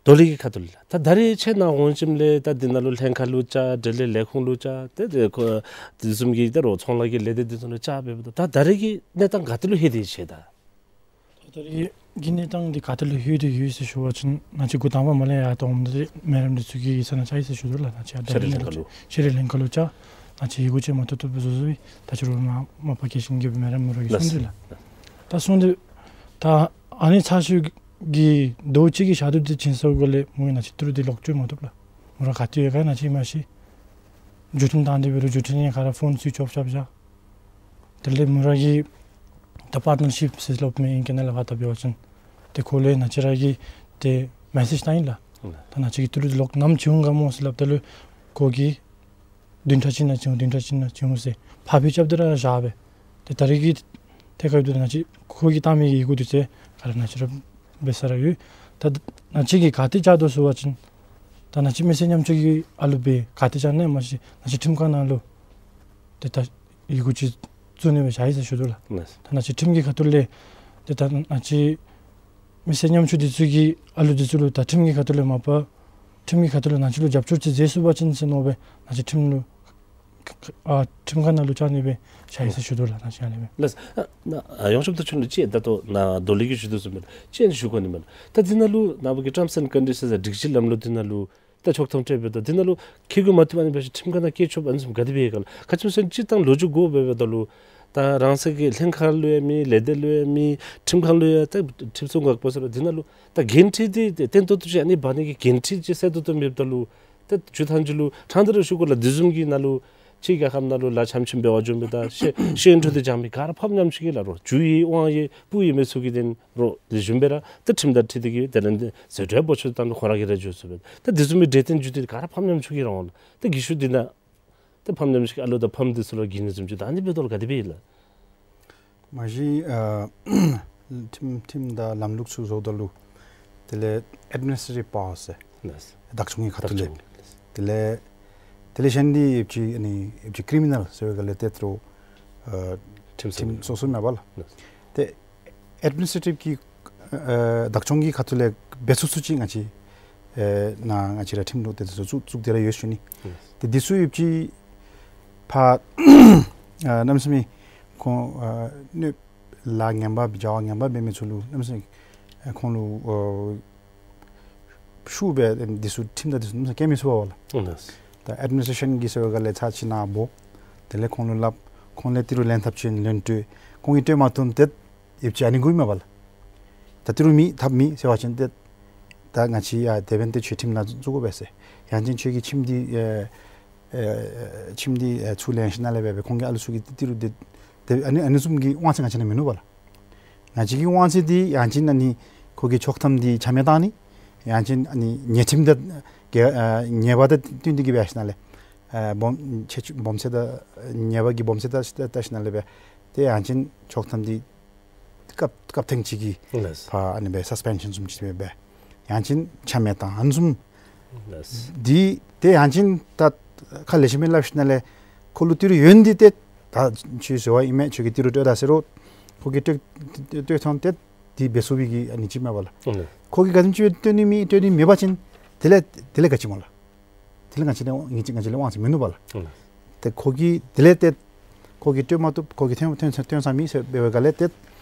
དོ་ལི་གི་ཁ་ཐུག་ལས་ད་ད་རེས་ཁྱེད་ནཱ་འོང་ཞིནམ་ལས་ད་འདི་ནང་ལུ་ལྷན་ཁག་ལུ་བཅར་འབྲེལ་ཡོད་ལས་ཁུངས་ལུ་བཅར་ཏེ་ཏེ་ཁོ་དེ་བཟུམ་གྱི་ད་རུང་ཚོང་ལཱ་གི་ལས་སྡེ་འདི་ཚུ་ལུ་བཅར་འབདཝ་ད་ད་ད་རེས་ཀྱི་གནས་སྟངས་ག་ཏེ་ལུ་ལྷོད་དེ་ཡོད་ཟེར་ད། ད་རེས་ཀྱི་གནས་སྟངས་འདི་ག་ཏེ་ལུ་ལྷོད་དེ་ཡོད་ཟེར་ཞུ་བ་ཅིན་ང་བཅས་འགོ་དང་པ་མར་ལས་ཡར་ད་འོངམ་ད་མི་རབས་འདི་ཚུ་གི་ཡིག་ཚང་ནང་བཅར་ཡི་ཟེར་ཞུ་དོ་ལགས། ང་བཅས་ཤེས་རིག་ལྷན་ཁག་ལུ་ཤེས་རིག་ལྷན་ཁག་ལུ་བཅར་ང་བཅས་ཡི་གུ་ཅིག་མ་ཐོབ་ཐོབ་སྦེ་བཟོ་བཟོཝ་ད་ཅི་རུང་མ་མ་པ་གི་ཞིང་གི་མི་རབས་མི་རུང་གིས་གསུངས་ཏེ་ལགས། ད་གསུངས་ཏེ་ད་ཨ་ནི་ཚ་ཤོས་ཀྱི་ཟླཝ་གཅིག་གི་ཞག་དུས་འདི་བྱིན་སོང་གོ་ལས་མོ་ཡང་ང་བཅས་ཏི་རུ་འདི་ལོག་བཅོས་མ་ཐོབ་ལགས། མོ་ར་ག་ཏེ་ཡོད་ག་ང་བཅས་མ་ཤེས། བརྒྱུད་འཕྲིན་བཏང་སྟེ་འབད་རུང་བརྒྱུད་འཕྲིན་ག་ར་ཕོན་སུའིཆ་ཨོཕ་རྐྱབ་བཞག། དེ་ལས་མོ་ར་གིས་ད་པཱརཊ་ནར་ཤིཔ་ཟེར་སླབ་མི་ཨིང་སྐད་ནང་ལས་ཕར་ད་འབད་བ་ཅིན་ཏེ་ཁོ་ལུ་ཡང་ང་བཅས་ར་གིས་ཏེ་མེ་སེཇ་བཏང་ཡི་ལགས། ད་ང་བཅས་ཀྱི་ཏི་རུ་འདི་ལོག་ནམ་བྱིན་འོང་ག་སྨོ་ཟེར་སླབ་ད་ལུ་ཁོ་གིས་བདུན་ཕྲག་གཅིག་ནང་བྱིན་འོང་བདུན་ཕྲག་གཅིག་ནང་བྱིན་འོང་ཟེར་ཕར་འབུལ་རྐྱབ་སྟེ་ར་བཞག་པས། ཏེ་ད་རེས་ཀྱི་ཐད་ཁར་འབདཝ་ད་ང་བཅས་ཁོ་གིས་བཏང་མི་གི་ཡི་གུ་འདི་ཚུ་ག་ར་ང་བཅས་ར་འབད་ས་ར་ཡོད། ད་ང་བཅས་ཀྱིས་ག་ཏེ་བཅར་དོ་ཟེར་བ་ཅིན་ད་ང་བཅས་མི་སེར་ཉམ་ཆུང་གི་ཨ་ལུ་སྦེ་ག་ཏེ་བཅར་ནི་མ་གཞི་ང་བཅས་ཁྲིམས་ཁང་ནང་ལུ་ཏེ་ད་ཡི་གུ་ཅིག་བཙུགས་ནི་སྦེ་བཞག་ཡི་ཟེར་ཞུ་དོ་ལགས། ལགས། ད་ང་བཅས་ཁྲིམས་ཀྱི་ཁ་ཐུག་ལས་ཏེ་ད་ང་བཅས་མི་སེར་ཉམ་ཆུང་འདི་ཚུ་གི་ཨ་ལུ་འདི་ཚུ་ལུ་ད་ཁྲིམས་ཀྱི་ཁ་ཐུག་ལས་མ་པ་ཁྲིམས་ཀྱི་ཁ་ཐུག་ལས་ང་བཅས་ལུ་རྒྱབ་སྐྱོར་ཅིག་མཛད་ཚུགས་པ་ཅིན་ཟེར་མནོ་སྦེ་ང་བཅས་ཁྲིམས་ལུ་ཨ་ཁྲིམས་ཁང་ནང་ལུ་བཅར་ནི་སྦེ་བཞག་ཡི་ཟེར་ཞུ་དོ་ལགས། ང་བཅས་ཨ་ནི་སྦེ། ལགས། ཨ་ན་ཨ་ཡོངས་ཁྱབ་ད་ཁྱོད་ལུ་ཅིག་ད་ལྟོ་ནཱ་དོ་ལི་གིས་ཞུ་དོ་བཟུམ་སྦེ་ཅིག་ཞུ་དགོ་ནི་མས། ད་འདི་ནང་ལུ་ནཱ་བུ་གི་ཊརམསི་ཨེནཌ་ཀོན་ཌི་ཤཱནསི་ཟེར་སྒྲིག་གཞི་ལམ་ལུགས་འདི་ནང་ལུ་ད་ཆོག་ཐམ་སྤྲོད་འབདཝ་ད་འདི་ནང་ལུ་ཁེ་གུ་མ་བཏུབ་ཨ་ནི་འབད་ཞིནམ་ཁྲིམས་ཁང་ནང་སྐྱེལ་ཆོགཔ་ཨ་ནི་བཟུམ་ག་དེ་སྦེ་ཡོད་ག་ལགས། ག་ཅི་སྨོ་ཟེར་བ་ཅིན་སྤྱིར་བཏང་ལོ་རྒྱུས་གོ་སྦེ་འབདཝ་ད་ལུ་ད་རང་སོའི་གི་ལྷན་ཁག་ལུ་ཡང་མེད་ལས་སྡེ་ལུ་ཡང་མེད་ཁྲིམས་ཁང་ལུ་ཡང་ད་ཁྲིམས་སྲུང་འགག་པ་ཟེར་རུང་འདི་ནང་ལུ་ད་འགན་འཁྲི་འདི་བརྟན་ཏོག་ཏོ་ཅིག་ཨ་ནི་འབག་ནི་གི་འགན་འཁྲི་ཅིག་གསལ་ཏོག་ཏོ་མེདཔ་ད་ལུ་ད་ཇུ་ཐང་ཅིག་ལུ་ཕྲང་སྟེ་ར་ཞུ་དགོ་ལགས། འདི་བཟུམ་གྱི་ནང་ལུ་ཕྱི་རྒྱལ་ཁབ་ནང་ལུ་ལཱ་འཆམ་འཆམ་འབད་བར་འགྱོ་མི་དང་ཤེས་ཤེས་ཡོན་འཕྲོ་མཐུད་རྐྱབ་མི་ག་ར་ཕམ་ཉམ་ཆུང་གི་ལགས། རོགས་ཇུ་ཡོད་དབང་ཡོད་པུ་ཡོད་མི་ཚུ་གིས་དེ་རོགས་དེ་བཟུམ་སྦེ་ར་ད་ཁྲིམས་དང་འཁྲིལ་ཏེ་གི་དེ་ལས་འདི་ཟད་འགྲོ་ཡང་སྦོམ་ཤོས་བཏང་ནི་ཁོ་ར་གིས་ར་འགྱོ་ཚུགས་པས། ད་འདི་བཟུམ་མའི་འབྲས་རྟེན་རྒྱུ་དེ་ག་ར་ཕམ་ཉམ་ཆུང་གི་རང་འོང་ལགས། ད་གི་ཤུལ་འདི་ནང་ ཏེ་ཕམ་ཉམས་ཞིག་ཨ་ལོ་དང་ཕམ་འདི་ཚུ་ལུ་གི་ནི་བཟུམ་ཅིག་ད་ཨ་ནི་འབདཝ་ད་ལུ་ག་དེ་སྦེ་ཨིན་ལགས། མ་གཞི་ཨ་ཁྲིམས་ཁྲིམས་དང་ལམ་ལུགས་ཚུ་བཟོཝ་ད་ལུ་དེ་ལས་ཨེཌ་མི་ནིས་ཊྲེ་ཊིབ་པ་ཝརསི་ཟེར། ལགས། བདག་སྐྱོང་གི་ཁ་ཐུག་ལས། བདག་སྐྱོང་། ལགས། དེ་ལས་དེ་ལས་གཞན་འདི་ཡོད་ཅི་ཨ་ནི་ཡོད་ཅི་ཀི་རི་མི་ནཱལ་ཟེར་བའི་སྒང་ལས་ཏེ་ད་རུང་ཨ་ཁྲིམས་ཁྲིམས་སོ་སོ་མེད་པ་ལགས། ལགས། ཏེ་ཨེཌ་མི་ནིས་ཊྲེ་ཊིབ་ཀྱི་ཨ་བདག་སྐྱོང་གི་ཁ་ཐུག་ལས་འབད་ཚུགས་ཚུགས་ཅིག་ང་བཅས་ཨེ་ནཱ་ང་བཅས་ར་ཁྲིམས་ལུགས་དེ་ཚུ་བཙུགས་བཙུགས་ཏེ་ར་ཡོད་ཞུ་ནི། ལགས། ཏེ་འདི་ཚུ་ཡོད་ཅི་ཕར་ཨ་གནམ་མེད་ས་མེད་ཁོང་ཨ་གནོད་ལཱ་ངན་པ་བྱ་བ་ངན་པ་འབད་མི་ཚུ་ལུ་གནམ་མེད་ས་མེད་ཨ་ཁོང་ལུ་ཨ་ཤུགས་སྦེ་འདི་ཚུ་ཁྲིམས་དང་འདི་ཚུ་གནམ་མེད་ས་མེད་བཀལ་མི་ཚུགས་པས་ལགས། ལགས། ད་ཨེཌ་མི་ནིས་ཊྲེ་ཤཱན་གྱི་ཟེར་བའི་སྒང་ལས་ཚར་ཅིག་ནཱ་འབོ། དེ་ལས་ཁོང་ལུ་སླབ། ཁོང་ལས་ཏི་རུ་ལེན་ཐབས་ཅིན་ལེན་སྤྲོད། ཁོང་གིས་སྤྲོད་མ་བཏུབ་ཏེ་ཡོད་ཅི་ཨ་ནི་གུ་མེད་པ་ལགས། ད་ཏི་རུ་མེད་ཐབས་མེད་ཟེར་བ་ཅིན་ཏེ་ད་ང་བཅས་ཡ་དེ་འབདན་ཏེ་ཁྱོད་ཁྲིམས་ནང་བཙུགས་དགོ་པས་ཟེར། ཡང་ཅིན་ཁྱོད་ཀྱི་ཁྱིམ་འདི་ཨེ་ཨེ་ཁྱིམ་འདི་ཨེ་ཚུར་ལེན་ཞིནམ་ལས་སྦེ་ཁོང་གིས་ཨ་ལུ་ཚུ་གི་ཏི་རུ་འདི་ཏེ་ཨ་ནི་ཨ་ནི་བཟུམ་གྱི་དབང་ཚད་ང་བཅས་ནང་མིན་ནུག་པ་ལགས། ང་བཅས་ཀྱི་དབང་ཚད་འདི་ཡང་ཅིན་ཨ་ནི་ཁོ་གི་ཆོག་ཐམ་འདི་ཆ་མེད་བཏང་ནི། ཡང་ཅིན་ཨ་ནི་ཉེས་ཁྲིམས་དང་ག་ཨ་ཉེས་པ་དང་བསྟུན་ཏེ་གི་འབད་ཞིནམ་ལས་ཨ་སྦོམ་ཆེ་སྦོམ་ཚད་དང་ཉེས་པ་གི་སྦོམ་ཚད་དང་བལྟ་ཞིནམ་ལས་སྦེ་ཏེ་ཡང་ཅིན་ཆོག་ཐམ་འདི་སྐབས་སྐབས་ཐེངས་ཅིག་གི། ལགས། ཕར་ཨ་ནི་སྦེ་སཱས་པེན་ཤཱན་བཟུམ་ཅིག་སྦེ་འབད། ཡང་ཅིན་ཆ་མེད་བཏང་ཨ་ནི་བཟུམ། ལགས། འདི་ཏེ་ཡང་ཅིན་ད་ཁ་ལེགས་ཤོམ་སྦེ་སླབ་ཞིནམ་ལས་ཁོ་ལུ་ཏི་རུ་ཡོད་ནི་འདི་ཏེ་ད་ཁྱོད་ཟེར་བ་ཨིན་མས། ཁྱོད་ཀྱིས་ཏི་རུ་སྤྲོད་ད་ཟེར་རུང་ཁོ་གིས་སྤྲོད་སྤྲོད་ཐོན་ཏེ་འདི་འབད་ཚུགས་པའི་གི་ཨ་ནི་ཅིག་མེད་པ་ལགས། ལགས། ཁོ་གིས་ག་དེམ་ཅིག་སྤྲོད་ནི་མེད་སྤྲོད་ནི་མེད་པ་ཅིན་དེ་ལས་དེ་ལས་ག་ཅི་སྨོ་ལགས། དེ་ལས་ང་བཅས་ལས་ང་བཅས་ང་བཅས་ལས་དབང་ཚད་མིན་ནུག་པ་ལགས། ལགས། ཏེ་ཁོ་གིས་དེ་ལས་ཏེ་ཁོ་གིས་སྤྲོད་མ་བཏུབ་ཁོ་གིས་ཐོན་ཐོན་ཐོན་ས་མེད་ཟེར་འབད་བའི་སྒང་ལས་ཏེ་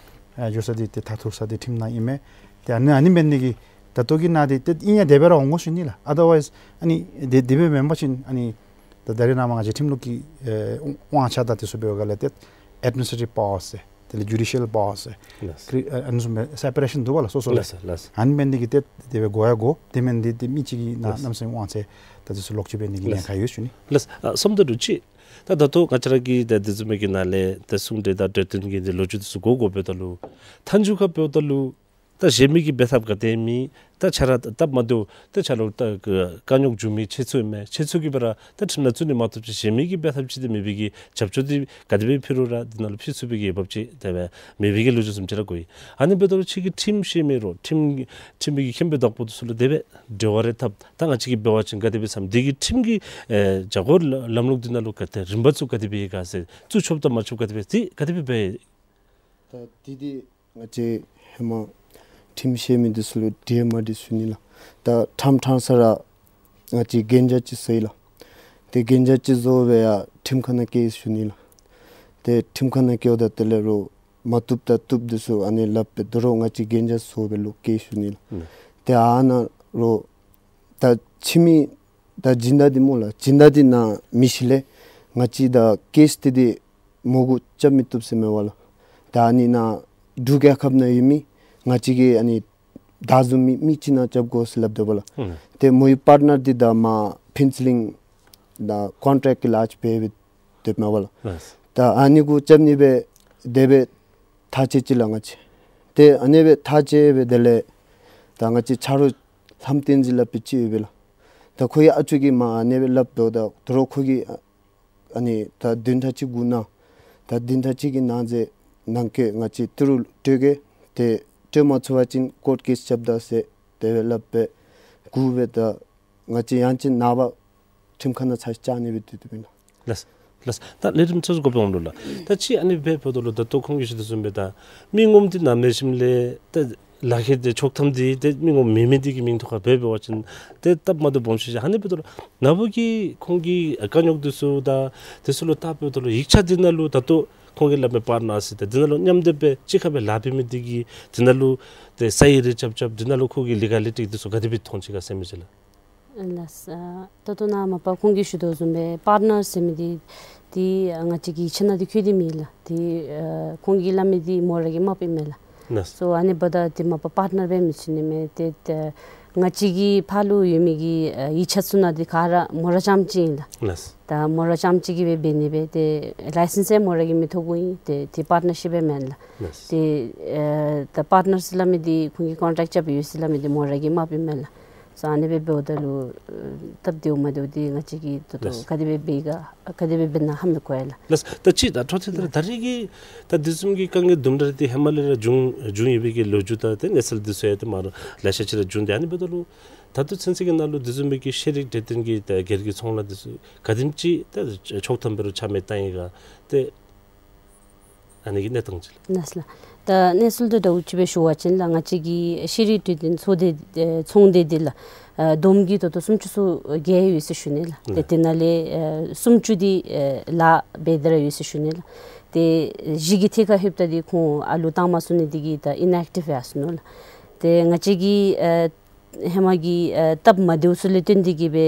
ཨ་འགྱོ་ས་འདི་ཏེ་མཐར་ཐུག་ས་འདི་ཁྲིམས་ནང་ཨིན་མས། ཏེ་ཨ་ནི་ཨ་ནི་འབད་ནི་གི་ད་ལྟོ་གི་ནང་འདི་ཏེ་ཨིན་ཡང་དེ་སྦེ་ར་འོང་དགོ་ཞུ་ནི་ལགས། ཨ་དར་ཝའིས་ཨ་ནི་དེ་དེ་སྦེ་མེན་པ་ཅིན་ཨ་ནི་ད་ད་རེས་ནངས་པ་ང་བཅས་ཁྲིམས་ལུགས་ཀྱི་ཨེ་དབང་ཆ་དང་དེ་ཚུ་འབད་བའི་སྒང་ལས་ཏེ་ཨེཌ་མི་ནིས་ཊྲེ་ཊིབ་པ་ཝརསི་ཟེར་དེ་ལས་ཇུ་ཌི་ཤཱལ་པ་ཝརསི་ཟེར། ལགས། ཀྲི་ཨ་ཨ་ནི་བཟུམ་སྦེ་སེ་པ་རེ་ཤཱན་འདུག་པ་ལགས་སོ་སོ་ལས། ལགས་ལགས། ཨ་ནི་འབད་ནི་གི་ཏེ་དེ་སྦེ་དགོ་ཡང་དགོ། དེ་མེན་འདི་ཏེ་མི་གཅིག་གི་ནང་། ལགས། གནམ་མེད་ས་མེད་དབང་ཚད་ད་དེ་ཚུ་ལོག་ཅི་འབད་ནི་གི། ལགས། ཉེན་ཁ་ཡོད་ཞུ་ནི། ལགས། ཨ་བསམ་ད་རུང་ཅིག་ད་ད་ལྟོ་ང་བཅས་ར་གི་ད་འདི་བཟུམ་མའི་གི་ནང་ལས་ད་གསུང་གྲོས་དང་གྲོས་བསྟུན་གྱི་འདི་ལོ་རྒྱུས་འདི་ཚུ་གོ་གོ་འབདཝ་ད་ལུ་མཐའ་མཇུག་ཁར་འབདཝ་ད་ལུ་ད་གཞན་མི་གིས་འབད་ཐབས་ག་དེ་མེད། ད་ཁྱོད་ར་སྟབས་མ་བདེཝ་ད་ཁྱོད་ལུ་ད་དཀའ་རྙོག་འབྱུང་མི་ཁྱེད་ཚུ་ཨིན་མས། ཁྱེད་ཚུ་གིས་འབད་ར་ད་ཁྲིམས་ནང་བཙུགས་ནི་མ་བཏུབ་ཅིན་གཞན་མི་གིས་འབད་ཐབས་ཅིག་འདི་མེད་པའི་གི་རྒྱབ་སྐྱོར་འདི་ག་དེ་སྦེ་ཕུལ་རུང་ར་འདི་ནང་ལུ་ཕུལ་ཚུགས་པའི་གི་འོས་འབབ་ཅིག་དེ་སྦེ་མེད་པའི་གི་ལོ་རྒྱུས་བཟུམ་ཅིག་ར་གོ་ཡི། ཨ་ནི་འབདཝ་ད་ལུ་ཁྱེད་ཀྱིས་ཁྲིམས་ཤེས་མི་རོགས་ཁྲིམས་ཁྲིམས་མི་གི་མཁྱེན་པའི་བདག་པོ་འདི་ཚུ་ལུ་དེ་སྦེ་འབྲེལ་བ་རེ་འཐབ། ད་ང་བཅས་ཀྱིས་འབད་བ་ཅིན་ག་དེ་སྦེ་བསམ། འདི་གི་ཁྲིམས་ཀྱི་ཨེ་བྱ་སྒོ་ལམ་ལུགས་འདི་ནང་ལུ་ག་དེ་རིམ་པ་ཚུ་ག་དེ་སྦེ་ཡོད་ག་ཟེར་བཙུགས་ཆོགཔ་དང་མ་ཆོགཔ་ག་དེ་སྦེ་འདི་ག་དེ་སྦེ་འབད། ད་འདི་འདི་ང་བཅས་ཧེ་མ་ཁྲིམས་ཤེས་མི་འདི་ཚུ་ལུ་དྲི་མ་དྲི་ཞུ་ནི་ལགས། ད་ཁྲམ་ཁྲམ་ས་ར་ང་བཅས་གན་རྒྱ་ཅིག་བཟོ་ཡི་ལགས། ཏེ་གན་རྒྱ་ཅིག་བཟོ་སྦེ་ཡར་ཁྲིམས་ཁང་ནང་བསྐྱལ་ཞུ་ནི་ལགས། ཏེ་ཁྲིམས་ཁང་ནང་བསྐྱལཝ་ད་དེ་ལས་རོགས་མ་བཏུབ་དང་བཏུབ་འདི་ཚུ་ཨ་ནི་སླབ་སྦེ་དོ་རུང་ང་བཅས་གན་རྒྱ་བཟོ་སྦེ་ལོག་བསྐྱལ་ཞུ་ནི་ལགས། ཨུམ། ཏེ་ཨ་ནཱ་རོགས་ད་ཕྱི་མི་ད་སྦྱིན་བདག་འདི་སྨོ་ལགས། སྦྱིན་བདག་འདི་ནཱ་མེད་ཞིནམ་ལས་ང་བཅས་ད་ཀེསི་འདི་འདི་མོ་གུ་རྐྱབ་མི་བཏུབ་ཟེར་མས་པ་ལགས། ད་ཨ་ནི་ནཱ་འབྲུག་རྒྱལ་ཁབ་ནང་ཡོད་མི་ང་བཅས་ཀྱི་ཨ་ནི་བདག་འཛིན་མི་མི་ཅིག་ནང་རྐྱབ་དགོ་ཟེར་སླབ་དོ་པ་ལགས། ཨུམ། ཏེ་མོའི་པར་ཊི་ནར་འདི་ད་མར་ཕུན་ཚོགས་གླིང་ད་ཀོན་ཊེཀཊ་གི་ལཱ་ཅིག་འབད་སྦེ་སྡོདཔ་མས་པ་ལགས། ལགས། ད་ཨ་ནི་གུ་རྐྱབ་ནི་སྦེ་དེ་སྦེ་ཐག་བཅད་ཅི་ལགས་ང་བཅས། ཏེ་ཨ་ནི་སྦེ་ཐག་བཅད་སྦེ་དེ་ལས་ད་ང་བཅས་ཆ་རོགས་ལྷམ་བསྟན་འཛིན་སླབ་མི་ཅིག་ཡོད་པས་ལགས། ད་ཁོ་གི་ཨ་ཅོ་གིས་མར་ཨ་ནི་སྦེ་སླབ་དོ། ད་དོ་རུང་ཁོ་གིས་ཨ་ནི་ད་བདུན་ཕྲག་གཅིག་གུ་ནང་ད་བདུན་ཕྲག་གཅིག་གི་ནང་ཚེ་ནང་འཁོད་ང་བཅས་ཏི་རུ་སྤྲོད་གེ། ཏེ་སྤྲོད་མ་ཚུགས་པ་ཅིན་ཀོརཊ་ཀེསི་རྐྱབ་ད་ཟེར་དེ་སྦེ་སླབ་སྦེ་བསྒུགས་སྦེ་ད་ང་བཅས་ཡང་ཅིན་ནངས་པ་ཁྲིམས་ཁང་ནང་ཚར་ཅིག་བཅར་ནི་སྦེ་སྡོད་དོ་པས་ལགས། ལགས། ལགས། ད་ལས་རིམ་ཚུ་གོ་སྦེ་འོང་ལོ་ལགས། ད་ཅི་ཨ་ནི་སྦེ་འབདཝ་ད་ལུ་ད་ལྟོ་ཁོང་གིས་ཞུ་དོ་བཟུམ་སྦེ་ད་མི་ངོམ་འདི་ནཱ་མེད་ཞིནམ་ལས་ད་ལཱ་ཁག་འདི་ཆོག་ཐམ་འདི་ཏེ་མི་ངོམ་མེད་མི་འདི་གི་མིང་ཐོག་ཁར་འབད་འབད་བ་ཅིན་ཏེ་སྟབས་མ་བདེཝ་སྦོམ་ཤོས་ཤོས། ཨ་ནི་འབདཝ་ད་ལུ་ནཱ་བུ་གིས་ཁོང་གི་དཀའ་རྙོག་འདི་ཚུ་དང་དེ་ཚུ་ལུ་བལྟ་འབདཝ་ད་ལུ་ཡིག་ཆ་འདི་ནང་ལུ་ད་ལྟོ་ཁོང་གིས་སླབ་མི་པར་ཊི་ནར་ཟེར་ཏེ་འདི་ནང་ལུ་མཉམ་སྡེབ་སྦེ་གཅིག་ཁར་སྦེ་ལཱ་འབད་མི་འདི་གིས་འདི་ནང་ལུ་ཏེ་སའིན་རེ་རྐྱབ་རྐྱབ་འདི་ནང་ལུ་ཁོ་གི་ལི་ག་ལི་ཊི་འདི་ཚུ་ག་དེ་སྦེ་མཐོང་ཅི་ག་ཟེར་མི་ཅིག་ལགས། ལགས། ད་ལྟོ་ནཱ་མ་པ་ཁོང་གིས་ཞུ་དོ་བཟུམ་སྦེ་པར་ཊི་ནར་ཟེར་མི་འདི་འདི་ང་བཅས་ཀྱི་ཡིག་ཆ་ནང་འདི་བཀོད་དེ་མེད་ལགས། འདི་ཁོང་གིས་སླབ་མི་འདི་མོ་ར་གི་མ་པ་ཨིན་མས་ལགས། ལགས། སོ་ཨ་ནི་འབདཝ་ད་འདི་མ་པ་པར་ཊི་ནར་འབད་མི་ཚུགས་ནི་མས། ཏེ་ཏེ་ང་བཅས་ཀྱི་ཕར་ལུ་ཡོད་མི་གི་ཡིག་ཆ་ཚུ་ནང་འདི་ག་ར་མོ་ར་རྐྱངམ་གཅིག་ཨིན་ལགས། ལགས། ད་མོ་ར་རྐྱངམ་གཅིག་གིས་སྦེ་འབད་ནི་སྦེ་ཏེ་ལའི་སེནསི་ཡང་མོ་ར་གིས་མི་ཐོབ་དགོ་ཨིན། ཏེ་འདི་པར་ཊི་ནར་ཤིཔ་སྦེ་མེན་ལགས། ལགས། ཏེ་ཨེ་ད་པར་ཊི་ནར་ཟེར་སླབ་མི་འདི་ཁོང་གིས་ཀོན་ཊེཀཊ་རྐྱབ་ཡོད་ཟེར་སླབ་མི་འདི་མོ་ར་གི་མ་པ་ཨིན་མས་ལགས། ས་ཨ་ནི་སྦེ་འབདཝ་ད་ལུ་སྟབས་བདེཝ་མ་བདེཝ་འདི་ང་བཅས་ཀྱིས་ད་ལྟོ་ལགས། ག་དེ་སྦེ་འབད་ག་ག་དེ་སྦེ་འབད་ན་ཧ་མི་གོ་ཡ་ལགས། ལགས། ད་ཅི་ད་འཕྲོ་མཐུད་དེ་ད་རེས་ཀྱི་ད་དེ་བཟུམ་གྱི་དཀའ་ངལ་དུམ་གྲ་འདི་ཧེ་མ་ལས་ར་བྱུང་བྱུང་ཡོད་པའི་གི་ལོ་རྒྱུས་དང་ཏེ་གནས་ཚུལ་འདི་ཚུ་ཡང་ཏེ་མ་ར་ལེ་ཤ་ཅིག་ར་བྱུང་སྟེ། ཨ་ནི་འབདཝ་ད་ལུ་ད་ལྟོ་ཚུན་ཚོད་ཀྱི་ནང་ལུ་དེ་བཟུམ་མའི་གི་ཤེས་རིག་གྲོས་སྟོན་གྱི་ད་སྒེར་གྱི་ཚོང་ལཱ་འདི་ཚུ་ག་དེམ་ཅིག་ད་ཆོག་ཐམ་འབད་རུང་ཆ་མེད་བཏང་ཡི་ག་ཏེ་ཨ་ནི་གི་གནས་སྟངས་ཅིག་ལགས། ལགས་ལགས། ད་གནས་ཚུལ་དང་འདྲཝ་ཅིག་སྦེ་ཞུ་བ་ཅིན་ལགས། ང་བཅས་ཀྱི་ཤེས་རིག་གྲོས་སྟོན་ཚོགས་སྡེ་ཨེ་ཚོང་སྡེ་འདི་ལགས། ཨ་བསྡོམས་ཀྱིས་ད་ལྟོ་སུམ་ཅུ་སོ་བརྒྱད་ཡོད་ཟེར་ཞུ་ནི་ལགས། ཏེ་ལགས། དེ་ནང་ལས་ཨེ་སུམ་ཅུ་འདི་ཨེ་ལཱ་འབད་དེ་ར་ཡོད་ཟེར་ཞུ་ནི་ལགས། ཏེ་བཞི་གི་ཐད་ཁར་ལྷོདཔ་ད་འདི་ཁོང་ཨ་ལུ་བཏང་མ་ཚུགས་ནི་འདི་གིས་ད་ཨིན་ཨེཀ་ཊིབ་ཡར་སོ་ནུག་ལགས། ཏེ་ང་བཅས་ཀྱི་ཨེ་ཧེ་མ་གི་ཨེ་སྟབས་མ་བདེཝ་ཚུ་ལས་བརྟེན་ཏེ་གིས་སྦེ་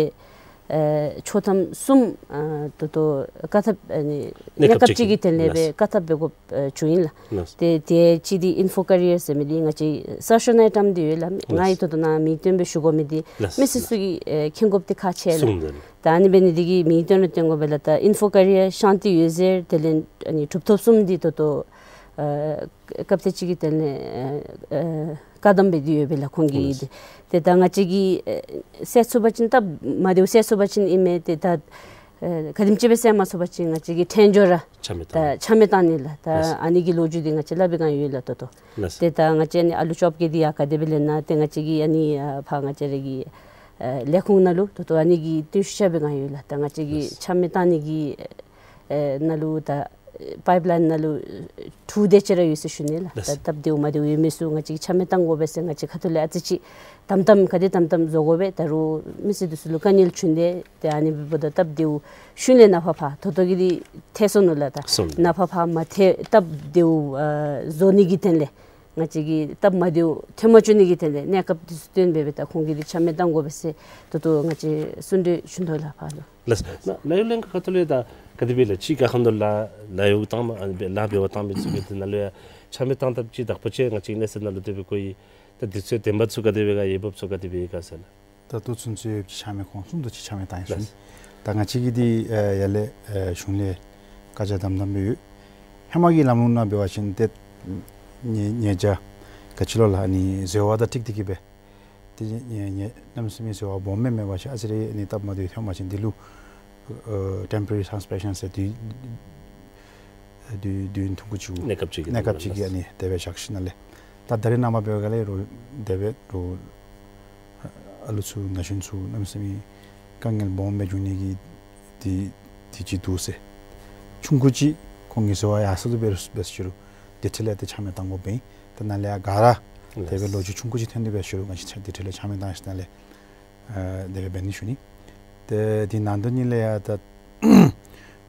ཨེ་ཆོག་ཐམ་གསུམ་ཨེ་ད་ལྟོ་བཀག་ཐབས་ཨ་ནི་གནས་གནས་སྐབས་སྐབས་ཅིག་ཅིག་གི་དོན་ལས་ལགས། སྦེ་བཀག་ཐབས་འབད་དགོཔ་ཨེ་བྱུང་ཡི་ལགས། ལགས། ཏེ་དེ་གཅིག་འདི་ཨིན་ཕོ་ཀ་རི་ཡར་ཟེར་མི་འདི་ང་བཅས་གསར་ཤོག་ནང་བཀྲམ་སྟེ་ཡོད་ལགས། ལགས། ང་གིས་ད་ལྟོ་ནཱ་མིང་བཏོན་སྦེ་ཞུ་དགོ་མི་འདི་ལགས། མི་སེར་ཚུ་གིས་ཨེ་མཁྱེན་དགོཔ་འདི་ཁག་ཆེ་ལགས། གསུངས་ཏེ། ད་ཨ་ནི་འབད་ནི་འདི་གིས་མིང་བཏོན་ར་བཏོན་དགོ་པས་ལགས། ད་ཨིན་ཕོ་ཀ་རི་ཡར་ཤཱན་ཏི་འོད་ཟེར་དེ་ལས་ཨ་ནི་གྲུབ་ཐོབ་གསུམ་འདི་ད་ལྟོ་ཨེ་སྐབས་དེ་ཅིག་གི་དོན་ལས་ཨེ་ཨེ་བཀག་དམ་འབད་དེ་ཡོད་པས་ལགས་ཁོང་གིས། ལགས། ཏེ་ད་ང་བཅས་ཀྱིས་ཨེ་བསལ་ཚུགས་པ་ཅིན་སྟབས་མ་བདེཝ་བསལ་ཚུགས་པ་ཅིན་ཨིན་མས། ཏེ་ད་ཨེ་ག་དེམ་ཅིག་སྦེ་བསལ་མ་ཚུགས་པ་ཅིན་ང་བཅས་ཀྱིས་ཐད་སྦྱོར་ར་ཆ་མེད་ད་བཏང་ཆ་མེད་བཏང་ནི་ལགས། ད་ལགས། ཨ་ནི་གི་ལོ་རྒྱུས་འདི་ང་བཅས་སླབ་པའི་སྒང་ཡོད་ལགས་ད་ལྟོ། ལགས། ཏེ་ད་ང་བཅས་ཨ་ནི་ཨ་ལུ་ཅོག་བཀལ་ཏེ་ཡར་ག་དེ་སྦེ་ལེན་ན། ཏེ་ང་བཅས་ཀྱིས་ཨ་ནི་ཨ་ཕར་ང་བཅས་ར་གི་ཨེ་ལས་ཁུངས་ནང་ལུ་ད་ལྟོ་ཨ་ནི་གི་བརྟུལ་ཞུགས་རྐྱབ་པའི་སྒང་ཡོད་ལགས། ད་ང་བཅས་ཀྱིས་ལགས། ཆ་མེད་བཏང་ནི་གི་ཨེ་ནང་ལུ་ད་པའིཔ་ལའིན་ནང་ལུ་འཁྲུག་དེ་ཅིག་ར་ཡོད་ཟེར་ཞུ་ནི་ལགས། ལགས། ད་སྟབས་བདེཝ་མ་བདེཝ་ཡོད་མི་ཚུ་ང་བཅས་ཆ་མེད་བཏང་དགོ་པས་ཟེར་ང་བཅས་ཁ་ཐུག་ལས་ཨ་ཙི་ཅིག་དམ་དམ་ག་དེ་དམ་དམ་བཟོ་དགོ་པས། ད་རུང་མི་སེར་འདི་ཚུ་ལུ་དཀའ་ངལ་བྱུང་སྟེ་ཏེ་ཨ་ནི་འབདཝ་ད་སྟབས་བདེཝ་ཤུལ་ལས་ནཱ་ཕར་ཕར་ད་ལྟོ་གི་འདི་ཐལ་སོ་ནུག་ལགས། ད་སོང་། ནཱ་ཕར་ཕར་མ་ཐལ་སྟབས་བདེཝ་ཨ་བཟོ་ནི་གི་དོན་ལས་ང་བཅས་ཀྱིས་སྟབས་མ་བདེཝ་ཐོན་མ་བཅུག་ནི་གི་དོན་ལས་གནས་སྐབས་འདི་ཚུ་བཏོན་འབད་སྦེ་ད་ཁོང་གི་འདི་ཆ་མེད་བཏང་དགོ་པས་ཟེར་ད་ལྟོ་ང་བཅས་གསུང་གྲོས་ཞུ་དོ་ལགས་ཕར་ལུ། ལགས། ནཱ་ལཱ་གཡོག་ལེན་ཁག་ཁ་ཐུག་ལས་ད་ག་དེ་སྦེ་ལགས། ཕྱི་རྒྱལ་ཁབ་ནང་ལཱ་ལཱ་གཡོག་བཏང་མ་ཨ་ནི་སྦེ་ལཱ་འབད་བར་བཏང་མི་ཚུ་གིས་འདི་ནང་ལུ་ཡང་ཆ་མེད་བཏང་ཐབས་ཅིག་དག་པ་ཅིག་ང་བཅས་གནས་ཚུལ་ནང་ལུ་དེ་སྦེ་གོ་ཡི། ད་འདི་ཚུ་བདེན་པ་ཚུ་ག་དེ་སྦེ་ག་འོས་འབབ་ཚུ་ག་དེ་སྦེ་ག་ཟེར་ལགས། ད་ལྟོ་ཚུན་ཚོད་ཡོདཔ་ཅིག་ཆ་མེད་ཁོང་གསུམ་དུ་ཅིག་ཆ་མེད་བཏང་ཡི་ཟེར་ཞུ་ནི། ལགས། ད་ང་བཅས་ཀྱིས་འདི་ཨེ་ཡར་ལས་ཨེ་གཞུང་ལས་བཀའ་རྒྱ་དམ་དམ་སྦེ་ཡོད། ཧེ་མ་གི་ལམ་ལུགས་ནང་འབད་བ་ཅིན་ཏེ་ཉེ་ཉེ་ཆར་ག་ཅི་ལོ་ལགས་ཨ་ནི་ཟེར་བ་དང་འཁྲིལ་ཏེ་གིས་སྦེ་ཏེ་ཉེ་ཉེ་གནམ་མེད་ས་མེད་ཟེར་བ་སྦོམ་སྦེ་མེད་པ་ཅིན་ཨ་ཙི་རེ་ཨ་ནི་སྟབས་མ་བདེཝ་ཐོན་པ་ཅིན་འདི་ལུ་ཨེ་ཊེམ་པོ་ར་རི་སཱས་པེན་ཤཱན་ཟེར་དུས་དུས་དུས་ཡུན་ཐུང་ཀུ་ཅིག་གནས་སྐབས་ཅིག་གི་གནས་སྐབས་ཅིག་གི་ཨ་ནི་དེ་སྦེ་བཞག་ཞིནམ་ལས་ད་ད་རེས་ནངས་པ་འབད་བ་ཅིན་ལགས་རོགས་དེ་སྦེ་རོགས་ཨ་ལུ་ཚུ་ན་གཞོན་ཚུ་གནམ་མེད་ས་མེད་དཀའ་ངལ་སྦོམ་སྦེ་འབྱུང་ནི་གི་འདི་འདི་ཅིག་འདུག་ཟེར། ཆུང་ཀུ་ཅིག་ཁོང་གིས་ཟེར་བ་ཡར་སོང་སྟེ་འབད་རུང་འབད་ཟེར་རུང་དེ་འཕྲོ་ལས་ཏེ་ཆ་མེད་བཏང་དགོཔ་ཨིན། ཏེ་ནཱ་ལས་ཡར་ག་ར་དེ་སྦེ་ལོ་རྒྱུས་ཆུང་ཀུ་ཅིག་ཐོན་ཏེ་འབད་ཟེར་རུང་ང་བཅས་ཆ་དེ་འཕྲོ་ལས་ཆ་མེད་བཏང་ཞིནམ་ལས་ཨ་དེ་སྦེ་འབད་ནི་ཞུ་ནི། ཏེ་དེ་ནང་དོན་ཉིད་ལས་ཡང་ད་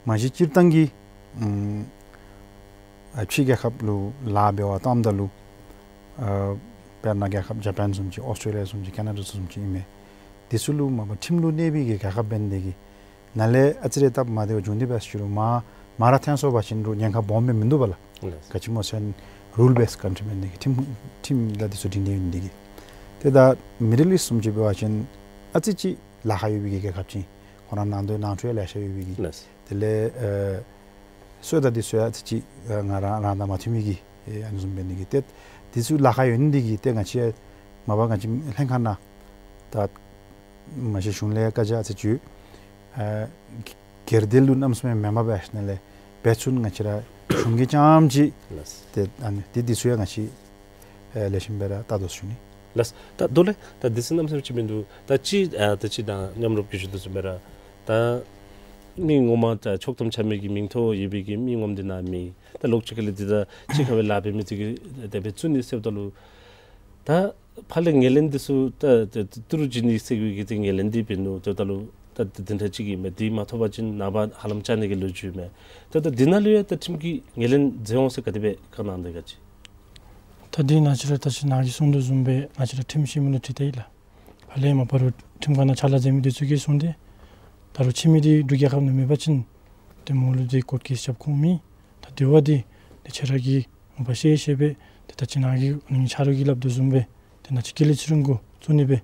མ་གཞི་སྤྱིར་བཏང་གི་ཨམ་ཨ་ཕྱི་རྒྱལ་ཁབ་ལུ་ལཱ་འབད་བར་བཏངམ་ད་ལུ་ཨ་དཔེར་ན་རྒྱལ་ཁབ་ཇ་པཱན་བཟུམ་ཅིག་ཨོསི་ཊྲེ་ལི་ཡ་བཟུམ་ཅིག་ཁེ་ན་ཌ་བཟུམ་ཅིག་ཨིན་མས། དེ་ཚུ་ལུ་མ་པ་ཁྲིམས་ལུགས་གནས་པའི་གི་རྒྱལ་ཁབ་འབད་ནི་དེ་གིས་ནཱ་ལས་ཨ་ཙི་རེ་སྟབས་མ་བདེཝ་བྱུང་སྟེ་འབད་ཟེར་རུང་མ་མ་ར་ཐོན་སོང་པ་ཅིན་རུང་ཉེན་ཁ་སྦོམ་སྦེ་མིན་འདུག་པ་ལགས། ལགས། ག་ཅི་སྨོ་ཟེར་ན་རུལ་བེསཌ་ཀཱན་ཊི་མེན་ནི་གི་ཁྲིམས་ཁྲིམས་ལ་དེ་ཚུ་སྒྲིང་སྒྲི་ཡོད་ནི་དེ་གིས། ཏེ་ད་མི་ཌལ་ཨིསཊ་བཟུམ་ཅིག་འབད་བ་ཅིན་ཨ་ཙི་ཅིག་ལཱ་ཁག་ཡོད་པའི་གི་རྒྱལ་ཁབ་ཅིག་ཁོང་ར་ནང་དོན་ནང་འཁྲུག་ཡང་ལེ་ཤ་ཡོད་པའི་གི། ལགས། དེ་ལས་ཨེ་སྲོལ་དང་དེ་ཚུ་ཡང་ཨ་ཙི་ཅིག་ཨེ་ང་ར་རང་དང་མ་མཐུན་མི་གི་ཨེ་ཨ་ནི་བཟུམ་འབད་ནི་དེ་གིས་ཏེ་དེ་ཚུ་ལཱ་ཁག་ཡོད་ནི་དེ་གིས་ཏེ་ང་བཅས་མ་པ་ང་བཅས་ལྷན་ཁག་ནང་ད་མ་གཞི་གཞུང་ལས་བཀའ་རྒྱ་ཨ་ཙི་ཅིག་ཨེ་སྒེར་སྡེ་ལུ་གནམ་མེད་ས་མེད་མེན་པར་འབད་ཞིནམ་ལས་འབད་ཚུགས་ན་ང་བཅས་ར་གཞུང་གིས་རྐྱངམ་ཅིག། ལགས། ཏེ་ཨ་ནི་དེ་དེ་ཚུ་ཡང་ང་བཅས་ཨེ་ལེགས་ཤོམ་སྦེ་ར་བལྟ་དོ་ཟེར་ཞུ་ནི། ལགས། ད་དོ་ལས་ད་དེ་ཚུ་གནམ་མེད་ས་མེད་ཅིག་མིན་འདུག། ད་ཅི་ཨ་ད་ཅི་ད་མཉམ་རོགས་ཀྱིས་ཞུ་དོ་བཟུམ་སྦེ་ར་ད་མི་ངོ་མ་ད་ཆོག་ཐམ་ཆ་མེད་ཀྱི་མིང་ཐོ་ཡོད་པའི་གི་མི་ངོམ་འདི་ནཱ་མེད། ད་ལོགས་ཅིག་ཁ་ལས་འདི་ད་ཕྱི་ཁ་སྦེ་ལཱ་འབད་མི་ཚུ་གིས་དེ་སྦེ་བཙུགས་ནི་ཟེརཝ་ད་ལུ་ད་ཕར་ལས་ངོས་ལེན་འདི་ཚུ་ད་ད་ད་ཏི་རུ་བྱིན་ནི་ཟེར་བའི་གི་ཏེ་ངོས་ལེན་འདི་འབད་ནུག། ཏེ་ད་ལུ་ད་ད་འདི་འདྲ་ཅིག་གིས་མས། འདི་མ་ཐོབ་པ་ཅིན་ནངས་པ་ཧ་ལམ་བཅད་ནི་གི་ལོ་རྒྱུས་མས། ཏེ་ད་འདི་ནང་ལུ་ཡང་ད་ཁྲིམས་ཀྱིས་ངོས་ལེན་མཛད་འོང་ཟེར་ག་དེ་སྦེ་བཀའ་གནང་དེས་ག་ཅི། ད་འདི་ནང་ཅིག་ར་ད་ཅི་ནཱ་གིས་གསུངས་དོ་བཟུམ་སྦེ་ནཱ་ཅིག་ར་ཁྲིམས་ཤེས་མི་ལུ་དྲི་དེས་ལགས། ཕར་ལས་མ་པ་རོགས་ཁྲིམས་ཁང་ནང་ཕྱག་ལཱ་མཛད་མི་འདི་ཚུ་གིས་གསུངས་ཏེ། ད་རུང་ཕྱི་མི་འདི་འབྲུག་རྒྱལ་ཁབ་ནང་མེད་པ་ཅིན་ཏེ་མོ་ལུ་འདི་ཀོརཊ་ཀེསི་རྐྱབ་ཁུངས་མེད། ད་དེ་བ་འདི་ཏེ་ཁྱེད་ར་གིས་མ་པ་ཤེས་ཤེས་སྦེ་ཏེ་ད་ཅི་ནཱ་གིས་ཨ་ནི་ཆ་རོགས་ཀྱིས་སླབ་དོ་བཟུམ་སྦེ་ཏེ་ནཱ་ཅིག་ཀེ་ལི་ཚེ་རིང་གུ་བཙུགས་ནི་སྦེ་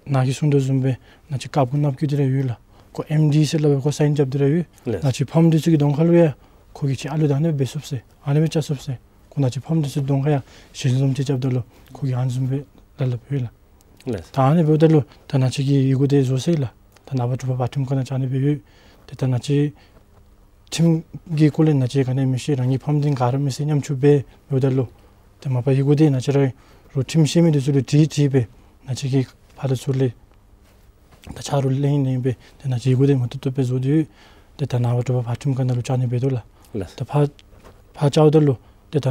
ནཱ་གིས་གསུངས་དོ་བཟུམ་སྦེ་ནཱ་ཅིག་ཀར་གུ་ནང་བཀོད་དེ་ར་ཡོད་ལགས། ཁོ་ཨེམ་ཌི་ཟེར་སླབ་སྦེ་ཁོ་སའིན་རྐྱབ་སྟེ་ར་ཡོད། ལགས། ནཱ་ཅིག་ཕམ་འདི་ཚུ་གི་གདོང་ཁ་ལུ་ཡང་ཁོ་གིས་ཅིག་ཨ་ལུ་ད་ཨ་ནི་སྦེ་འབད་ཚུགས་ཟེར་ཨ་ནི་སྦེ་བཅའ་ཚུགས་ཟེར་ཁོ་ནཱ་ཅིག་ཕམ་འདི་ཚུ་གདོང་ཁར་ཡང་ཞལ་འཛོམས་ཅིག་རྐྱབ་ད་ལུ་ཁོ་གིས་ཨ་ནི་བཟུམ་སྦེ་སླབ་སླབ་ཡོད་ལགས། ལགས། ད་ཨ་ནི་འབདཝ་ད་ལུ་ད་ང་བཅས་ཀྱིས་ཡི་གུ་དེ་བཟོ་ཚར་ཡི་ལགས། ད་ནངས་པ་དྲོ་པ་པར་ཁྲིམས་ཁང་ནང་བཅར་ནི་སྦེ་ཡོད། ཏེ་ད་ང་བཅས་ཁྲིམས་ཀྱི་སྐོར་ལས་ང་བཅས་ག་ནི་མི་ཤེས། རང་གི་ཕམ་འདི་ག་ར་མི་ཤེས། ཉམ་ཆུང་སྦེ་འབདཝ་ད་ལུ་ཏེ་མ་པ་ཡི་གུ་དེ་ང་བཅས་ར་རོགས་ཁྲིམས་ཤེས་མི་འདི་ཚུ་ལུ་དྲི་དྲི་སྦེ་ང་བཅས་ཀྱིས་ཕར་དང་ཚུར་ལས་ད་ཆ་རོགས་ལེན་ལེན་སྦེ་ཏེ་ང་བཅས་ཡི་གུ་དེ་མ་བཏུབ་བཏུབ་སྦེ་བཟོ་སྟེ་ཡོད། ཏེ་ད་ནངས་པ་དྲོ་པ་པར་ཁྲིམས་ཁང་ནང་ལུ་བཅར་ནི་འབད་དོ་ལགས། ལགས། ཏེ་ཕར་ཕར་བཅརཝ་ད་ལུ་ཏེ་ད་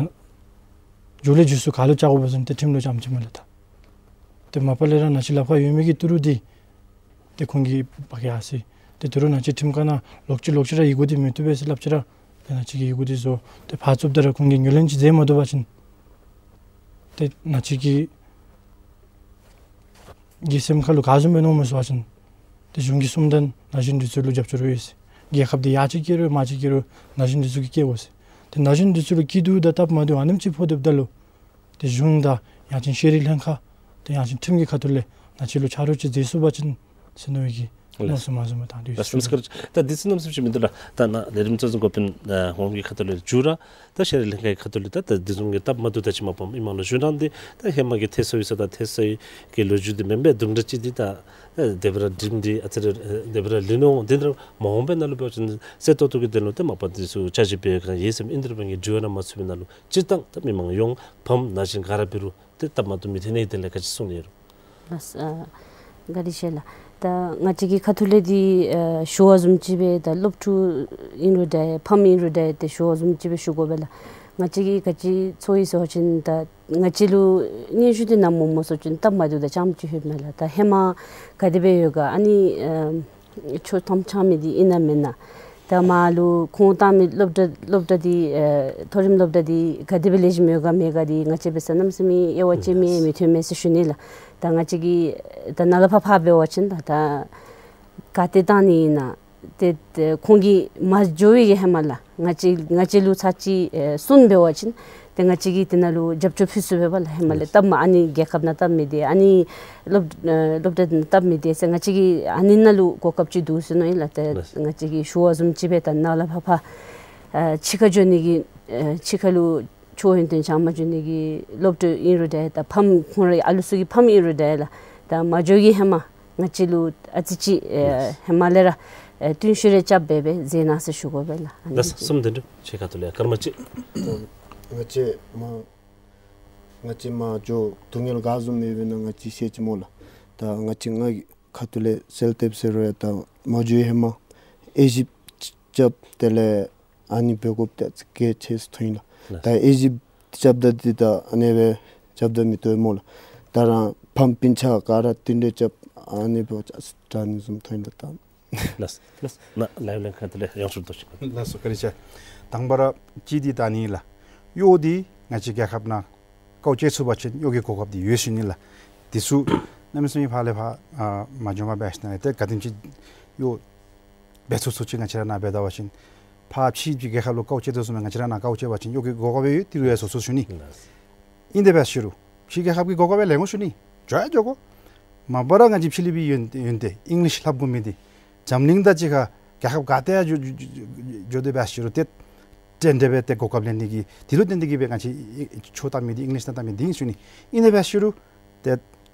མཇུག་ལས་མཇུག་སུ་ག་ལུ་བཅར་དགོཔ་སྨོ་ཟེར་ན་ཏེ་ཁྲིམས་ལུ་བཅར་མི་ཅིག་མས་ལགས། ད་ཏེ་མ་པ་ལས་ར་ང་བཅས་ལག་པར་ཡོད་མི་གི་ཏི་རུ་འདི་ཏེ་ཁོང་གིས་འབག་ཡར་སོ་ཡི། ཏེ་ཏི་རུ་ང་བཅས་ཁྲིམས་ཁང་ནང་ལོག་ཅི་ལོག་ཅི་ར་ཡི་གུ་འདི་མི་བཏུབ་པས་ཟེར་སླབ་ཅི་ར་ཏེ་ང་བཅས་ཀྱིས་ཡི་གུ་འདི་བཟོ། ཏེ་ཕར་བཙུགསཔ་ད་ར་ཁོང་གིས་ངོས་ལེན་ཅིག་མཛད་མ་བཏུབ་པ་ཅིན་ཏེ་ང་བཅས་ཀྱི་གི་སེམས་ཁ་ལུ་ག་བཟུམ་སྦེ་མནོཝ་སྨོ་ཟེར་བ་ཅིན་ཏེ་གཞུང་གིས་གསུམ་ལྡན་ན་གཞོན་འདི་ཚུ་ལུ་རྒྱབ་སྐྱོར་ཡོད་ཟེར། རྒྱལ་ཁབ་འདི་ཡར་ཅིག་སྐྱེད་རུང་མར་ཅིག་སྐྱེད་རུང་ན་གཞོན་འདི་ཚུ་གིས་སྐྱེད་དགོ་ཟེར། ཏེ་ན་གཞོན་འདི་ཚུ་ལུ་སྐྱིད་སྡུག་དང་སྟབས་མ་བདེཝ་ཨ་ནེམ་ཅིག་ཕོག་སྡོདཔ་ད་ལུ་ཏེ་གཞུང་དང་ཡང་ཅིན་ཤེས་རིག་ལྷན་ཁག་ཏེ་ཡང་ཅིན་ཁྲིམས་ཀྱི་ཁ་ཐུག་ལས་ང་བཅས་ལུ་ཆ་རོགས་ཅིག་མཛད་ཚུགས་པ་ཅིན་ཟེར་མནོ་བའི་གི་ལགས། མནོ་བསམ་བཟུམ་མ་ད་འདི་ལགས། ཡོད་ཟེར་ཞུ། ད་འདི་ཚུ་གནམ་མེད་ས་མེད་ཅིག་མིན་འདུག་ལགས། ད་ནཱ་ལས་རིམ་གཙོ་འཛིན་འགོ་དཔོན་ཨ་ཧོངས་ཀྱི་ཁ་ཐུག་ལས་མཇུག་ར་ད་ཤེས་རིག་ལྷན་ཁག་གི་ཁ་ཐུག་ལས་ད་ད་འདི་བཟུམ་གྱི་སྟབས་མ་བདེཝ་ད་ཅིག་མ་པ་མི་མང་ལུ་ཞུ་ནི་འདི་ད་ཧེ་མ་གི་ཐེ་སོ་ཡོད་ས་དང་ཐེ་སོ་ཡི་གི་ལོ་རྒྱུས་འདི་མེན་པས། དུམ་གྲ་ཅིག་འདི་ད་ཨེ་དེ་སྦེ་ར་སྒྲིག་འདི་ཨ་ཙི་རེ་ཨེ་དེ་སྦེ་ར་ལུས་ནུག། འདི་འདྲ་མ་འོངས་པའི་ནང་ལུ་འབད་བ་ཅིན་གསལ་ཏོག་ཏོ་གི་དོན་ལུ་ཏེ་མ་པ་འདི་ཚུ་བསྐྱར་ཞིབ་འབད་ག་ཡོད་ཟེར་མི་འདི་ར་འབད་ངེས་དྲི་བ་ནང་མ་ཚུད་པའི་ནང་ལུ་སྤྱིར་བཏང་ད་མི་མང་ཡོངས་ཕམ་ན་གཞོན་ག་ར་འབད་རུང་ཏེ་སྟབས་མ་བདེཝ་མི་ཐོན་ནི་དེ་ལས་ག་ཅི་གསུང་ནི་ཡོད་རུང་། ལགས། ཨ་བཀའ་དྲིན་ཆེ་ལགས། ད་ང་བཅས་ཀྱི་ཁ་ཐུག་ལས་འདི་ཨ་ཞུ་བ་བཟུམ་ཅིག་སྦེ་ད་སློབ་ཕྲུག་ཨིན་རུང་འདྲ་ཕམ་ཨིན་རུང་འདྲ་ཏེ་ཞུ་བ་བཟུམ་ཅིག་སྦེ་ཞུ་དགོ་པས་ལགས། ང་བཅས་ཀྱིས་ག་ཅི་ཚོར་ཡི་ཟེར་བ་ཅིན་ད་ང་བཅས་ལུ་སྙན་ཞུ་འདི་ནང་སྨོ་སྨོ་ཟེར་བ་ཅིན་སྟབས་མ་བདེཝ་དང་རྐྱངམ་ཅིག་ཡོདཔ་མས་ལགས། ད་ཧེ་མ་ག་དེ་སྦེ་ཡོད་ག་ཨ་ནི་ཨ་ཆོག་ཐམ་ཆགས་མི་འདི་ཨིན་ན་མེན་ན། ད་མར་ལུ་ཁུངས་བཏང་མི་སློབ་གྲྭ་སློབ་གྲྭ་འདི་ཨེ་མཐོ་རིམ་སློབ་གྲྭ་འདི་ག་དེ་སྦེ་ལེགས་ཤོམ་ཡོད་ག་མེད་ག་འདི་ང་བཅས་འབད་ས་གནམ་མེད་ས་མེད་དབྱེ་བ་དཔྱད་མི་མི་ཐོན་མས་ཟེར་ཞུ་ནི་ལགས། ད་ང་བཅས་ཀྱིས་ད་ནཱ་ལས་ཕར་ཕར་འབད་བ་ཅིན་ད་ད་ག་ཏེ་བཏང་ནི་ཨིན་ན་ཏེ་ཏེ་ཁོང་གིས་མ་འགྱོ་བའི་གི་ཧེ་མ་ལགས་ང་བཅས་ང་བཅས་ལུ་ཚར་གཅིག་ཨེ་གསུངས་འབད་བ་ཅིན་ཏེ་ང་བཅས་ཀྱིས་དེ་ནང་ལུ་རྒྱབ་སྐྱོར་ཕུལ་ཚུགས་པས་ལགས། ཧེ་མ་ལས་ལགས། སྟབས་མ་ཨ་ནི་རྒྱལ་ཁབ་ནང་སྟབས་མི་བདེ་ཨ་ནི་སློབ་ཨེ་སློབ་གྲྭ་ནང་སྟབས་མི་བདེ་ཟེར་ང་བཅས་ཀྱིས་ཨ་ནི་ནང་ལུ་གོ་སྐབས་ཅིག་འདུག་ཟེར་མནོ་ཡི་ལགས། ཏེ་ལགས། ང་བཅས་ཀྱིས་ཞུ་བ་བཟུམ་ཅིག་སྦེ་ད་ནཱ་ལས་ཕར་ཕར་ཨེ་ཕྱི་ཁར་འགྱོ་ནི་གི་ཨེ་ཕྱི་ཁ་ལུ་ཆོས་ཡོན་ཏན་སྦྱང་མ་འགྱོ་ནི་གི་སློབ་ཕྲུག་ཨིན་རུང་འདྲ་ད་ཕམ་ཁོང་རའི་ཨ་ལུ་ཚུ་གི་ཕམ་ཨིན་རུང་འདྲ་ལགས། ད་མ་འགྱོ་གི་ཧེ་མ་ང་བཅས་ལུ་ཨ་ཙི་ཅིག་ཨེ་ལགས། ཧེ་མ་ལས་ར་ཨེ་བསྟུན་ཤུགས་རེ་རྐྱབ་སྦེ་སྦེ་མཛད་གནང་ཟེར་ཞུ་དགོ་པས་ལགས། ཨ་ནི་ལགས། གསུམ་དེ་འདྲ་ཁྱེད་ཁ་ཐུག་ལས་སྐར་མ་གཅིག། ང་བཅས་མ་ང་བཅས་མ་འགྱོ་སྡུག་བསྔལ་ག་བཟུམ་ཡོདཔ་ཨིན་ན་ང་བཅས་ཤེས་ཅི་སྨོ་ལགས། ད་ང་བཅས་ང་གི་ཁ་ཐུག་ལས་གསལ་ཏེ་ཟེར་རུང་ཡང་ད་མ་འགྱོ་ཧེ་མ་དབྱེ་ཞིབ་རྐྱབ་དེ་ལས་ཨ་ནི་འབད་དགོཔ་ད་གལ་ཆེ་ཟེར་མཐོང་ཡི་ལགས། ལགས། ད་དབྱེ་ཞིབ་རྐྱབ་ད་འདི་ད་ཨ་ནི་སྦེ་རྐྱབ་ད་མི་བཏུབ་སྨོ་ལགས། ད་རང་ཕམ་སྤུན་ཆ་ག་ར་བསྟུན་གྲོས་རྐྱབ་ཨ་ནི་འབད་བ་ཅིན་དྲག་ནི་བཟུམ་མཐོང་ཡི་ལགས། ད་ལགས། ལགས། ནཱ་ལས་ལྷན་ཁག་དེ་ལས་ཡོངས་སུ་རྫོགས་ཤིག། ལགས་སོ་བཀའ་དྲིན་ཆེ། དང་པ་ར་གཅིག་འདི་ད་ནི་ལགས། གཡོག་འདི་ང་བཅས་རྒྱལ་ཁབ་ནང་བཀོག་སྤྱོད་ཚུགས་པ་ཅིན་གཡོག་གི་གོ་སྐབས་འདི་ཡོད་ཟེར་ཞུ་ནི་ལགས། འདི་ཚུ་གནམ་མེད་ས་མེད་ཕར་ལས་ཕར་ཨ་མ་འགྱོ་མ་འབད་ཞིནམ་ལས་ཏེ་ག་དེམ་ཅིག་གཡོག་འབད་ཚུགས་ཚུགས་ཅིག་ང་བཅས་ར་ནཱ་འབད་ད་པ་ཅིན་ཕར་ཕྱི་གི་རྒྱལ་ཁབ་ལུ་བཀོག་སྤྱོད་དོ་བཟུམ་སྦེ་ང་བཅས་ར་ནཱ་བཀོག་སྤྱོད་པ་ཅིན་གཡོག་གི་གོ་སྐབས་ཡོད་ཏི་རུ་ཡང་བཟོ་ཚུགས་ཞུ་ནི། ལགས། ཨིན་དེ་འབད་ཞུ་རུང་ཕྱི་རྒྱལ་ཁབ་ཀྱི་གོ་སྐབས་ལེན་དགོ་ཞུ་ནི། འགྱོ་ཡང་འགྱོ་དགོ། མ་པ་ར་ང་བཅས་ཕྱི་གླིང་པའི་ཡོན་ཡོན་ཏན་ཨིང་ལིཤ་སླབ་དགོ་མི་འདི་འཛམ་གླིང་དང་གཅིག་ཁར་རྒྱལ་ཁབ་ག་ཏེ་ཡང་འགྱོ་འགྱོ་འགྱོ་འགྱོ་དེ་འབད་ཞུ་རུང་ཏེ་ཏན་ཏན་སྦེ་ཏེ་གོ་སྐབས་ལེན་ནི་གི་དེ་ལུ་བརྟེན་ཏེ་གིས་སྦེ་ང་བཅས་ཆོས་བལྟ་མི་འདི་ཨིང་ལིཤ་ནང་བལྟ་མི་འདི་ཨིན་ཞུ་ནི། ཨིན་དེ་འབད་ཞུ་རུང་ཏེ་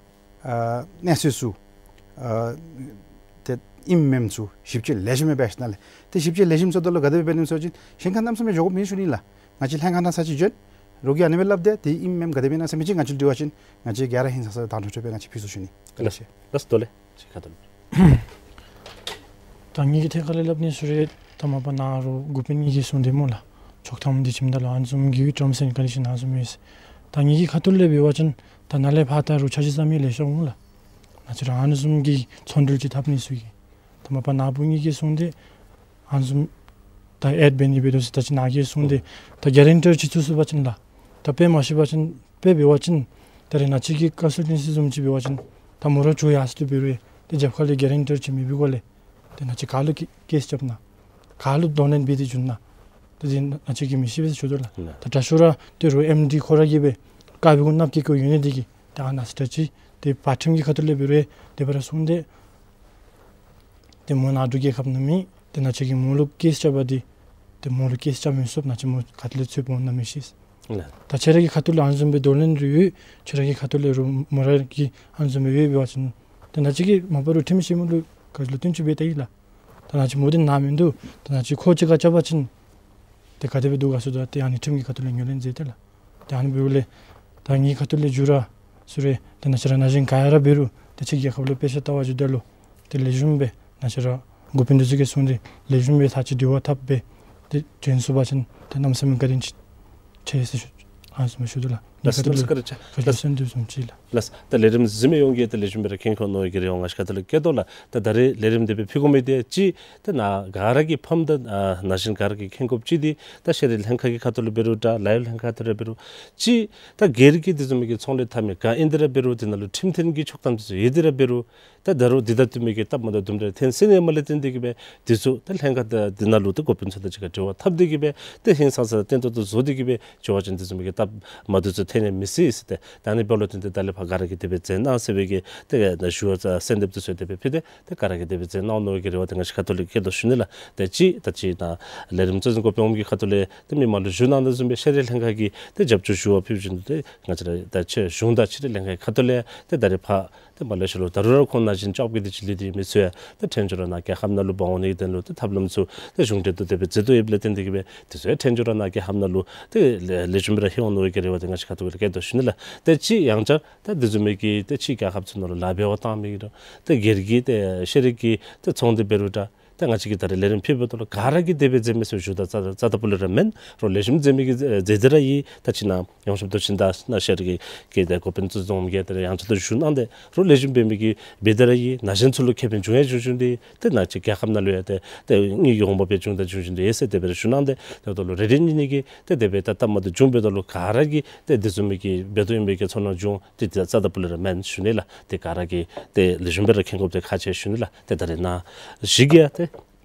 ཨ་གནས་ཚུལ་ཚུ་ཨ་ཏེ་ཨིནམ་མེནམ་ཚུ་ཞིབ་དཔྱད་ལེགས་ཤོམ་འབད་ཞིནམ་ལས་ཏེ་ཞིབ་དཔྱད་ལེགས་ཤོམ་ཚུ་དོ་ལུ་ག་དེ་སྦེ་འབད་ནི་ཟེར་བ་ཅིན་གཞན་ཁར་གནམ་མེད་ས་མེད་འགྱོ་དགོཔ་མེད་ཞུ་ནི་ལགས། ང་བཅས་ལྷན་ཁག་ནང་ས་ཅིག་བྱོན་རོགས་ཀྱིས་ཨ་ནི་སྦེ་སླབ་སྟེ་དེ་ཨིནམ་མེནམ་ག་དེ་སྦེ་ཨིན་ན་ཟེར་མི་ཅིག་ང་བཅས་ལུ་དྲི་བ་ཅིན་ང་བཅས་ག་ར་ཧིང་སངས་ས་དང་འཕྲོ་འཕྲོ་སྦེ་ང་བཅས་ཕུལ་ཚུགས་ཞུ་ནི། ལགས། ལགས་སོ་དོ་ལེ། ཅིག་ཁ་ཐུག་ལས། ད་ངེ་གི་ཐད་ཁ་ལས་སླབ་ནི་ཟེར་རུང་ད་མ་པ་ནཱ་རོགས་འགོ་དཔོན་གཉིས་ཀྱིས་གསུངས་དེ་སྨོ་ལགས། ཆོག་ཐམ་འདི་བྱིནམ་ད་ལུ་ཨ་ནི་བཟུམ་གྱི་ཊརམསི་ཨེནཌ་ཀོན་ཌི་ཤཱན་ཨ་ནི་བཟུམ་ཡོད་ཟེར། ད་ངེ་གི་ཁ་ཐུག་ལས་འབད་བ་ཅིན་ད་ནཱ་ལས་ཕར་ད་རོགས་འཆར་གཞི་བཟོ་མི་ལེ་ཤ་འོང་ལགས། ང་བཅས་ར་ཨ་ནི་བཟུམ་གྱི་ཚོང་འབྲེལ་ཅིག་འཐབ་ནི་ཚུ་གིས། ད་མ་པ་ནཱ་བུ་གཉིས་ཀྱིས་གསུངས་དེ་ཨ་ནི་བཟུམ་ད་ཨེཌ་འབད་ནི་འབད་དོ་ཟེར་ད་ཅི་ནཱ་གིས་གསུངས་དེ་ད་གེ་རེན་ཊར་ཅིག་བཙུགས་ཚུགས་པ་ཅིན་ལགས། ད་དཔེ་མ་ཤེས་པ་ཅིན་དཔེ་འབད་བ་ཅིན་ད་རེས་ང་བཅས་ཀྱི་ཀོན་སཱལ་ཊེན་སི་བཟུམ་ཅིག་འབད་བ་ཅིན་ད་མོ་ར་འགྱོ་ཡར་སོང་སྟེ་འབད་རུང་ཏེ་རྒྱབ་ཁ་ལས་གེ་རེན་ཊར་ཅིག་མེད་པའི་སྒོ་ལས་ཏེ་ང་བཅས་ག་ལུ་ཀེ་ཀེསི་རྐྱབ་ན་ག་ལུ་དོ་ནན་འབད་དེ་འགྱོ་ན་ཏེ་དེ་ང་བཅས་ཀྱིས་མི་ཤེས་པས་ཟེར་ཞུ་དོ་ལགས། ལགས། ད་དྲག་ཤོས་ར་ཏེ་རོགས་ཨེམ་ཌི་ཁོ་ར་གིས་སྦེ་དཀར་པོའི་གུ་ནགཔོ་གི་གུ་ཡོད་ནི་དེ་གིས་ཏེ་ཨ་ནཱ་ཟེར་ད་ཅི་ཏེ་པར་ཁྲིམས་ཀྱི་ཁ་ཐུག་ལས་འབད་རུང་དེ་སྦེ་ར་གསུངས་དེ་ཏེ་མོ་ནཱ་འབྲུག་རྒྱལ་ཁབ་ནང་མེད། ཏེ་ང་བཅས་ཀྱིས་མོ་ལུ་ཀེསི་རྐྱབ་པ་འདི་ཏེ་མོ་ལུ་ཀེསི་རྐྱབ་མི་ཚུགས། ང་བཅས་མོ་ག་ཏེ་ལས་འཚོལ་འོང་ན་མི་ཤེས། ལགས། ད་ཁྱེད་ར་གི་ཁ་ཐུག་ལས་ཨ་ནི་བཟུམ་སྦེ་འདོད་ལན་རེ་ཡོད། ཁྱེད་ར་གི་ཁ་ཐུག་ལས་རུང་མོ་ར་གིས་ཨ་ནི་བཟུམ་སྦེ་ཡོད་འབད་བ་ཅིན་ཏེ་ནཱ་ཅིག་གིས་མ་པ་རུང་ཁྲིམས་ཞིབ་མི་ལུ་ག་ཅི་ལུ་བསྟུན་ཅིག་འབད་ད་ཡི་ལགས། ད་ནཱ་ཅིག་མོ་འདི་ནཱ་མིན་འདུག། ད་ནཱ་ཅིག་ཁོ་ཅིག་ཁར་རྐྱབ་པ་ཅིན་ཏེ་ག་དེ་སྦེ་འདུག་ག་ཟེར་ད་ཏེ་ཨ་ནི་ཁྲིམས་ཀྱི་ཁ་ཐུག་ལས་ངོས་ལེན་མཛད་དེ་ལགས། ཏེ་ཨ་ནི་འབདཝ་ལས་ད་ངེའི་ཁ་ཐུག་ལས་མཇུག་ར་ཟེར་རུང་ཏེ་ནཱ་ཅིག་ར་ན་གཞོན་ག་ར་འབད་རུང་ཏེ་ཕྱི་རྒྱལ་ཁབ་ལུ་དཔེ་ཆ་ལྟ་བར་འགྱོཝ་ད་ལུ་ཏེ་ལེགས་ཤོམ་སྦེ་ནཱ་ཅིག་ར་འགོ་དཔོན་འདི་ཚུ་གིས་གསུངས་ཏེ་ལེགས་ཤོམ་སྦེ་ད་ཅི་དྲི་བ་འཐབ་སྦེ་ཏེ་བྱོན་ཚུགས་པ་ཅིན་ཏེ་གནམ་མེད་ས་མེད་བཀའ་དྲིན་ཆེ་ཆེ་ཟེར་ཞུ་ཨ་ནི་བཟུམ་ཞུ་དོ་ལགས། ལགས། ངེའི་ཁ་ཐུག་ལས་བཀའ་དྲིན་ཆེ། ཁ་ཐུག་སེམས་འདི་བཟུམ་ཅིག་ལགས། ལགས། ད་ལས་རིམ་གཟིགས་མི་ཡོངས་ཀྱིས་ཏེ་ལེགས་ཤོམ་སྦེ་ར་མཁྱེན་ཁུངས་གནང་བའི་གི་རེ་བ་ང་བཅས་ཁ་ཐུག་ལས་བསྐྱེད་དོ་ལགས། ད་ད་རེས་ལས་རིམ་འདི་སྦེ་ཕུལ་དགོ་མི་འདི་ཅིག་ཏེ་ནཱ་ག་ར་གིས་ཕམ་ད་ཨ་ན་གཞོན་ག་ར་གིས་མཁྱེན་དགོཔ་ཅིག་འདི་ད་ཤེས་རིག་ལྷན་ཁག་གི་ཁ་ཐུག་ལས་འབད་རུང་འདྲ་ལཱ་གཡོག་ལྷན་ཁག་ཁ་ཐུག་ལས་འབད་རུང་ཅིག་ད་སྒེར་གྱི་འདི་བཟུམ་མའི་གི་ཚོང་ལས་འཐབ་མི་ག་ཨིན་ཏེ་ར་འབད་རུང་འདི་ནང་ལུ་ཁྲིམས་མཐུན་གྱི་ཆོག་ཐམ་འདི་ཚུ་ཡོད་དེ་ར་འབད་རུང་ད་ད་རུང་འདི་དང་བསྟུན་མི་གི་སྟབས་མ་བདེཝ་དུམ་གྲ་ཐོན་སོ་ནུག་མ་ལས་བརྟེན་ཏེ་གིས་སྦེ་འདི་ཚུ་ད་ལྷན་ཁག་ད་འདི་ནང་ལུ་ད་འགོ་དཔོན་ཚུ་དང་གཅིག་ཁར་འབྲེལ་བ་འཐབ་སྟེ་གིས་སྦེ་ད་ཧིང་སངས་ས་བརྟན་ཏོག་ཏོ་བཟོ་སྟེ་གིས་སྦེ་འགྱོ་བ་ཅིན་འདི་བཟུམ་མའི་གི་སྟབས་མ་བདེཝ་ཚུ་ཐོན་ནི་མི་སྲིད་ཟེར་ཏེ་ད་ཨ་ནི་འབདཝ་ལས་བརྟེན་ཏེ་ད་ལས་ཕར་ག་ར་གིས་དེ་སྦེ་མཛད་གནང་ཟེར་བའི་གི་ཏེ་ཞུ་བ་གསོལ་འདེབས་འདི་ཚུ་དེ་སྦེ་ཕུལ་ཏེ་ཏེ་ག་ར་གིས་དེ་སྦེ་མཛད་གནང་ནི་གི་རེ་བ་ཏེ་ང་བཅས་ཁ་ཐུག་ལས་བསྐྱེད་དོ་ཞུ་ནི་ལགས། ཏེ་ཅིག་ད་ཅི་ནཱ་ལས་རིམ་གཙོ་འཛིན་འགོ་དཔོན་གྱི་ཁ་ཐུག་ལས་ཏེ་མི་མང་ལུ་ཞུ་གནང་དོ་བཟུམ་སྦེ་ཤེས་རིག་ལྷན་ཁག་གིས་ཏེ་རྒྱབ་སྐྱོར་ཞུ་བ་ཕུལ་བཞིན་དུ་ཏེ་ང་བཅས་ར་ད་ཆེ་གཞུང་དང་ཤེས་རིག་ལྷན་ཁག་གི་ཁ་ཐུག་ལས་ཏེ་ད་རེས་ཕར་ཏེ་མ་ལེ་ཤ་ལུ་ད་རུང་ར་ཁོང་ན་གཞོན་ཅོག་གི་འདི་ཅིག་ལུས་ཏེ་མི་ཚུ་ཡང་ཏེ་ཕྲན་བཅོས་ར་ནཱ་རྒྱལ་ཁབ་ནང་ལུ་འབག་འོང་ནི་གི་དོན་ལུ་ཏེ་ཐབས་ལམ་ཚུ་ཏེ་གཞུང་འབྲེལ་དུ་དེ་སྦེ་མཛད་དོ་ཡོདཔ་ལས་བརྟེན་ཏེ་གིས་སྦེ་འདི་ཚུ་ཡང་ཕྲན་བཅོས་ར་ནཱ་རྒྱལ་ཁབ་ནང་ལུ་ཏེ་ལེགས་ཤོམ་སྦེ་ར་ལྷོད་འོང་ནི་གི་རེ་བ་ཏེ་ང་བཅས་ཁ་ཐུག་ལས་བསྐྱེད་དོ་ཞུ་ནི་ལགས། ཏེ་ཅིག་ཡང་བསྐྱར་ད་འདི་བཟུམ་མའི་གི་ཏེ་ཕྱི་རྒྱལ་ཁབ་ཚུ་ནང་ལུ་ལཱ་འབད་བར་བཏང་མི་གི་རུང་ཏེ་སྒེར་གྱི་ཏེ་ཤེས་རིག་གི་ཏེ་ཚོང་འདི་འབད་རུང་འདྲ་ཏེ་ང་བཅས་ཀྱིས་ད་རེས་ལས་རིམ་ཕུལ་བའི་ཐོག་ལུ་ག་ར་གིས་དེ་སྦེ་མཛད་མི་ཟེར་ཞུ་ད་རྩ་རྩ་དང་པོ་ལས་ར་མེན། རོགས་ལེགས་ཤོམ་མཛད་མི་གིས་མཛད་དེ་ར་ཡོད། ད་ཅི་ནཱ་ཡོངས་ཁྱབ་མདོ་ཆེན་དང་ནཱ་ཤེས་རིག་གི་ཏེ་འགོ་དཔོན་གཙོ་འཛིན་འོགམ་གིས་ད་རེས་ཡང་ཅིག་ཏུ་ཞུ་གནང་སྟེ་རོགས་ལེགས་ཤོམ་འབད་མི་གིས་འབད་དེ་ར་ཡོད། ན་གཞོན་ཚུ་ལུ་ཁེ་ཕན་བྱུང་ཡང་བྱུང་བྱུངམ་འདི་ཏེ་ནཱ་ཅིག་རྒྱལ་ཁབ་ནང་ལུ་ཡང་ཏེ་ཏེ་དངུལ་གྱི་འོང་འབབ་ཡང་བྱུང་དང་བྱུང་བྱུངམ་འདི་ཡོད་ཟེར་དེ་སྦེ་ར་ཞུ་གནང་སྟེ་ད་ལྟོ་ལུ་རེ་རེ་གཉིས་གཉིས་ཀྱིས་ཏེ་དེ་སྦེ་ད་སྟབས་མ་བདེཝ་བྱུང་བའི་ཐོག་ལུ་ག་ར་གིས་ཏེ་དེ་བཟུམ་མའི་གི་འབད་དོ་ཨིན་པའི་གི་ཚོར་སྣང་བྱུང་། ཏེ་ཏེ་རྩ་དང་པོ་ལས་ར་མེན་ཞུ་ནི་ལགས། ཏེ་ག་ར་གིས་ཏེ་ལེགས་ཤོམ་སྦེ་ར་མཁྱེན་དགོཔ་འདི་ཁག་ཆེ་ཞུ་ནི་ལགས། ཏེ་ད་རེས་ནཱ་གཞི་གིས་ཡང་ཏེ་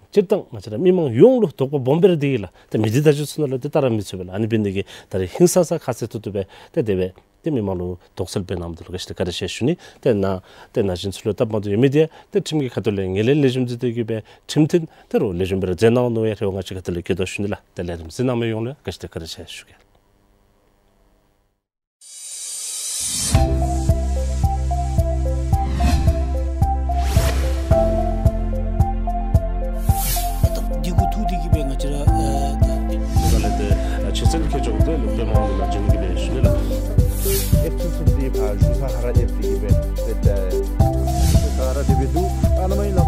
སྤྱིར་བཏང་ང་བཅས་ར་མི་མང་ཡོངས་ལུ་དོགས་པ་སྦོམ་སྦེ་ར་འདི་ཨིན་ལགས། ཏེ་མི་སྡེ་དང་ཅིག་ཚུ་ནང་ལུ་ཏེ་ལྟ་ར་མི་ཚུད་པས་ལགས། ཨ་ནི་འབད་ནི་དེ་གིས་ད་རེས་ཧིང་སངས་ས་ཁ་གསལ་ཏོག་ཏོ་སྦེ་ཏེ་དེ་སྦེ་ཏེ་མི་མང་ལུ་དོགས་སེལ་འབད་གནངམ་འདི་ལུ་བཀའ་དྲིན་བཀའ་དྲིན་ཆེ་ཞུ་ནི། ཏེ་ནཱ་ཏེ་ན་གཞོན་ཚུ་ལུ་སྟབས་མ་བདེཝ་ཡོད་མི་འདི་ཡང་ཏེ་ཁྲིམས་ཀྱི་ཁ་ཐུག་ལས་ངོས་ལེན་ལེགས་ཤོམ་མཛད་དེ་གིས་སྦེ་ཁྲིམས་མཐུན་ཏེ་རོགས་ལེགས་ཤོམ་སྦེ་ར་མཛད་གནང་ནི་ཡང་རེ་བ་ང་བཅས་ཁ་ཐུག་ལས་བསྐྱེད་དོ་ཞུ་ནི་ལགས། ཏེ་ལས་རིམ་གཟིགས་གནང་མི་ཡོངས་ལུ་བཀའ་དྲིན་བཀའ་དྲིན་ཆེ་ཞུ་གེ། ད་འདི་གུ་ཐུག་སྟེ་གིས་སྦེ་ང་བཅས་ར་ཨ་ད་འདི་ད་ལས་ཏེ་ཨ་ཆེ་སེམས་ཁེ་ཆོག་ཏེ་ལུ་པདྨ་དབང་འདུས་ལགས་བྱོན་གེ་ལགས་ཞུ་ནི་ལགས། ཨེབ་ཚུན་ཚོད་འདི་ཕར་བཞུགས་ས་ཁར་ར་ཨེབ་སྟེ་གིས་སྦེ་ཏེ་ད་ཁར་ར་དེ་སྦེ་འདུག། ཨ་ནཱ་མ་ཡིན་ལགས།